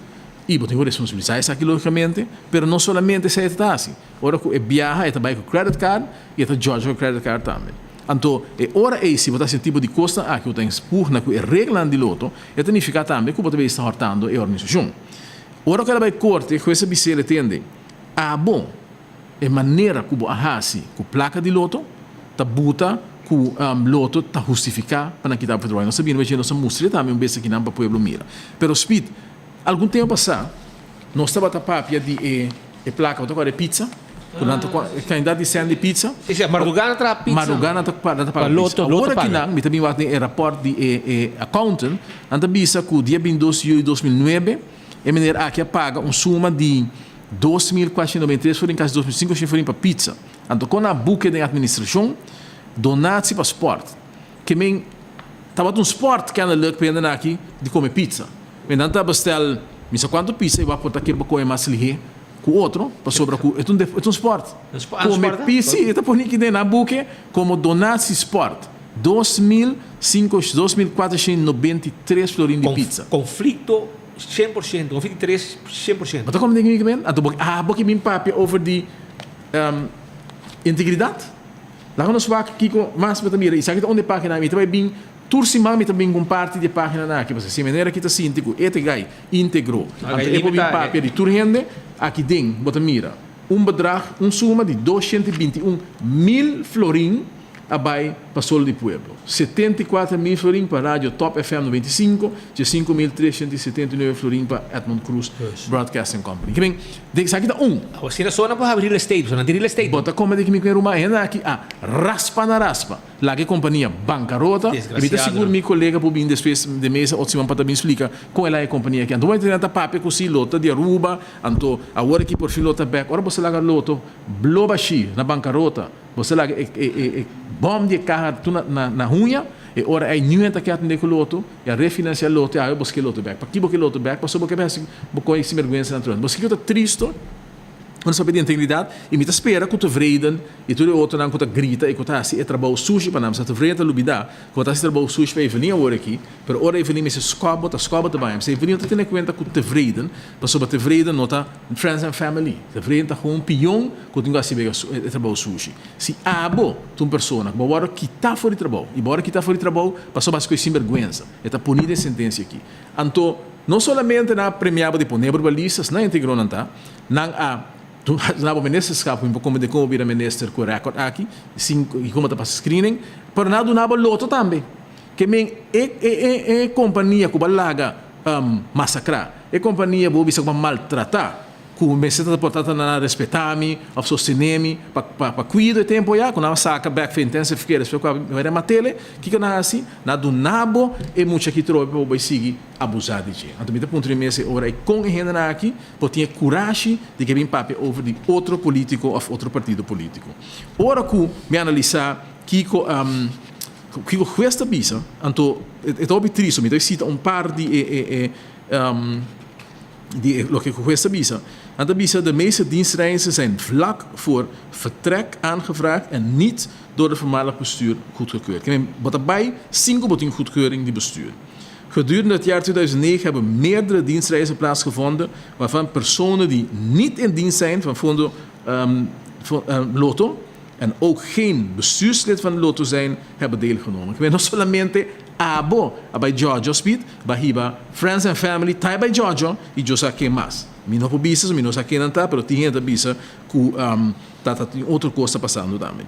i bo tin ku responsabilisá esaki lógikamente pero no solamente esei e ta hasi ora ku e biaha e ta bai ku credit card i e ta djòdjò ku credit card tambe. Anto e ora ei si bo ta hasi e tipo di kosnan aki ku ta en spugna ku e reglanan di loto e ta nifiká tambe ku bo ta bay sta hòrtando e organisashon. Ora ku el a bai korte hues a bis'é el tende abo. E manera ku bo a hasi ku plaka di loto ta buta ku Lotto ta hustifiká pa nan kita verdwaai. Nos ta bini nos a mustra tambe un bes akinan pa pueblo mira. Pero Speed, algun tempu pasá nos tabata papia di e e plaka, bo ta kòrda e pizza? Ku nan ta e kandidat di sèn di pizza. Si, si, mardugá nan traha pizza. Mardugá nan ta nan ta paga pizza. Lotto, Lotto Awor paga. akinan mi ta bin wak den e rapòrt di e e accountant, nan ta bisa ku dia bintidos di juli 2009 e meneer aki a paga un suma di 2493 florin, kasi 2500 florin pa pizza. Anto kon a buke den administrashon, donatie pa sport. Ke men tabata un sport kennelijk pa hende aki di kome pizza. Men nan ta bestel mi sa kuantu pizza i wak por ta ke bo kome mas lihé ku otro pasobra ku e ta un sport. Kome pizza, si e ta pone aki den nan buke komo donatie sport. 2493 florin di pizza. Konflikto 100%, konflikto interes 100%. Bo ta kome den mi ke men? Anto bo abo ke bin papia over di Integridat? Laga nos wak kiko mas bo ta mira. Esaki ta un di e paginanan. Mi ta bai bin tur siman mi ta bin ku un parti di e paginanan aki. Pasobra si manera ki ta sinti ku e ta gai integro. Anto e por bin papia di tur hende. Aki den bo ta mira un bedrag, un suma di 221 mil florin a bai pa Sol di Pueblo, 74 mil florin pa Radio Top FM 95, dje 5379 florin pa Edmond Croes Broadcasting Company. Ke men, den esaki ta un. Awor si rasonnan por habri real estate, pasobra nan tin real estate. Bo ta kome di ki mi ku e ruman hende aki a raspa na raspa, laga e kompania bankarota, i mi ta sigur mi kolega por bin despues den mesa otro siman pa ta bin splika kon el a e kompania aki. Anto bo nan ta papia ku si lo ta di Aruba, anto awor aki por fin lo ta bek. Ora bo sa laga loto blo bashí na bankarota, Bo sa laga e e bòm di e kaha tur na na huña, e ora ei niun ta ke atendé ku loto, i a refinansiá loto i awe bo ske loto bèk. Pakiko bo ke loto bèk? Pasobra bo ke hasi bo kohe sinbergwensa na tur. Bo ske ku ta tristo, ora nos papia di integridat, i mi ta spera ku Tevreden i tur e otronan ku ta grita i ku ta hasi e trabou sushi pa nan, pasobra Tevreden ta lubidá ku bo ta hasi trabou sushi pa Evelyn awor aki, pero ora Evelyn mester skòp bo ta skòp bo ta baña. Pasobra Evelyn no ta tene kuenta ku Tevreden, pasobra Tevreden no ta friends and family. Tevreden ta gewoon pion Ku tin ku hasi bega e trabou sushi. Si abo ta un persona ku bo wòrdu kitá for di trabou, i bo wòrdu kitá for di trabou pasobra bo hasi ku e sinbergwensa, e ta poní den sentensia akí. Anto, no solamente nan a premiá bo di poné bo riba lista, si nan integró nan ta, nan a duna bo ministerskap ku mi por komprendé kon bo bira minister ku e rèkòrt aki, sin i kon bo ta pasa screening, pero nan a duna bo loto tambe. Ke men e e e kompania ku bo a laga masakrá, e kompania bo bisa ku bo a maltratá, Ku mester ta por tata nan a respetá mi òf sostené mi pa pa kuido e tempu ya ku nan a saka bèk for intensive care despues ku a bai mat'ele, kiko nan a hasi? Nan a duna bo e mucha aki trobe pa bo bai sigui abusá di dje. Anto mi ta puntra mi mes e ora ei kon e hendenan aki por tin e kurashi di ke bin papia over di otro polítiko òf otro partido polítiko. Ora ku mi analisá kiko kiko hues ta bisa, anto e ta hopi tristu, mi ta sita un par di e e e Di loke ku hues ta bisa. Nan ta bisa de meeste dienstreizen zijn vlak voor vertrek aangevraagd en niet door de voormalig bestuur goedgekeurd. Ke men bo ta bai sin ku bo tin goedkeuring di bestuur. Gedurende het jaar 2009 hebben meerdere dienstreizen plaatsgevonden waarvan personen die niet in dienst zijn van Fondo Lotto en ook geen bestuurslid van Lotto zijn hebben deelgenomen. Ke men no solamente Abo a bai Jojo Speed, ba hiba friends and family ta bai Jojo y yo sa ken mas. Mi no por bisa, so mi no sa ken nan ta, pero tin hende ta bisa cu ta ta tin otro cos ta pasando tambe.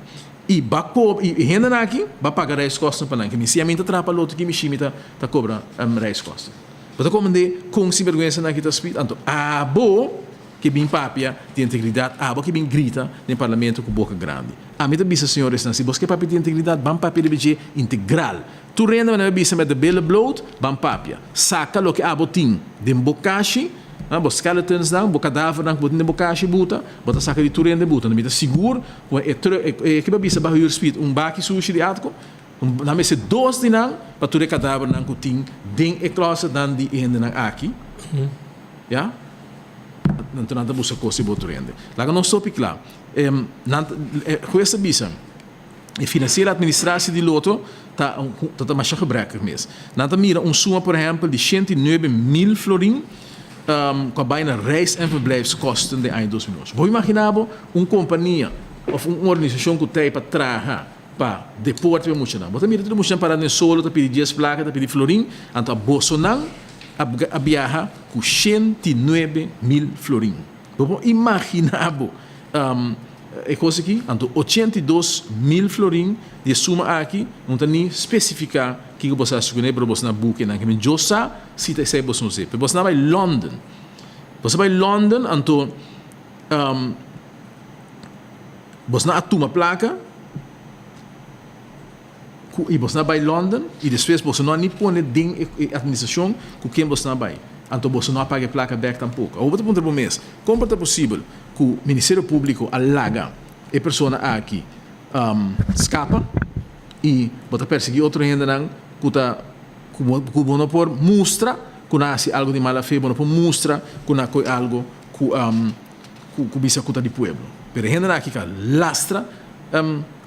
Y ba cob y e hendenan aki ba paga reiskosten pa nan, ke mi si ami ta traha pa loto ki mi shi mi ta ta cobra reiskosten. Bo ta comprende con sinberguensa nan aki ta Speed? Anto abo ke bin papia di integridad, abo ke bin grita den parlamento cu boca grandi. Ami ta bisa señoresnan, si bos ke papia di integridad, ban papia riba dje integral. Tur hende manera mi bisa met de billen bloot, ban papia. Saca loke abo tin den bo kashi, bo skeletonsnan, bo kadavernan ku bo tin den bo kashi buta, bo ta saca di tur hende buta. Mi ta sigur ku e truck, e ke bo bisa ba huur speed, un baki sushi di atko, nan mester dos di nan pa tur e kadavernan ku tin den e closetnan di e hendenan aki. Ya? Anto nan ta buska kos di bo tur hende. Laga nos topi kla. Nan e hues ta bisa e financiële administratie di Lotto ta ta ta masha gebrekkig mes. Nan ta mira un suma por ehempel di 109 mil florin ku a bai na reis en verblijfskosten den aña 2008. Bo imagina bo un kompania of un organisashon ku ta ei pa traha pa deporte pa muchanan. Bo ta mira tur e muchanan para den solo ta pidi dies plaka ta pidi florin anto a bosonan a a biaha ku 109 mil florin. Bo por imagina bo. E kos aki, anto 82.000 florin di e suma aki, no ta ni spesifiká kiko boso a hasi kuné, pero boso na buki nan. Kimen Dios sa si ta esei boso no se. Pero boso na bai London. Boso a bai London, anto boso na a tuma plaka ku i boso na bai London i despues boso no a ni pone den e administrashon ku ken boso na bai. Anto boso no a paga e plaka bèk tampoko. Awor bo ta puntra bo mes, kon por ta posibel ku Ministerio Públiko a laga e persona aki skapa i bo ta persiguí otro hendenan ku ta ku bo no por mustra ku nan a hasi algu di mala fe, bo no por mustra ku nan a kohe algu ku ku bisa ku ta di pueblo. Pero e hendenan aki ka lastra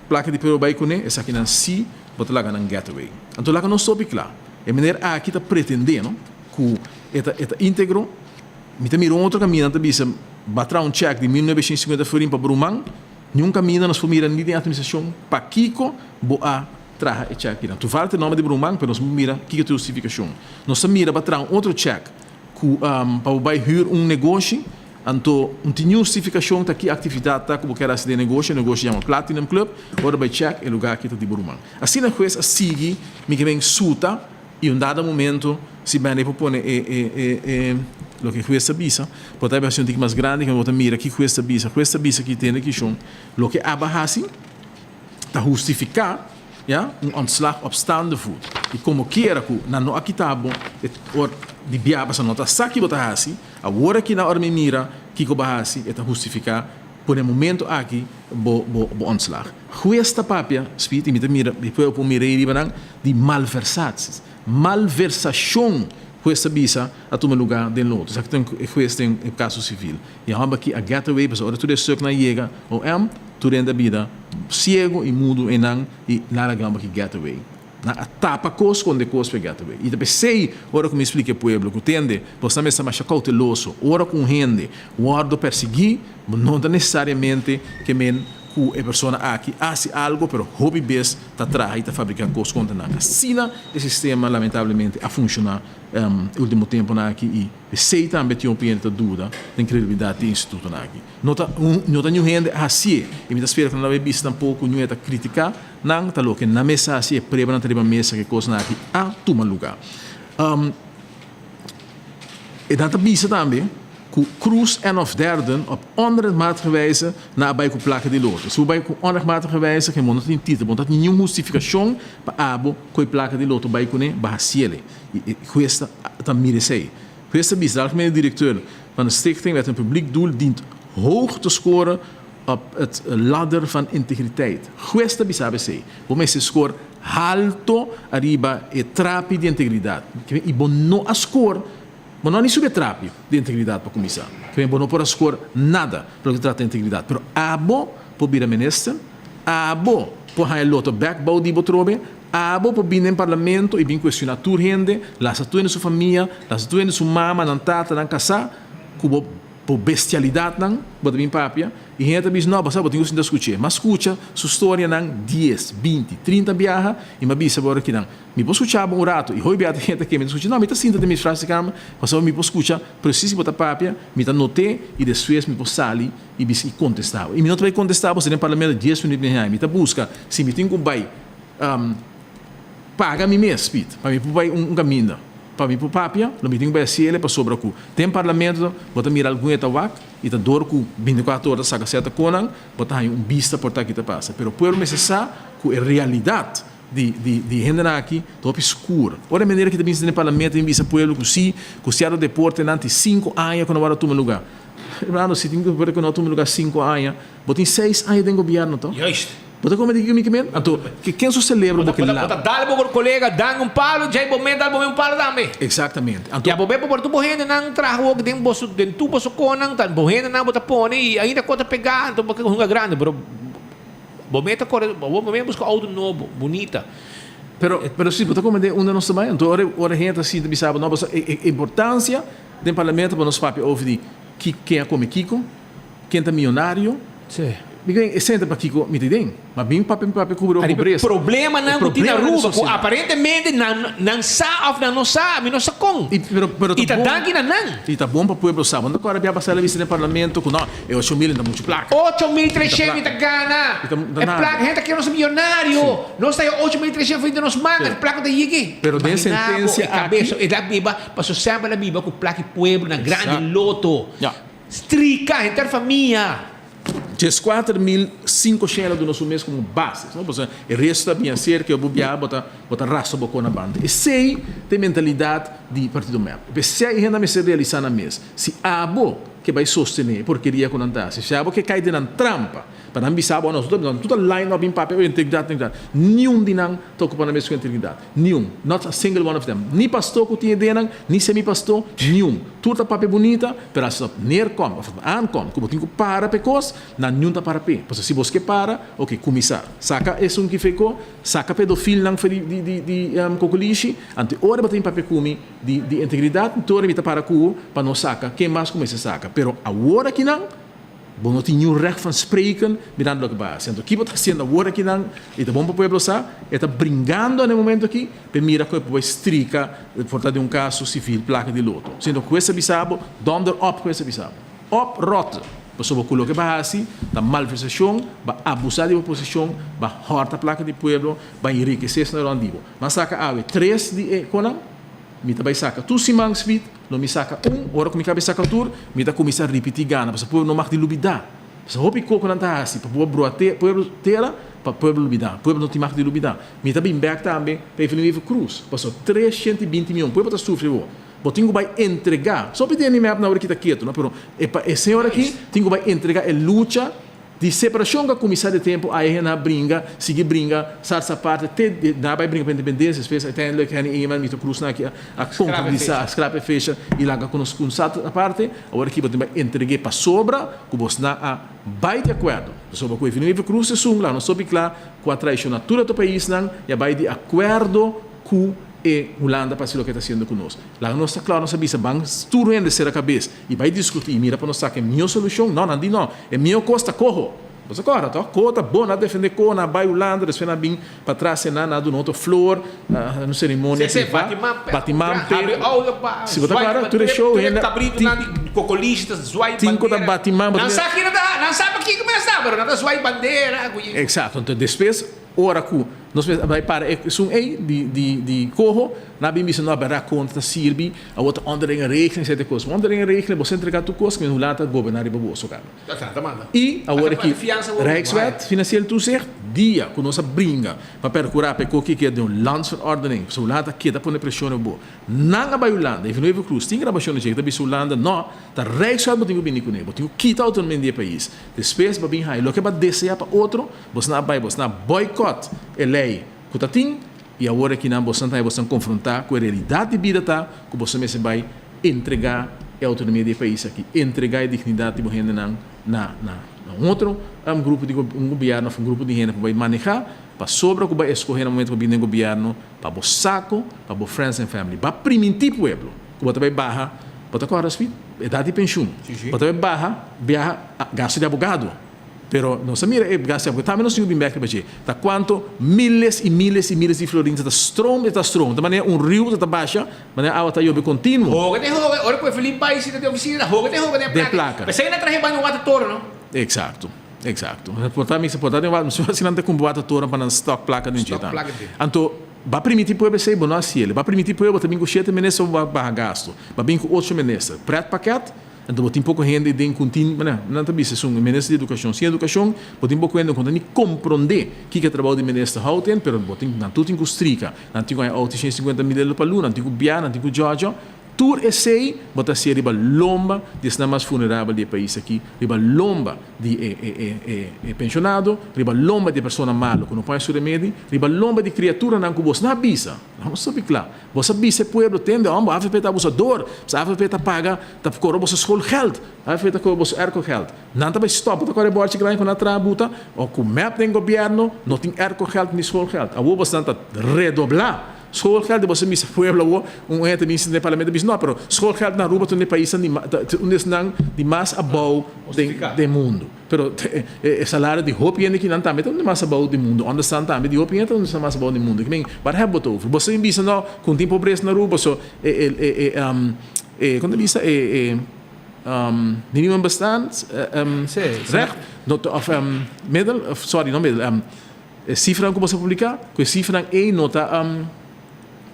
plaka di pueblo bai kuné, esakinan sí bo ta laga nan get away. Anto laga nos topi kla, e meneer aki ta pretendé no ku e ta e ta íntegro. Mi ta mira un otro kaminda ta bisa ba traha un chèk di 1950 florin pa bo ruman. Niun kaminda nos por mira ni den atministrashon pakiko bo a traha e chèk akinan. Toevallig ta e nòmber di bo ruman pero nos por mira kiko ta e hustifikashon. Nos ta mira ba traha un otro chèk ku pa bo bai hür un negoshi anto un tin niun hustifikashon ta ki aktividat ta ku bo kier hasi den e negoshi. E negoshi yama Platinum Club. Ora bai chèk e lugá aki ta di bo ruman. Asina hues a sigui mi ke men suta. I un dado momento, si Benny por pone e e e e loke hues ta bisa, por ta e version tiki mas grandi ku bo ta mira ki hues ta bisa. Hues ta bisa ki tende kishon loke aba hasi ta hustifiká, ya, un ontslag op staande voet. I komo kiera ku nan no a kita bo e or di bia pasobra no ta sa ki bo ta hasi, awor aki na ora mi mira kiko bo a hasi e ta hustifiká por e momento aki bo bo bo ontslag. Hues ta papia, Speed, i mi ta mira, mi pueblo por mira ei riba nan, di malversaties. Malversashon, hues ta bisa, a tuma lugá den loto. Esaki ta e hues den e kaso sivil. I e hòmber aki a get away pasobra ora tur e stuknan yega OM, tur hende a bira siego i mudu einan i nan a laga e hòmber aki get away. Nan a tapa kos konde kos pa e get away. I ta p'esei ora ku mi splika e pueblo ku tende, bos ta mester masha kouteloso. Ora ku un hende wòrdu persiguí, bo no ta nesesariamente ke men ku e persona aki hasi algo, pero hopi bes ta traha i ta fabriká kos kontra nan. Asina e sistema lamentablemente a funshoná e ultimo tempunan aki i p'esei tambe tin hopi hende ta duda den kredibilidat di e institutonan aki. No ta no ta niun hende a hasié i mi ta spera ku nan lo bai bisa tampoko niun hende ta kritiká nan ta loke nan mes a hasi e pruebanan ta riba mesa ku e kosnan aki a tuma lugá. E nan ta bisa tambe ku Cruz en of derden op onrechtmatige wijze na a bai ku plaka di loto. Si bo bai ku onrechtmatige wijze ke bo no tin titel, bo no ta tin niun hustifikashon pa abo ku e plaka di loto bai kuné ba hasiel. I e hues ta ta mira esei. Hues ta bisa, de algemene directeur van de stichting met een publiek doel dient hoog te scoren op het ladder van integriteit. Hues ta bisa esei. Bo mester score halto ariba e trapi di integridat. I bo no a score, bo no a ni subi e trapi di integridat pa kuminsá. Bo no por a score nada pa loke ta trata integridat. Pero abo por bira minister, abo por haña loto bèk bou di bo trobe, abo por bini den parlamento i bin kuestioná tur hende, lasa tur hende su famia, lasa tur hende su mama, nan tata, nan kasá ku bo. Bo bestialidatnan bo ta bin papia i hende ta bisa, no, bo sa bo tin ku sinta skuch'é. M'a skucha su storianan dies, 20, 30 biaha i m'a bisa bo ora kinan, mi por skucha bo un ratu i hopi biaha ta hende ta keme ta skucha, no, mi ta sinta den mi frasekamer pasobra mi por skucha presis bo ta papia, mi ta not'é i despues mi por sali i bisa i kontestá bo. I mi no ta bai kontestá bo si den parlamento dies minüt mi haña, mi ta buska si mi tin ku bai paga mi mes, Piet, pa mi por bai un kaminda. Pa mi por papia, lo mi tin ku bai hasiel pasobra ku den parlamento bo ta mira algun e ta wak i ta dor ku 24 ora ta saka sierto konan, bo ta haña un bista por ta ki ta pasa. Pero pueblo mester sa ku e realidat di di di hendenan aki ta hopi skur. Ora e manera ki ta binse den e parlamento i bisa pueblo ku si, ku sierto deportenan tin sinku aña ku no wòrdu tuma lugá. Hermano, si tin deporte ku no a tuma lugá sinku aña, bo tin seis aña den gobièrnu to. Juist. Bo ta come di kimi kimen? Anto, ke ken su celebro bo ke Bo laba? ta dal bo colega dan un palo, djai bo mes dal bo mes un palo tambe. Exactamente. Anto. Ya bo be por tur bo hendenan traha wok den boso, den tur boso konan, ta bo hendenan bo ta pone y ainda ko ta pega, anto bo ke hunga grandi, pero bo mes ta kore, bo mes buska auto nobo, bunita. Pero, pero si bo ta come den unda nos ta bai, anto ora, ora hende ta sinta bisa bo, no, pasobra e, e importancia den parlamento pa nos papia over di ki, ken a come kiko, ken ta miyonario. Sí. Mi cree esei ta pakico mi ta den. Ma bin papia mi papia cubri Ariba pobreza. problemanan cu tin na Problemanan Aruba cu social. aparentemente nan nan sa of nan no sa, mi no sa con. Y pero pero ta Y ta bon danki na nan. Y ta bon pa pueblo sa. Bo no ta corda bia pasa la bista den parlamento cu no e 8000 ta mucho placa. 8300 mi ta gana. Y ta E nada. placa hende ta kere nos millonario. Nos ta haya 8300 for di nos manga. E placa ta yigi. Pero den Imagina bo sentencia e cabeza aki. e ta biba paso semper el a biba cu placa y pueblo na grandi Exacto. loto. Ya. Strika henter famia. 14500 el a duna su mes komo base, no? Pasobra e resto ta bien serka, bo biaha bo ta bo ta rastra bo kona banda. Esei ta e mentalidat di Partido mep. P'esei e hende a mester realisá nan mes, si abo ke bai sostené e porkeria ku nan ta hasi, si abo ke kai den nan trampa pa nan bisa bo, nos tur ta line up bin papia, oh integridat, integridat. Niun di nan ta okupá nan mes ku integridat. Niun. Not a single one of them. Ni pastor ku tin ideanan, ni semi-pastor, niun. Tur ta papia bunita, pero as het op neerkomt of het aankomt ku bo tin ku para p'e kos, nan niun ta para p'e. Pasobra si bos ke para, oke, kuminsá. Saka esun ki feko, saka pedofilnan for di di di di kokolishi, anto e ora bo ta bin papia ku mi di di integridat, anto ora mi ta para ku bo pa nos saka ken mas ku mester saka. Pero awor akinan. Bo no tin niun recht van spreken mirando loke bo a hasi. Anto ki bo ta hasiendo awor akinan i ta bon pa pueblo sa, e ta bringando na e momento aki p'e mira ku e por strika por ta den un kaso sivil plaka di loto. Siendo ku hues a bisa bo, donder op hues a bisa bo. Op rot! Pasobra ku loke bo a hasi ta malversashon, bo a abusa di bo posishon, bo a hòrta plaka di pueblo, bo a enrikesé esnan rònt di bo. Nan saka awe tres di e konan. Mi ta bai saka tur siman sweet, lo mi saka un, ora ku mi kabe saka tur, mi ta kuminsá ripití gana, pasobra pueblo no mag di lubidá. Pasobra hopi koko nan ta hasi pa pueblo brua te, pueblo tera, pa pueblo lubidá. Pueblo no tin mag di lubidá. Mi ta bin bèk tambe pa Evelyn Wever Croes, pasobra 320 mion, pueblo ta sufri awor. Bo tin ku bai entregá, so pidi e mep na ora ki ta ketu, no, pero e pa e señor aki tin ku bai entregá e lucha Di separashon ku a kuminsá di tempu ai hende a bringa, sigui bringa, sarsa aparte te nan a bai bringa pa independensia, despues uiteindelijk Henny Eman, Mito Cruz nan aki a konkretisá, a skrap e fecha i laga ku nos kunsá aparte. Awor aki bo tin bai entreg'é pasobra ku bosnan a bai di akuerdo. Pasobra ku Evelyn Wever Croes esun laga nos hopi kla ku a traishoná tur otro paisnan i a bai di akuerdo ku e Hulanda pa hasi loke e ta hasiendo ku nos. Laga nos ta kla, nos a bisa ban tur hende sera kabes i bai diskutí i mira pa nos saka e mihó solushon. No, nan di no, e mihó kos ta koho. Bo sa kòrda tòg? Koho ta bon, nan a defendé koho, nan a bai Hulanda, despues nan a bin patras e nan a duna otro flor na un seremonia privá. Bati man pe. Si bo ta kòrda tur e show hende tin ku ta bati man. Eksakto, anto despues Ora ku nos mester a bai para esun ei di di di koho, nan a bin bisa no a bera konta ta sirbi, awor ta onderlinge regeling sete kos. Onderlinge regeling boso entrega tur kos, ku Hulanda ta goberná riba boso kaba. I awor aki Rijkswet Financieel Toezicht, dia ku nos a bringa pa perkurá pa e koki keda den un landsverordening, pasobra Hulanda ta keda pone preshon riba bo. Nan a bai Hulanda, Evelyn Wever Croes tin grabashon di dje ku ta bisa Hulanda, no, ta Rijkswet bo tin ku bini kuné, bo tin ku kita outonomia di e pais. Despues bo bin haña loke bo a deseá pa otro, Bosnan a bai, bosnan a boycott e lei ku ta tin i awor akinan bosnan ta haña bosnan konfrontá ku e realidat di bida ta ku bosnan mester bai entregá e outonomia di e pais aki, entregá e dignidat di bo hendenan na na un otro grupo di un gobièrnu òf un grupo di hende pa bai manehá pasobra ku bai eskohé na momento ku bin den gobièrnu pa bo sako, pa bo friends and family. Ba primintí pueblo ku bo ta bai baha, bo ta kòrda Speed? Edat di penshun. Bo ta bai baha biaha gastu di abogado. Pero nos a mira e gastu porque tambe nos tin cu bin bek riba dje. Ta cuanto miles y miles y miles di florins ta stroom e ta stroom. Ta manera un riu ta ta basha, manera awa ta yobe continuo. Hoga den hoga, ora cu e Felipe bay sinta den oficina ta hoga den hoga den Den placa. placa. Pesey nan trahe baño water toren no. Exacto, exacto. Por ta mi por ta den water, si nan ta cumpra water toren pa nan stock placa den dje Stock tambe. placa den. Anto, ba primiti pueblo esey bo no haci el. Ba primiti pueblo bo ta bin cu shete minister bo ba baha gasto. Ba bin cu ocho minister. Pret pakket. Anto bo tin poko hende den ku tin, bueno, nan ta bisa esun, e minister di edukashon. Sin edukashon, bo tin poko hende ku no ta ni komprondé kiko e trabou di minister houdt in, pero bo tin, nan tur tin ku strika, nan tin ku haña outo 150 mil euro pa luna, nan tin ku biaha, nan tin ku djòdjò. Tur esei bo ta hasié riba lomba di esnan mas vulnerabel di e pais aki, riba lomba di e e e e e penshonado, riba lomba di e persona malo ku no por haña su remedi, riba lomba di kriaturanan ku bos no a bisa. Nan no sabi kla. Bo sa bisa e pueblo, tende homber, avp ta abusador, pasobra avp ta paga, ta cobra boso schoolgeld, avp ta cobra boso aircogeld. Nan ta bay stop, bo ta core borchi grandi cu nan traha buta, o cu mep den gobierno no tin aircogeld ni schoolgeld. Awor bosnan ta redobla. Schoolgeld di boso misa pueblo awo, un hende ta bin sinta den parlamento bisa no, pero schoolgeld na Aruba ta un di e paisnan di ta un di esnan di mas abou den den mundo. Pero e salario di hopi hende kinan tambe ta un di mas abou den mundo. Onderstand tambe di hopi hende ta un di mas abou den mundo. Ki men, waar hebben we het over? Boso bin bisa no ku tin pobresa na Aruba, so e e e e kon ta bisa e e minimum bestand recht no ta of middel of sorry no middel E sifranan ku bo sa publiká, ku e sifranan ei no ta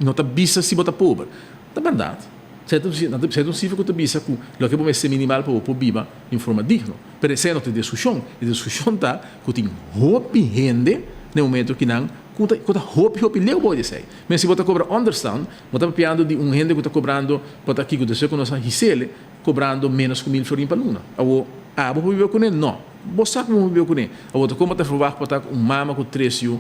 no ta bisa si bo ta pober. Ta bèrdat. Esei ta esei ta un sifra ku ta bisa ku loke bo mester minimal pa bo por biba di un forma digno. Pero esei no ta e diskushon. E diskushon ta ku tin hopi hende na e momento kinan ku ta ku ta hopi hopi leu bou di esei. Men si bo ta kobra ònderstan, bo ta papiando di un hende ku ta kobrando por ta kiko despues ku nos a his'el kobrando ménos ku mil florin pa luna. Awor, abo por biba kuné? No. Bo sa ku bo por biba kuné. Awor ta kon bo ta ferwagt pa ta ku un mama ku tres yu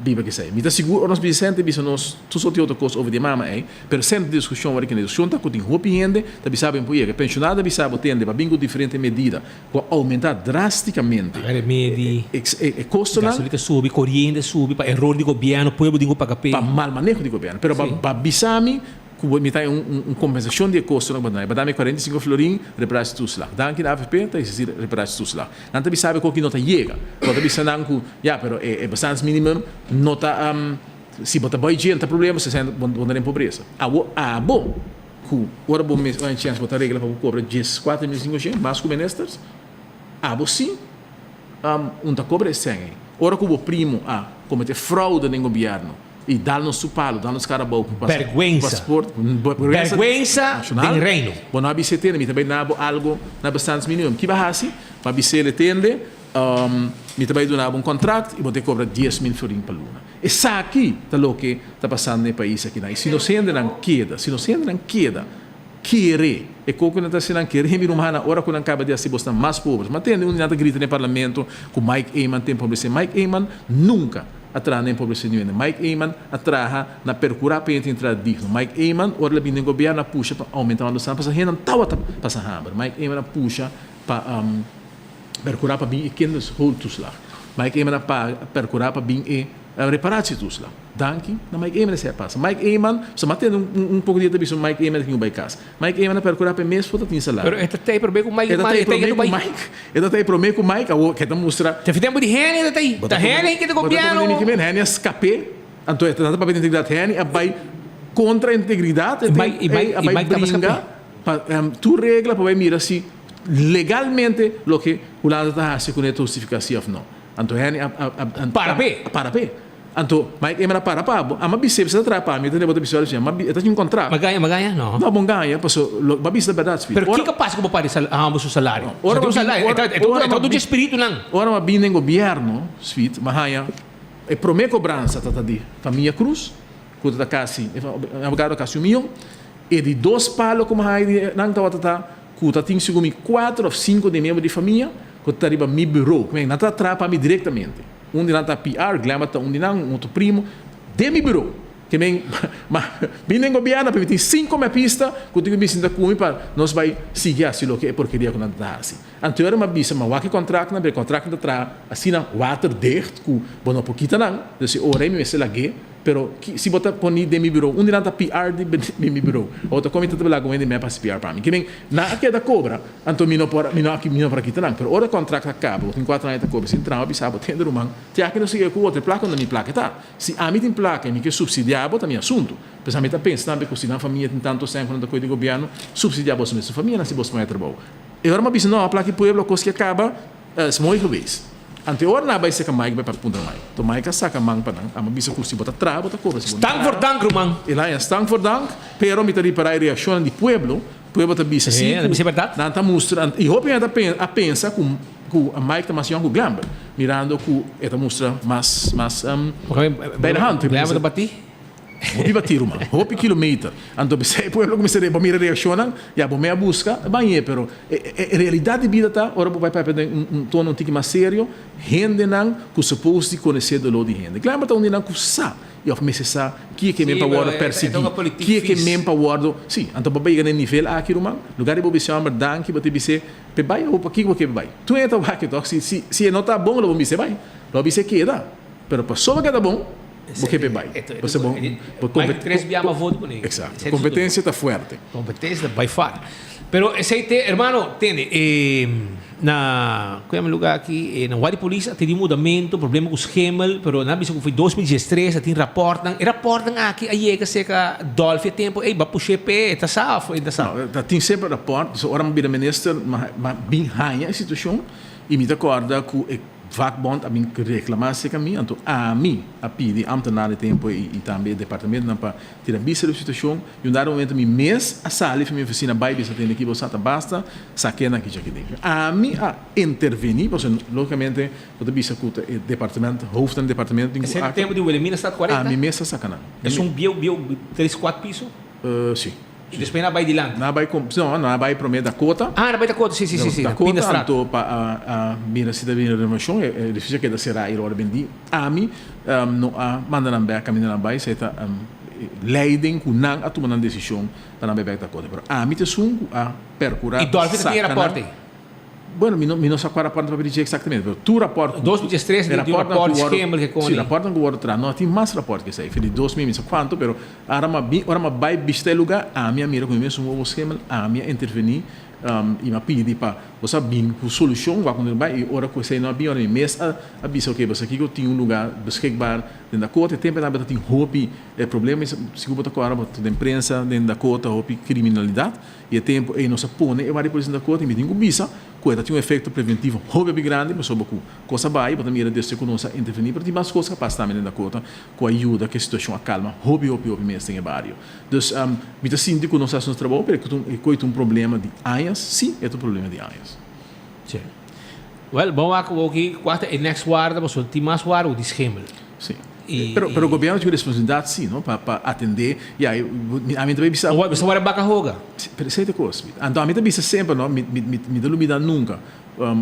biba kisei? Mi ta sigur ora nos bisa esei, ta bisa nos tur sorti otro kos over di e mama ei, pero esei no ta diskushon wòrdu kende. Diskushon ta ku tin hopi hende ta bisa bo por yega. Penshonado ta bisa bo tende pa bin ku diferente medida ku a oumentá drástikamente e kostonan. Gasolina ta subi, koriente ta subi pa eror di gobièrnu, pueblo tin ku paga p'e. Pa mal maneho di gobièrnu. Pero pa bisa mi Ku bo mi ta un un kompensashon di e kostonan ku bo ta duna. Bo ta dami 45 florin reparatietoeslag. Danki na AFP ta existi reparatietoeslag. Nan ta bisa bo ku no ta yega. Bo ta bisa nan ku ya pero e e bestaansminimum no ta si bo ta bai dje no ta problema si esei bo ta den pobresa. Abo abo ku ora bo mes ora chèns bo ta regla pa bo kobra 14.500 mas ku ministers abo si un ta kobra e sèn ei. Ora ku bo primo a komete fraude den gobièrnu. I dal nos su palu, dal nos kara abou ku Bèrgwensa. pasport. Bèrgwensa den Reino. Bo no a bis'é tende, mi ta bai duna bo algu na bestaansminimum. Ki bo a hasi? Bo a bis'é le tende, mi ta bai duna bo un kontrakt i bo ta kobra 10,000 florin pa luna. Esaki ta loke ta pasando na e pais akinan. I si nos hendenan keda, si nos hendenan keda kere e koko nan ta hasi nan kere mi rumannan ora ku nan kaba di hasi bos ta mas pobres. Ma tende un di nan ta grita den parlamento ku Mike Eman ta empobresé. Mike Eman nunka a traha na empobresé niun hende. Mike Eman a traha na perkurá pa hende tin entrada digno. Mike Eman ora el a bini den gobièrnu a pusha pa oumentá onderstand pasobra hendenan tabata pasa hamber. Mike Eman a pusha pa perkurá pa bin e kinderhulptoeslag. Mike Eman a perkurá pa bin e reparatietoeslag. Danki na Mike Eman esei a pasa. Mike Eman, so m'a tende un un poco dia ta bisa Mike Eman ta tin cu bay cas. Mike Eman a percura pa e mes for ta tin salario. Pero e ta tey prome cu Mike E ta Eman, tey e ta prome yendo cu bay. Mike, e ta tey prome cu Mike, awor ke ta mustra. Te tempo di Henny e ta tey. Bo ta Ta Henny ke ta bo ta gobierno. comprende mi kimen, Henny a scape, anto e ta ta papia di integridad, Henny a bay contra integridad, e Y Mike, y Mike, a y bay Mike tabata bringa scape. pa tur regla pa bay mira si legalmente loke Hulanda ta haci cune ta hustifica si of no. Anto Henny a a a Para p'e. a para p'e. Anto, Mike Eman a para pa bo. Ama bis'é, bisa ta traha pa mi, ta bo ta bisa algo asina. Ma e ta tin un kontrakt. Ma gaña, ma gaña? No. No, bon gaña, paso lo bo a bisa ta bèrdat, Speed. Pero kiko pasa ku bo pari sal hamba su salario? Ora Sa tin un salario, e ta e ta e ta dje spiritunan. Ora mi a bini den gobièrnu, Speed, mi a haña e promé kobransa ta ta di famia Cruz, ku ta ta kasi, e abogado kasi un mion. E di dos palo ku mi a haña di nan tabata ta ku ta tin segun mi kuater òf sinku di miembro di famia ku ta riba mi buró. Nan ta traha pa mi direktamente. Un di nan ta PR, Glamour ta un di nan, un otro primo, den mi bureau. Ke men, ma bin den gobierno pa mi tin cinco mapista ku tin ku bin sinta ku mi pa nos bai sigui hasi loke e porkeria ku nan ta hasi. Anterior mi a bisa, ma wak e contractnan, pero e contractnan ta traha asina waterdicht ku bo no por kita nan, dus e ora ei mi mester lag'é. Pero ki si bo ta poni den mi bureau, un di nan ta PR di den mi bureau, otro kon mi ta tabela ku hende mep hasi PR pa mi. Ke men, nan a keda kobra, anto mi no por, mi no a mi no por a kita nan. Pero ora kontrakt a kaba, bo tin kuater aña ta kobra, sin trama bisa bo, tende ruman, te aki no sigui ku otro, e plaka unda mi plaka e ta. Si ami tin plaka i mi ke supsidiá bo, ta mi asuntu. P'esei mi ta pensa tambe ku si nan famia tin tantu sèn ku nan ta kohe di gobièrnu, supsidiá boso mes famianan si boso por haña trabou. E ora mi a bisa, no, a plaka di pueblo, kos ki a kaba, Es mooi geweest. Ante ora nan a bai seka Mike bai pa puntra Mike. To Mike a saka man pa nan. Amo bisa ku si bo ta traha bo ta kobra. Si bo no Stank voor dank ruman. El a haña stank voor dank, pero mi ta ripará e reakshonnan di pueblo. Pueblo ta bisa si Eh, ku bisa bèrdat. nan ta mustra i hopi hende ta pen a pensa ku ku Mike ta mas yòn ku Glenber, mirando ku e ta mustra mas mas bij de hand. Glenber ta batí. Hopi batí ruman, hopi kilometer. Anto p'esei e pueblo kuminsá bo mira reakshonnan, ya bo mei a buska, bañ'é. Pero e e realidat di bida ta, ora bo bai papia den un un tono un tiki mas serio, hendenan ku supos di konosé doló di hende. Klaro ta un di nan ku sa i òf mester sa ki e ke men pa wòrdu persiguí, ki e ke men pa wòrdu, sí, anto bo bai yega na e nivel aki ruman, lugar di bo bisa hòmber danki bo ta bis'é p'e bai o pakiko bo ke p'e bai. Tur hende ta wak e tòg, si si si e no ta bon lo bo bis'é bai, lo bo bis'é keda. Pero pasobra ke ta bon. Bo ke pe bai. Bo bo Mai tres bia ma voto kuné. Exacto. Competencia ta fuerte. Competencia ta by far. Pero esei te, hermano, tende, e na, ku yama e lugar aki, e na Wadi Police a tene mudamento, problema ku schimmel, pero nan a bisa ku foi 2013 a tin raportnan. E raportnan aki a yega serka Dolfi e tempo, ey, bo a push'é p'e, e ta sa of e ta sa? No, ta tin semper raport. So ora mi bira minister, mi bin haña e situacion y mi ta corda ku e Vakbond a bin reclama acerca mi, anto ami a pidi ambtenaar di tempo y tambe e departamentonan pa tira bista di e situacion y un dado momento mi mes a sali for mi oficina bay bisa tende ki bo sa ta basta sakenan aki djaki den. Ami a interveni pasobra logicamente bo ta bisa cu ta e departement, hoofdnan di departamento tin cu Esei actua. tempo di Wilhelmina staat 40? Ami mes a saca nan. Esun bieu bieu tres cuat piso? Si. Y despues nan a bay dilanti? Nan a bay com, no, nan a bay prome Dakota. Ah, nan a bay Dakota, si, si, si, si, Dakota, Pindastraat. anto pa a a mira si ta bini renovacion, e edificio a keda cera y ora bendi. Ami no a manda nan bek caminda nan bay, esey ta leiding cu nan a tuma nan decision pa nan bay bek Dakota. Pero ami ta esun cu a percura Y Dolfi ta tin e saca nan. rapport ey? Bueno, mi no, mi no sa cua rapport nan papia di dje exactamente, pero tur rapport cu, 2013 e tin un rapportnan cu rapport worde, schemel ke si, koni. rapportnan cu worde traha, no tin mas rapport ke esey, for di 2000 mi sa cuanto, pero Ora m'a bin, ora m'a bai bishita e lugá, ami a mira ku mi mes un wowo schemel, ami a intervení i m'a pidi pa boso a bin ku solushon wak ku bai i ora ku esei no a bin, ora mi mes a a bisa oke boso kiko tin un lugá beskikbaar den Dakota, e tempu tabata tin hopi problema, sigur bo ta kòrda bo ta den prensa den Dakota hopi kriminalidat i e tempu ei nos a pone e warda di polis den Dakota i mi tin ku bisa ku e ta tin un efekto preventivo hopi hopi grandi pasobra ku kos a bai bo ta mira desde ku nos a intervení pero tin mas kos kapas tambe den Dakota. Ku a yuda ku e situashon a kalma hopi hopi hopi mes den e bario. Dus mi ta sinti ku nos a hasi nos trabou pero e koe ta un problema di añas, si e ta un problema di añas. Sí. Wel, bon wak awoki kua ta e next warda pasobra tin mas warda ku di schimmel. Sí. Pero pero gobierno tin responsabilidad si no pa pa atende ya ami ta bay bisa. Bo wara baka hoga. Sí, pero esei ta kos. Anto ami ta bisa semper no mi mi mi ta lumida nunca.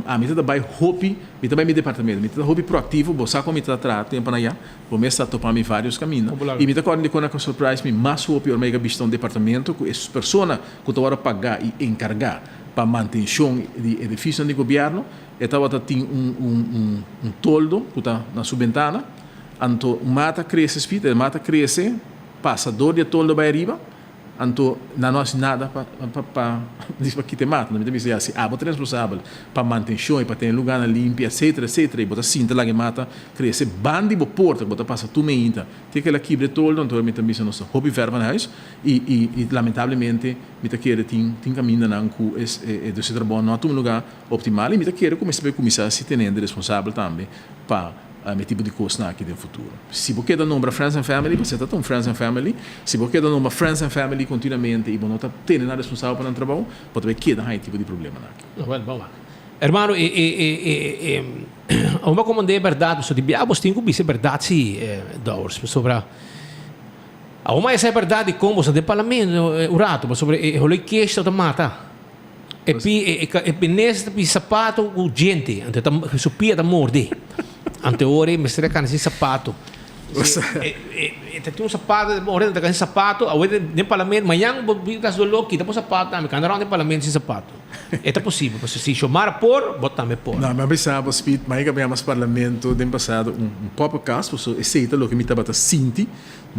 Ami ta ta bai hopi, mi ta bai mi departamento, mi ta ta hopi proactivo, bo sa con mi ta traha tempo na ya, bo mes ta topa mi varios caminda, y mi ta corda di con a surprise mi mas hopi ora mi a yega bishita un departamento cu e persona cu ta worde paga y encarga pa mantencion di edificionan di gobierno, e tabata tin un un un toldo cu ta na su bentana, anto un mata crece spit, e mata crece pasa door di e toldo bai ariba, Anto nan no hasi nada pa pa pa dis pa kita e mata. Mi ta bisa ya si abo ta responsabel pa mantencion y pa tene lugarnan limpi etcetera etcetera y bo ta sinta laga e mata crece ban di bo porta cu bo ta pasa tur meinta te kela kibra e toldo anto mi ta bisa nos ta hopi ver van huis y y y lamentablemente mi ta kere tin tin camindanan cu es e e trabou no a tuma lugar optimal y mi ta kere cu mester cuminsa si tene hende responsabel tambe pa E tipo di kosnan aki den futuro. Si bo keda nombra friends and family, pasobra ta ta un friends and family, si bo keda nombra friends and family continuamente y bo no ta tene nan responsabel pa nan trabou, bo ta bay keda haña e tipo di problemanan aki. Bueno, bon wak. Hermano, e, e, e, e, e, amo ba komand'é e bèrdat, pasobra di bia bos tin ku bisa e bèrdat si, Dowers, pasobra amo maya sa e bèrdat di kon bos ta den parlamento un rato, pasobra e holoi kesh ta mata. E pi e e pines ta pisa sapato ku djente, anto e ta su pia ta morde. Anto e ora e mester a kanda sin sapato. E e e ta tin un sapato e ora e ta kanda sin sapato, awe den parlamento, mañan bo bin kas doló kita bo sapato tambe, kanda rònt den parlamento sin sapato. E ta posibel, pasobra si Xiomara por, bo tambe por. No, mi a bisa bo Speed, mi a yega mas parlamento den pasado un un poppenkast, pasobra esei ta loke mi tabata sinti.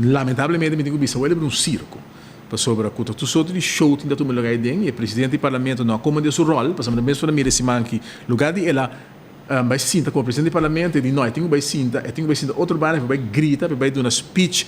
Lamentablemente mi tin ku bisa, wèl e bira un sirko. Pasobra ku ta tur sorto di show tin ta tuma lugar ei den i e presidente di parlamento no a komende su ròl, pasobra mes por a mira e siman aki lugar di el a bai sinta komo presidente di parlamento e di no e tin ku bai sinta e tin ku bai sinta otro banda e por bai grita e por bai duna speech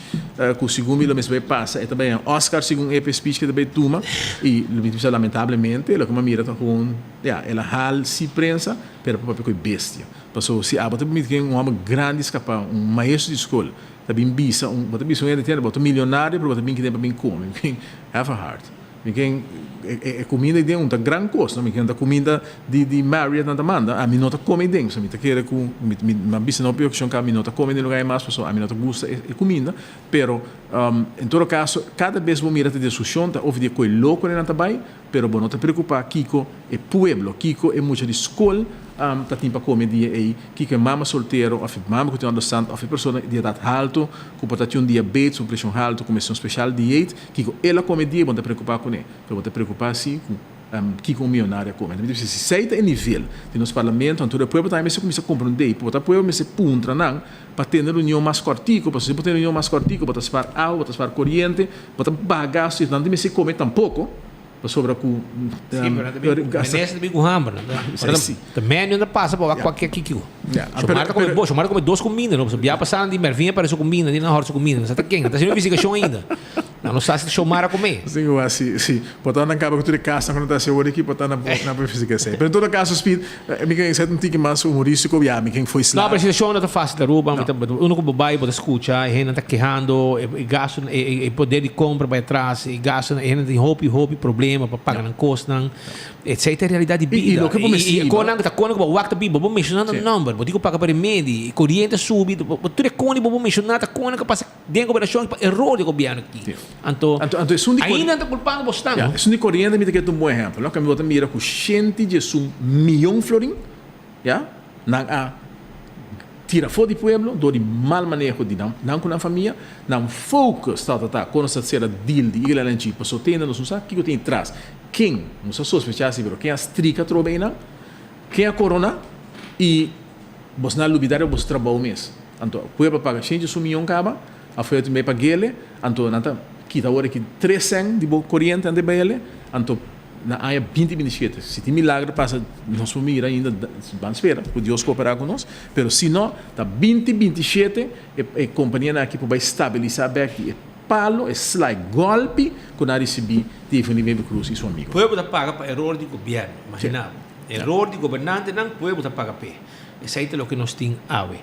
ku segun mi lo mester bai pasa e ta bai haña Oscar segun e pa e speech ku e ta bai tuma i mi ta bisa lamentablemente loke mi a mira ta gewoon ya el a hal si prensa pero por papia ku e bestia pasobra si abo ta permiti un hòmber grandi skapa un maestro di skol Ta bin bisa un, bo ta bisa un hende tiende bo ta milionario pero bo ta bin kiden pa bin come. Mi ken have a heart. Mi ken e e cuminda ei den un ta gran cos no. Mi ken ta cuminda di di Marriott nan ta manda. Ami no ta come ei den. So mi ta kere cu mi mi mi a bisa na hopi ocasion caba mi no ta come den lugar ei mas pasobra ami no ta gusta e e cuminda. Pero en todo caso cada bes bo mira ta discusion ta of di e coe loco nan ta bay Pero bo no ta preocupa kico e pueblo, kico e mucha di scol ta tin pa come dia ey, kico e mama soltero of e mama cu tin onderstand of e persona di edad halto cu por ta tin un diabetes, un presion halto cu mester un special dieet, kico el a come dia bo no ta preocupa cune. Pero bo ta preocupa si cu Kiko un miyonario a come. Mi ta bisa si esey ta e nivel di nos parlamento, anto e pueblo tambe mester cuminsa comprende y por ta pueblo mester puntra nan pa tene reunion mas cortico, pasobra si bo tene reunion mas cortico bo ta spaar awa, bo ta spaar coriente, bo ta baha gasto y nan ta mester come tampoco pasobra cu Sí, pero nan ta bin, minister ta bin cu hamber. Ta menu nan ta pasa pa wak cualkier kiko. Shomar ta come bo, Shomar ta come dos cuminda no, pasobra bia pasa nan di Mervin a pare su cuminda, di nan hor su cuminda, nan sa ta ken, nan ta haciendo investigacion ainda. Nan no sa si ta Shomar a come. Sin cu si, si. Por ta nan caba cu tur e casnan cu nan ta haci awor aki, por ta nan nan por investiga esey. Pero en todo caso, Speed, mi ken esey ta un tiki mas humoristico, ya, mi ken foi No, sla. pero e situacion no ta facil na Aruba. Mi ta, uno cu bo bay bo ta scucha, e hendenan ta kehando, e gastonan, e poder di compra bay atras, e gastonan, e hendenan tin hopi, hopi problema pa paga nan cosnan. Esey ta e realidad di I, i bida. loke bo I, mester i iba. con nan ta con ku bo wak ta biba, bo menciona nan number, bo tin cu paga pa remedi, e coriente a subi, tur e con di bo bo menciona ta con nan cu pasa. Den gobernashon pa eror di gobierno aki. Anto, Anto, anto esun di ainda nan ta kulpando bosnan. Ya, esun di koriente mi ta kere ta un bon ehempel, no? Kami bo ta mira ku shenti diesun miyon florin, ya, nan a tira for di pueblo dor di mal maneho di nan, nan ku nan famia. Nan focus tabata ta kon nos ta sera deal di Eagle LNG, pasobra te ainda nos no sa kiko tin tras. Ken, nos a sospecha si, pero ken a strika atrobe einan? Ken a korona? I bosnan a lubida riba bos trabou mes. Anto pueblo a paga shenchi su miyon kaba, afuera tin bay pa gele, anto nan ta kita awor aki tres sen di bo koriente nan ta bay ele, anto na aña binti binti shete si tin milagro pasa nos por mira ainda ban spera ku Dios koopera ku nos, pero si no ta binti binti shete e e kompanianan aki por bay stabilisa bek di e palo e slai golpi ku nan a risibi di Evelyn Wever Croes i su amigonan. Pueblo ta paga pa eror di gobierno, imagina bo. Eror di gobernantenan pueblo ta paga p'e. Esei ta loke nos tin awe.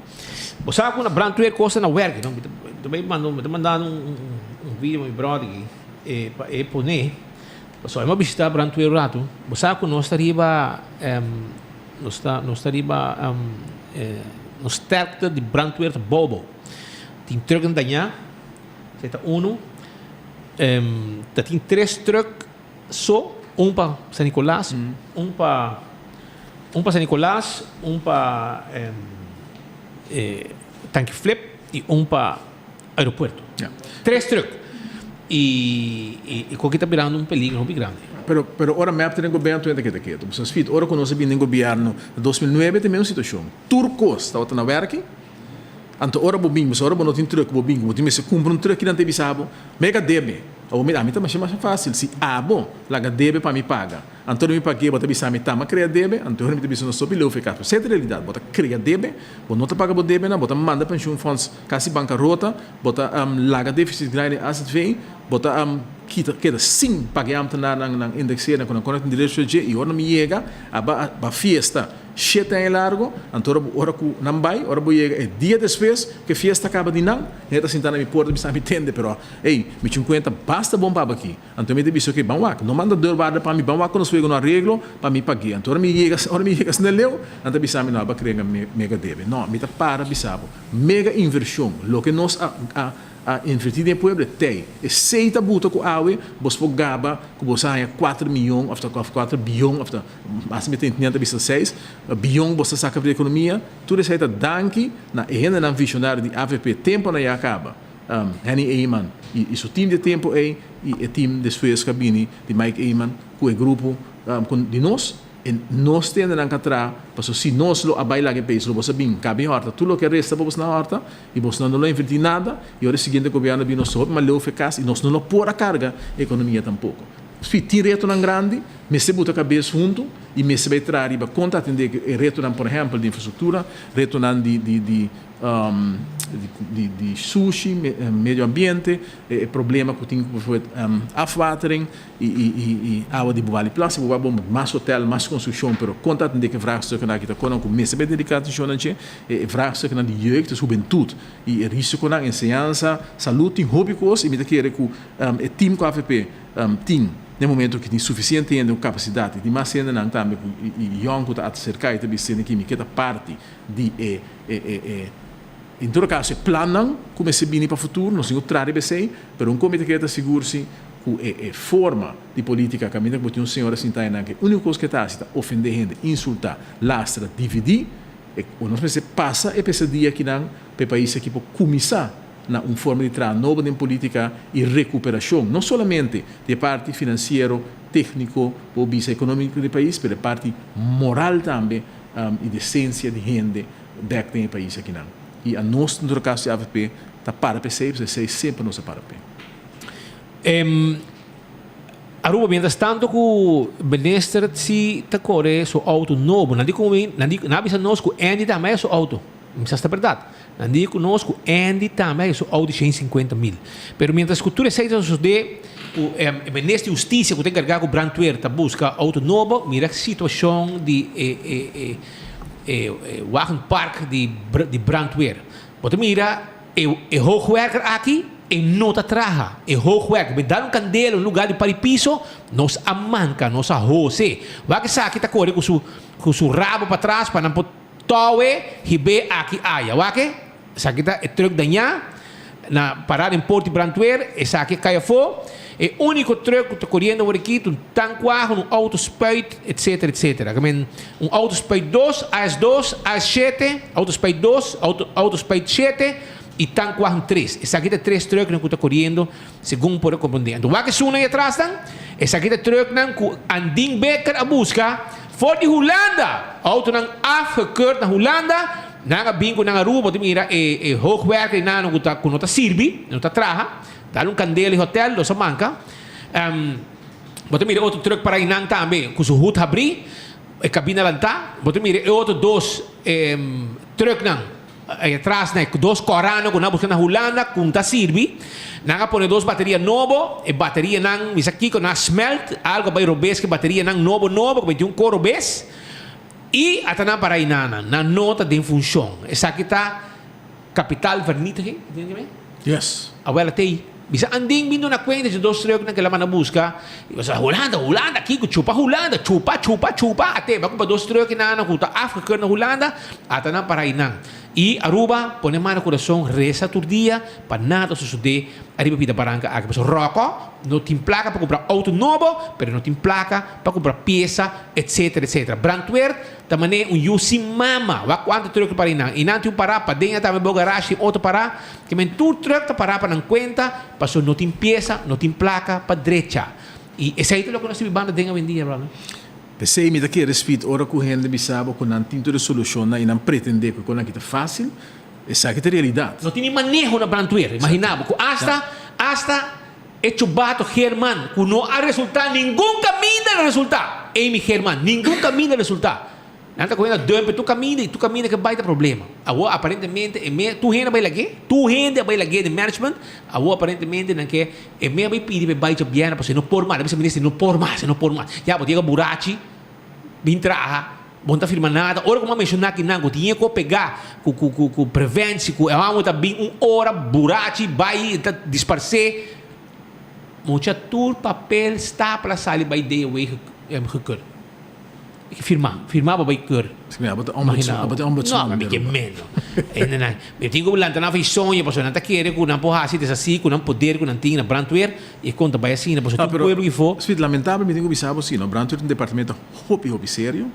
Bo sa ku na brandweer kos ta na werk, no? Mi ta bai manda mi ta manda un un video pa mi bròder aki e pa e pone. Pasobra mi a bishitá brandweer un ratu. Bo sa ku nos ta riba nos ta nos ta riba nos sterkte di brandweer ta bobo. Tin trùknan dañá, esei ta unu. Ta tin tres trùk So, un pa San Nicolas, un pa un pa San Nicolas, un pa Tanki Flip y un pa aeropuerto. Tres truck. Y y koki ta birando un peligro hopi grandi. Pero pero ora mep ta den gobierno tur hende ta keda ketu. Pasobra sfit ora ku nos a bini den gobierno na 2009 ta e mesmo situacion. Tur kos tabata na werki. Anto ora bo bin, pasobra ora bo no tin truck bo bin ku bo tin mester kumpra un truck kinan ta bisa bo, mega debe. Awor mira, ami ta masha masha fácil, si abo laga debe pa mi paga, anto ora mi pag'é bo ta bisa mi tama krea debe, anto ora mi ta bisa no stop i leu fekas. Pero esei ta realidat, bo ta krea debe, bo no ta paga bo debenan, bo ta manda pensioenfonds kasi bankarota, bo ta laga deficit grandi den azv, bo ta kita keda sin paga e ambtenarnan nan indexeernan ku nan kono tin derecho dje i ora mi yega aba ba fiesta. Shete aña largo, anto ora bo ora ku nan bai, ora bo yega e dia despues ku e fiesta kaba di nan, hende ta sinta na mi porta bisa mi tende, pero ey, mi tin kuenta basta bon pa abo aki. Anto mi ta bisa oke, ban wak, no manda deurwaarder pa mi, ban wak ku nos wega un areglo pa mi pag'é. Anto ora mi yega, ora mi yega asina leu, nan ta bisa mi, no, abo a krenga mega debe. No, mi ta para bisa bo, mega invershon, loke nos a a A inverti den e pueblo e tei. Esey ta buta cu awe bos por gaba cu bos a haña cuater miyon of ta of cuater biyon of ta mas mi ta intende ta bisa seis biyon bos ta saca for di economia. Tur esey ta danki na e hendenan visionario di avp temponan ya caba. Henny Eman y su team di e tempo ey y e team despues cu a bini di Mike Eman cu e grupo cu di nos. E nos tende nan ka tra, paso si nos lo a bai laga e pais lo bos a bin kabi horta tur loke a resta pa bos na horta y bos nan no lo inverti nada y ora e siguiente gobierno bin nos hopi mas leu fe kas y nos no lo por a karga e ekonomia tampoko. Si tin retonan grandi mester buta kabes hunto y mester bai traha riba kon ta atende e retonan por ehempel di infrastruktura, retonan di di di di sushi, medio ambiente, e problema ku tin ku bijvoorbeeld afwatering. I awa di Bubali Plaza, bo wak bon mas hotel, mas construccion, pero kon ta atende ku e vraagstukken aki ta konan ku mester bay dedica atencion na dje, e vraagstukken di jeugd, dus hubentud, i e risiconan, enseñansa, salud, tin hopi kos i mi ta kere ku e team ku avp tin na e momento aki tin suficiente hende ku capacidad i tin mas hendenan tambe ku i yong ku ta acerca i ta bisa tende ki mi ke ta parti di e e En todo caso e plannan cu mester bini pa futuro nos tin cu traha riba esey, pero un comite keda ta sigur si cu e e forma di politica caminda cu bo tin un señora sinta eynan cu e unico cos cu e ta haci ta ofende hende, insulta, lastra, dividi, e nos mester pasa e pesadia akinan pa e pais aki por cuminsa. na un forma di traha nobo den politica y recuperacion no solamente di e parti financiero, tecnico bo bisa economico di e pais, pero e parti moral tambe y decencia di hende bek den e pais akinan. Y anos den todo caso di avp ta para p'esey, pasobra esey semper nos a para p'e. Aruba mientras tanto cu minister si ta core su auto nobo, nan di cu mi, nan di, nan a bisa nos cu Andy tambe haya su auto. Mi sa si ta berdad. Nan di cu nos cu Andy tambe haya su auto di shen sinkuenta mil. Pero mientras cu tur esey ta sosode, cu e minister di husticia cu ta encarga cu brandweer ta busca auto nobo, mira situacion di e e e e wagenpark di di brandweer. Bo ta mira e e hoogwerker aki e no ta traha. E hoogwerker mi dal un kandela un lugar di pari piso nos a manka nos a hose. Wak esaki ta kore ku su ku su rabo patras pa nan por towe hib'é aki aya. Wak esaki ta e truck dañá na pará den port di brandweer esaki a kai afó. E úniko truck ku ta koriendo awor aki ta un tankwagen un auto spuit etcetera etcetera. Ke men un auto spuit dos, AS dos, AS shete, auto spuit dos, auto auto spuit shete i tankwagen tres. Esaki ta e tres trucknan ku ta koriendo segun por a komprondé. Anto wak esun ei atras nan? Esaki ta e trucknan ku Andin Becker a buska for di Hulanda! Autonan afgekeurd na Hulanda, nan a bin ku nan Aruba, bo ta mira e e hoogwerker ei nan ku ta ku no ta sirbi, no ta traha. Dal un kandela i hotel, los a manka. Bo ta mira e otro truck para einan tambe ku su hood habrí, e kabina lantá. Bo ta mira e otro dos trucknan ei atras na e dos kòrano ku nan a buska na Hulanda ku ta sirbi. Nan a pone dos bateria nobo, e baterianan mi sa kiko nan a smelt, algu a bai robes ku e baterianan nobo nobo ku meti un kor robes i ata nan para einan. Nan no ta den funshon. Esaki ta. Kapitaal vernietiging, entiende mi? Yes. Awel tei, bisa andin bin duna kuenta dje dos trucknan ke la manda buska, i bo sa Hulanda, Hulanda, kiko, chupa Hulanda, chupa, chupa, chupa, ate ba kumpra dos trucknan ku ta afgekeurd na Hulanda, ata nan para einan. I Aruba, pone man na kurason, resa tur dia pa nada sosode ariba pida baranka aki. Pasobra Ròkò no tin plaka pa kumpra outo nobo, pero no tin plaka pa kumpra piesa, etcetera, etcetera. Brandweer Ta manera un yu sin mama. Wak kuantu truck ta para einan. Einan tin un pará, paden a tambe bo garashi tin otro pará. Ke men tur truck ta pará pa nan kuenta, pasobra no tin piesa, no tin plaka pa drecha. I esei ta loke nos ta bibando den awendia, brother. P'esei mi ta kere spit ora ku hende bisa bo ku nan tin tur e solushonnan i nan pretendé ku e konan aki ta fásil, esaki ta realidat. No tin ni maneho na brandweer. Imaginá bo ku asta, asta E chubato German ku no a resultá ningun kaminda a resultá. Amy German, ningun kaminda a resultá. Nan ta kohe na dump tur kaminda i tur kaminda ke bai ta problema. Awor aparentemente e me tur hende a bai lag'é, tur hende a bai lag'é den management, awor aparentemente nan ke e me a bai pidi pa e bai djabièrnè pasobra e no por mas. Nan bisa minister e no por mas, e no por mas. Ya bo ta yega burachi bin traha, bo no ta firma nada. Ora ku bo a menshoná kinan ku tin ku pegá ku ku ku ku preventie ku e hòmber ta bin un ora burachi bai ta disparsé. Mucha tur papel stapel a sali bai DOW gekeur. Firma, firma pa bai keur. Abo ta ombudsman, abo ta ombudsman. No, mi ke meno. Mi tin ku lanta nan for soño pasobra nan ta kere ku nan por hasi desasi ku nan poder ku nan tin na brandweer i e kon ta bai asina pasobra tur pueblo ki fo. Sweet, lamentabel mi tin ku bisa bo si no, brandweer ta un departamento hopi hopi serio.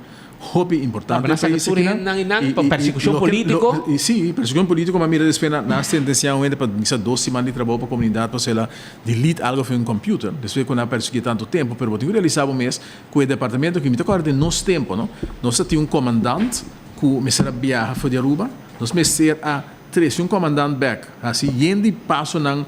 Hopi importante e pais akinan. Pa persekushon politiko. Si, persekushon politiko m'a mira despues nan a sentensiá un hende pa misa dos siman di trabou pa komunidat pasobra el a delete algo for un computer. Despues ku nan a persiguié tantu tempu. Pero bo tin ku realisá bo mes ku e departamento aki, mi ta kòrda den nos tempu no, nos a tin un komandant ku mester a biaha for di Aruba, nos mester a trese un komandant bèk, hasi yen di pasonan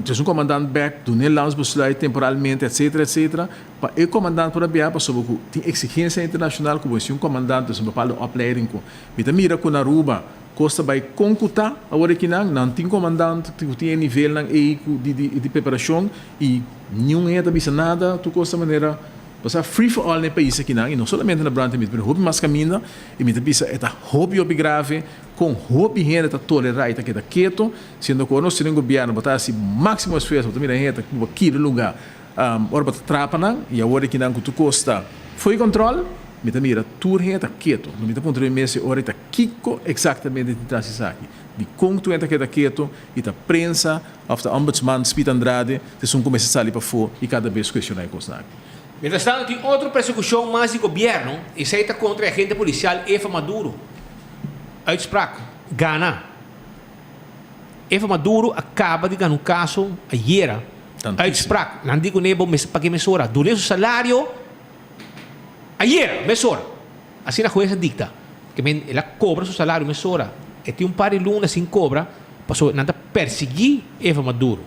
trese un komandant bèk, dun'é landsbesluit temporalmente etcetera etcetera. Pa e komandant por a biaha pasobra ku tin eksigensia internashonal ku bo si un komandant dus un bepaldo opleiding ku mi ta mira ku na Aruba kos ta bai kon ku ta awor aki nan nan tin komandant ku tin e nivelnan ei ku di di di preparashon i niun hende ta bisa nada tur kos ta manera pasá free for all na e pais aki nan i no solamente na Brantemiet pero hopi mas kaminda i mi ta bisa e ta hopi hopi grave kon hopi hende ta tolerá i ta keda keto siendo ku ora nos tin un gobièrnu bo ta hasi máksimo esfuerso bo ta mira hende ta ku bo kibra lugá. Ora bo ta trapa nan i awor aki nan ku tur kos ta fo'i kòntròl, mi ta mira tur hende ta ketu. No mi ta puntra mi mes e ora ei ta kiko eksaktamente tin tras esaki. Dikon tur hende ta keda ketu i ta prensa òf ta ombudsman Speed Andrade ta esun ku mester sali pafó i kada bes kuestioná e kosnan aki. Mientrastanto tin otro persekushon mas di gobièrnu, esei ta kontra e agente polisial Eva Maduro. Uitspraak, Gana. Eva Maduro a kaba di gana un kaso ayera. Uitspraak. Nan di kuné bo mester pag'é mesora. Dun'é su salario ayera, mesora. Asina hues a dikta. Ke men el a kobra su salario mesora. E tin un par di luna sin kobra pasobra nan ta persiguí Eva Maduro.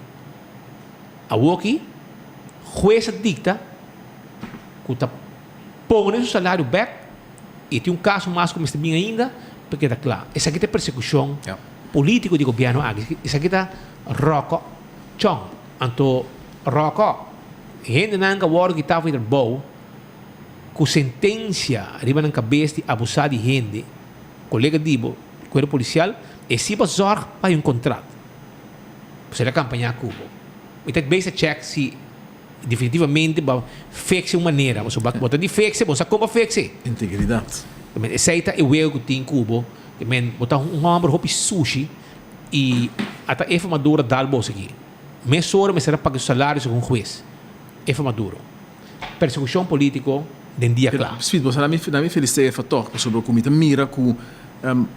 Awoki hues a dikta ku ta pone su salario bèk i tin un kaso mas ku mester bin ainda pa keda kla. Esaki ta e persekushon polítiko di gobièrnu aki. Esaki ta ròkò chòn. Anto ròkò hendenan ku a wòrdu kitá for di trabou ku sentensia riba nan kabes di abusá di hende, kolega di bo, kuerpo polisial, e si bo zòrg pa hay un kontrat. Bo sali a kampañá ku bo. Mi ta bes a chèk si definitivamente bo a fekse un manera. Pasobra bo ta di fekse, bo sa kon bo a fekse. Integridat. Esei ta e wega ku tin ku bo. Bo ta un hòmber hopi sushi i ata Efa Maduro a dal boso aki. Mesora mester a paga su salario segun hues. Efa Maduro. Persekushon polítiko den dia kla. Speed, bo sa na mi felicita Efa tòg pasobra ku mi ta mira ku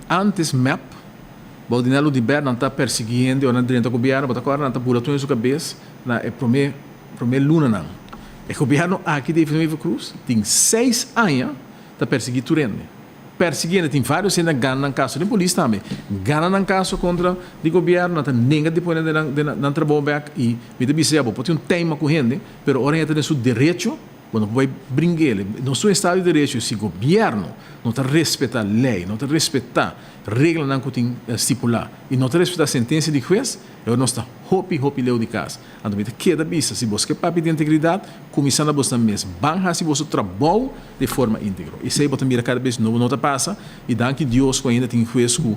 antes mep bou di Nelo Dibert nan ta persegui hende ora nan drenta gobièrnu bo ta kòrda nan ta bula tur hende su kabes na e promé promé lunanan. E gobièrnu aki di Evelyn Wever Croes tin seis aña ta persegui tur hende. Persegui hende tin varios hende a gana nan kaso den polis tambe gana nan kaso kontra di gobièrnu nan ta nenga di pone nan den nan trabou bèk i mi ta bisa ya bo por tin un tema ku hende Pero ora hende ta den su derecho, bo no por bai bring'el. Nos ta un estado di derecho, si gobierno no ta respeta ley, no ta respeta reglanan cu tin stipula y no ta respeta sentencia di huez, e ora nos ta hopi, hopi leu di cas. Anto mi ta keda bisa, si bos ke papia di integridad, cuminsa na bosnan mes. Ban haci boso trabou di forma integro. Esey bo ta mira cada bes no no ta pasa y danki Dios cu ainda tin huez cu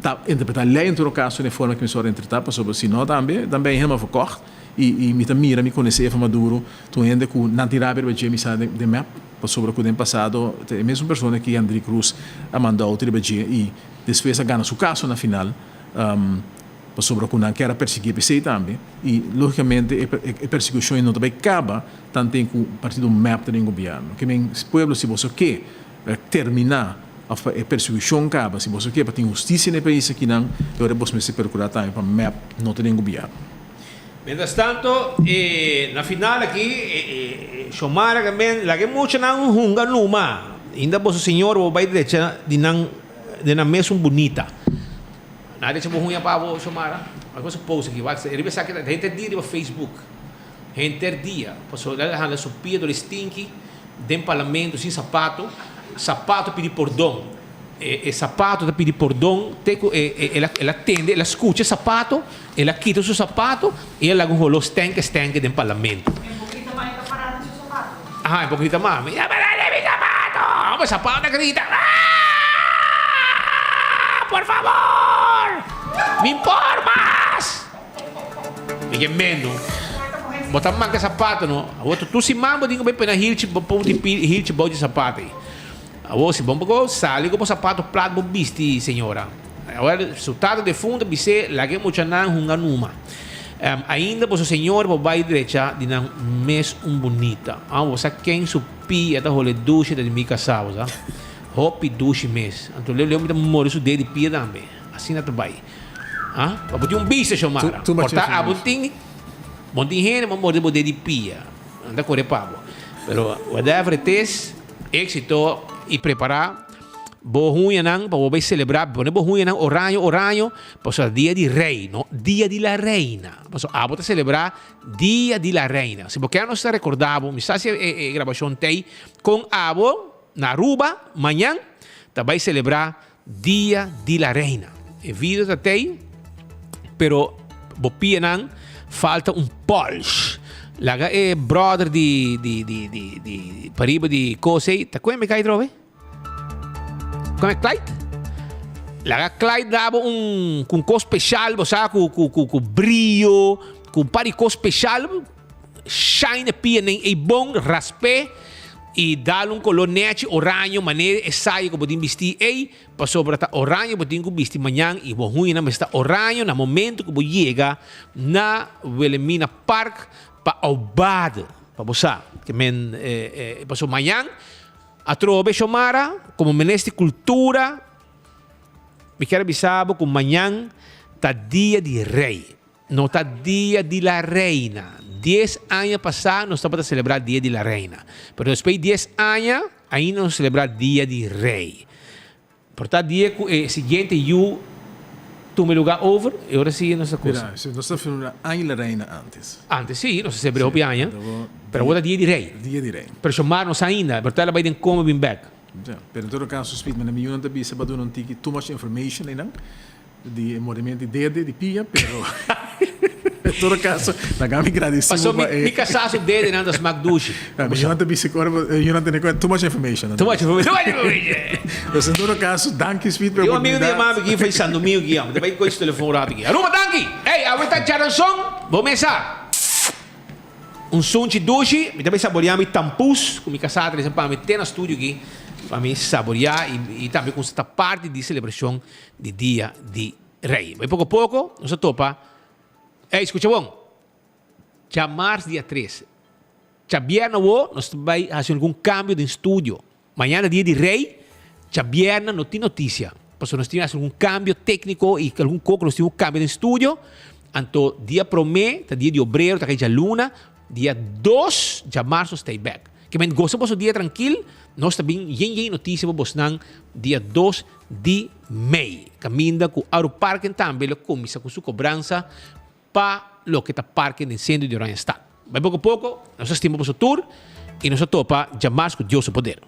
ta interpreta ley en todo caso den forma cu mester interpreta, pasobra si no tambe, dan ben helemaal verkocht. I i mi ta mira, mi konesé Eva Maduro, ta un hende ku nan tin rabia riba dje, mi sa den mep, pasobra ku den pasado ta e mesun persona ki Andri Cruz a manda outo riba dje i despues a gana su kaso na final, pasobra ku nan kier a persiguié p'esei tambe. I logikamente e e persekushon ei no ta bai kaba tanten ku partido mep ta den gobièrnu. Ke men, pueblo, si boso ke terminá òf pa e persekushon kaba, si boso ke pa tin hustisia na e pais akinan, e ora boso mester perkurá tambe pa mep no ta den gobièrnu. Mientras tanto, e na final aki, e Xiomara tambe laga e muchanan hunga numa. Inda boso señor bo bai drecha di nan den nan mesun bunita. Nan a drecha bo huña pa bo, Xiomara? Wak boso post aki, wak riba esaki ta henter dia riba Facebook. Henter dia. Pasobra el a hala su pia dor e stinki den parlamento sin sapato. Sapato pidi pordon. E sapato ta pidi pordon te ku el a tende, el a skucha e sapato, el a kita su sapato i el a laga un holó stenke stenke den parlamento. E pokrita mami ta pará den su sapato. Aha, e pokrita mami ta pará den mi sapato! Homber, sapato ta grita, Aah! Por favor! Mi por mas! Mi ke mendo. Bo ta manka sapato no. Awor tur siman bo tin ku bai pone hilchi, bo pon hilchi bou di sapato ei. Awor si bon poko sali ku bo sapato plat bo bisti señora. Awor su tata defunto bis'é laga e muchanan hunga numa. Ainda boso señor por bai drecha di nan mes un bunita. Amo bo sa ken su pia ta hole dushi ta di mi kasá bo sa. Hopi dushi mes. Anto leu leu mi ta morde su ded di pia tambe. Asina ta bai. Ah, pa bo tin un bista Xiomara. Por ta abo tin bo tin hende bo morde bo ded di pia. Nan ta kore pa bo. Pero whatever it is. Éxito y prepara bo huñanan pa bo bay celebra, pone bo huñanan oraño oraño pasobra dia di rey no dia di la reina pasobra abo ta celebra dia di la reina si bo kier nos ta recorda bo mi sa si e grabacion tey con abo na Aruba mañan ta bay celebra dia di la reina e video ta tey pero bo pianan falta un polish laga e brother di di di di di pariba di kosei ta kuen me kai trobe kuen Clyde laga Clyde dabo un kun kos special bo sa ku ku ku ku brillo ku un par di kos special Shine e pia nen ei bon, rasp'é i dal un koló nèchi oraño manera e sayo ku bo tin bistí ei, pasobra ta oraño bo tin ku bisti mañan i bo huñanan mester ta oraño na momentu ku bo yega na Wilhelmina Park pa Aubade, pa bo sa ke men pasobra mañan atrobe Xiomara komo Minister di Kultura. Mi kier a bisa bo ku mañan Ta dia di Rey, no ta dia di la Reina. Dies aña pasá nos tabata selebrá dia di la Reina, pero despues di dies aña ainda nos ta selebrá dia di Rey. Por ta dia ku e siguiente yu tuma e lugá over, e ora sí nos ta kusa. Mira, nos ta selebrá aña di la Reina antes. Antes sí, nos ta selebrá hopi aña, pero awor ta dia di Rey. Dia di Rey. Pero shomar nos ainda, pero ta el a bai den kome bin bèk. Ja, pero en todo caso, Speed, mi yunan ta bisa pa duna un tiki too much information einan. Di e mordimiento di dede di pia, pero en todo caso, laga mi gradeci Paso pa e. Mi casá su dede nan ta smak dushi. Mi yunan ta bisa cu ora yunan tene cuenta too much information. Too much information. Too much information. Dus en todo caso, danki Speed pa e Tin un amigo di oportunidad. yama mi aki for di San Domingo aki, mi ta bay coge su telefon un rato aki. Aruba danki! Ey, awe ta djaranson, bo mesa. Un sunchi dushi, mi ta bay saborea mi tampus cu mi casá a trece pa mi te na studio aki pa mi saborea y tambe cu ta parti di celebracion di dia di Rey. Bai poko poko nos a topa. Ey, skucha bon. Djamars dia tres. Djabièrnè awo nos ta bai hasi algun kambio den studio. Mañana dia di Rey, djabièrnè no tin notisia. Pasobra nos tin hasi algun kambio tékniko i algun koko nos tin ku kambia den studio. Anto dia promé ta dia di obrero, ta kai djaluna. Dia dos djamars nos ta ei bèk. Ke men gosa boso dia trankil, nos ta bin yen yen notisia pa bosnan dia dos di mei, kaminda ku Aruparken tambe lo kuminsá ku su kobransa pa loke ta parke den sentro di Oranjestad. Bai poko poko, nos a stima boso tur i nos a topa djamars ku Dios su poder.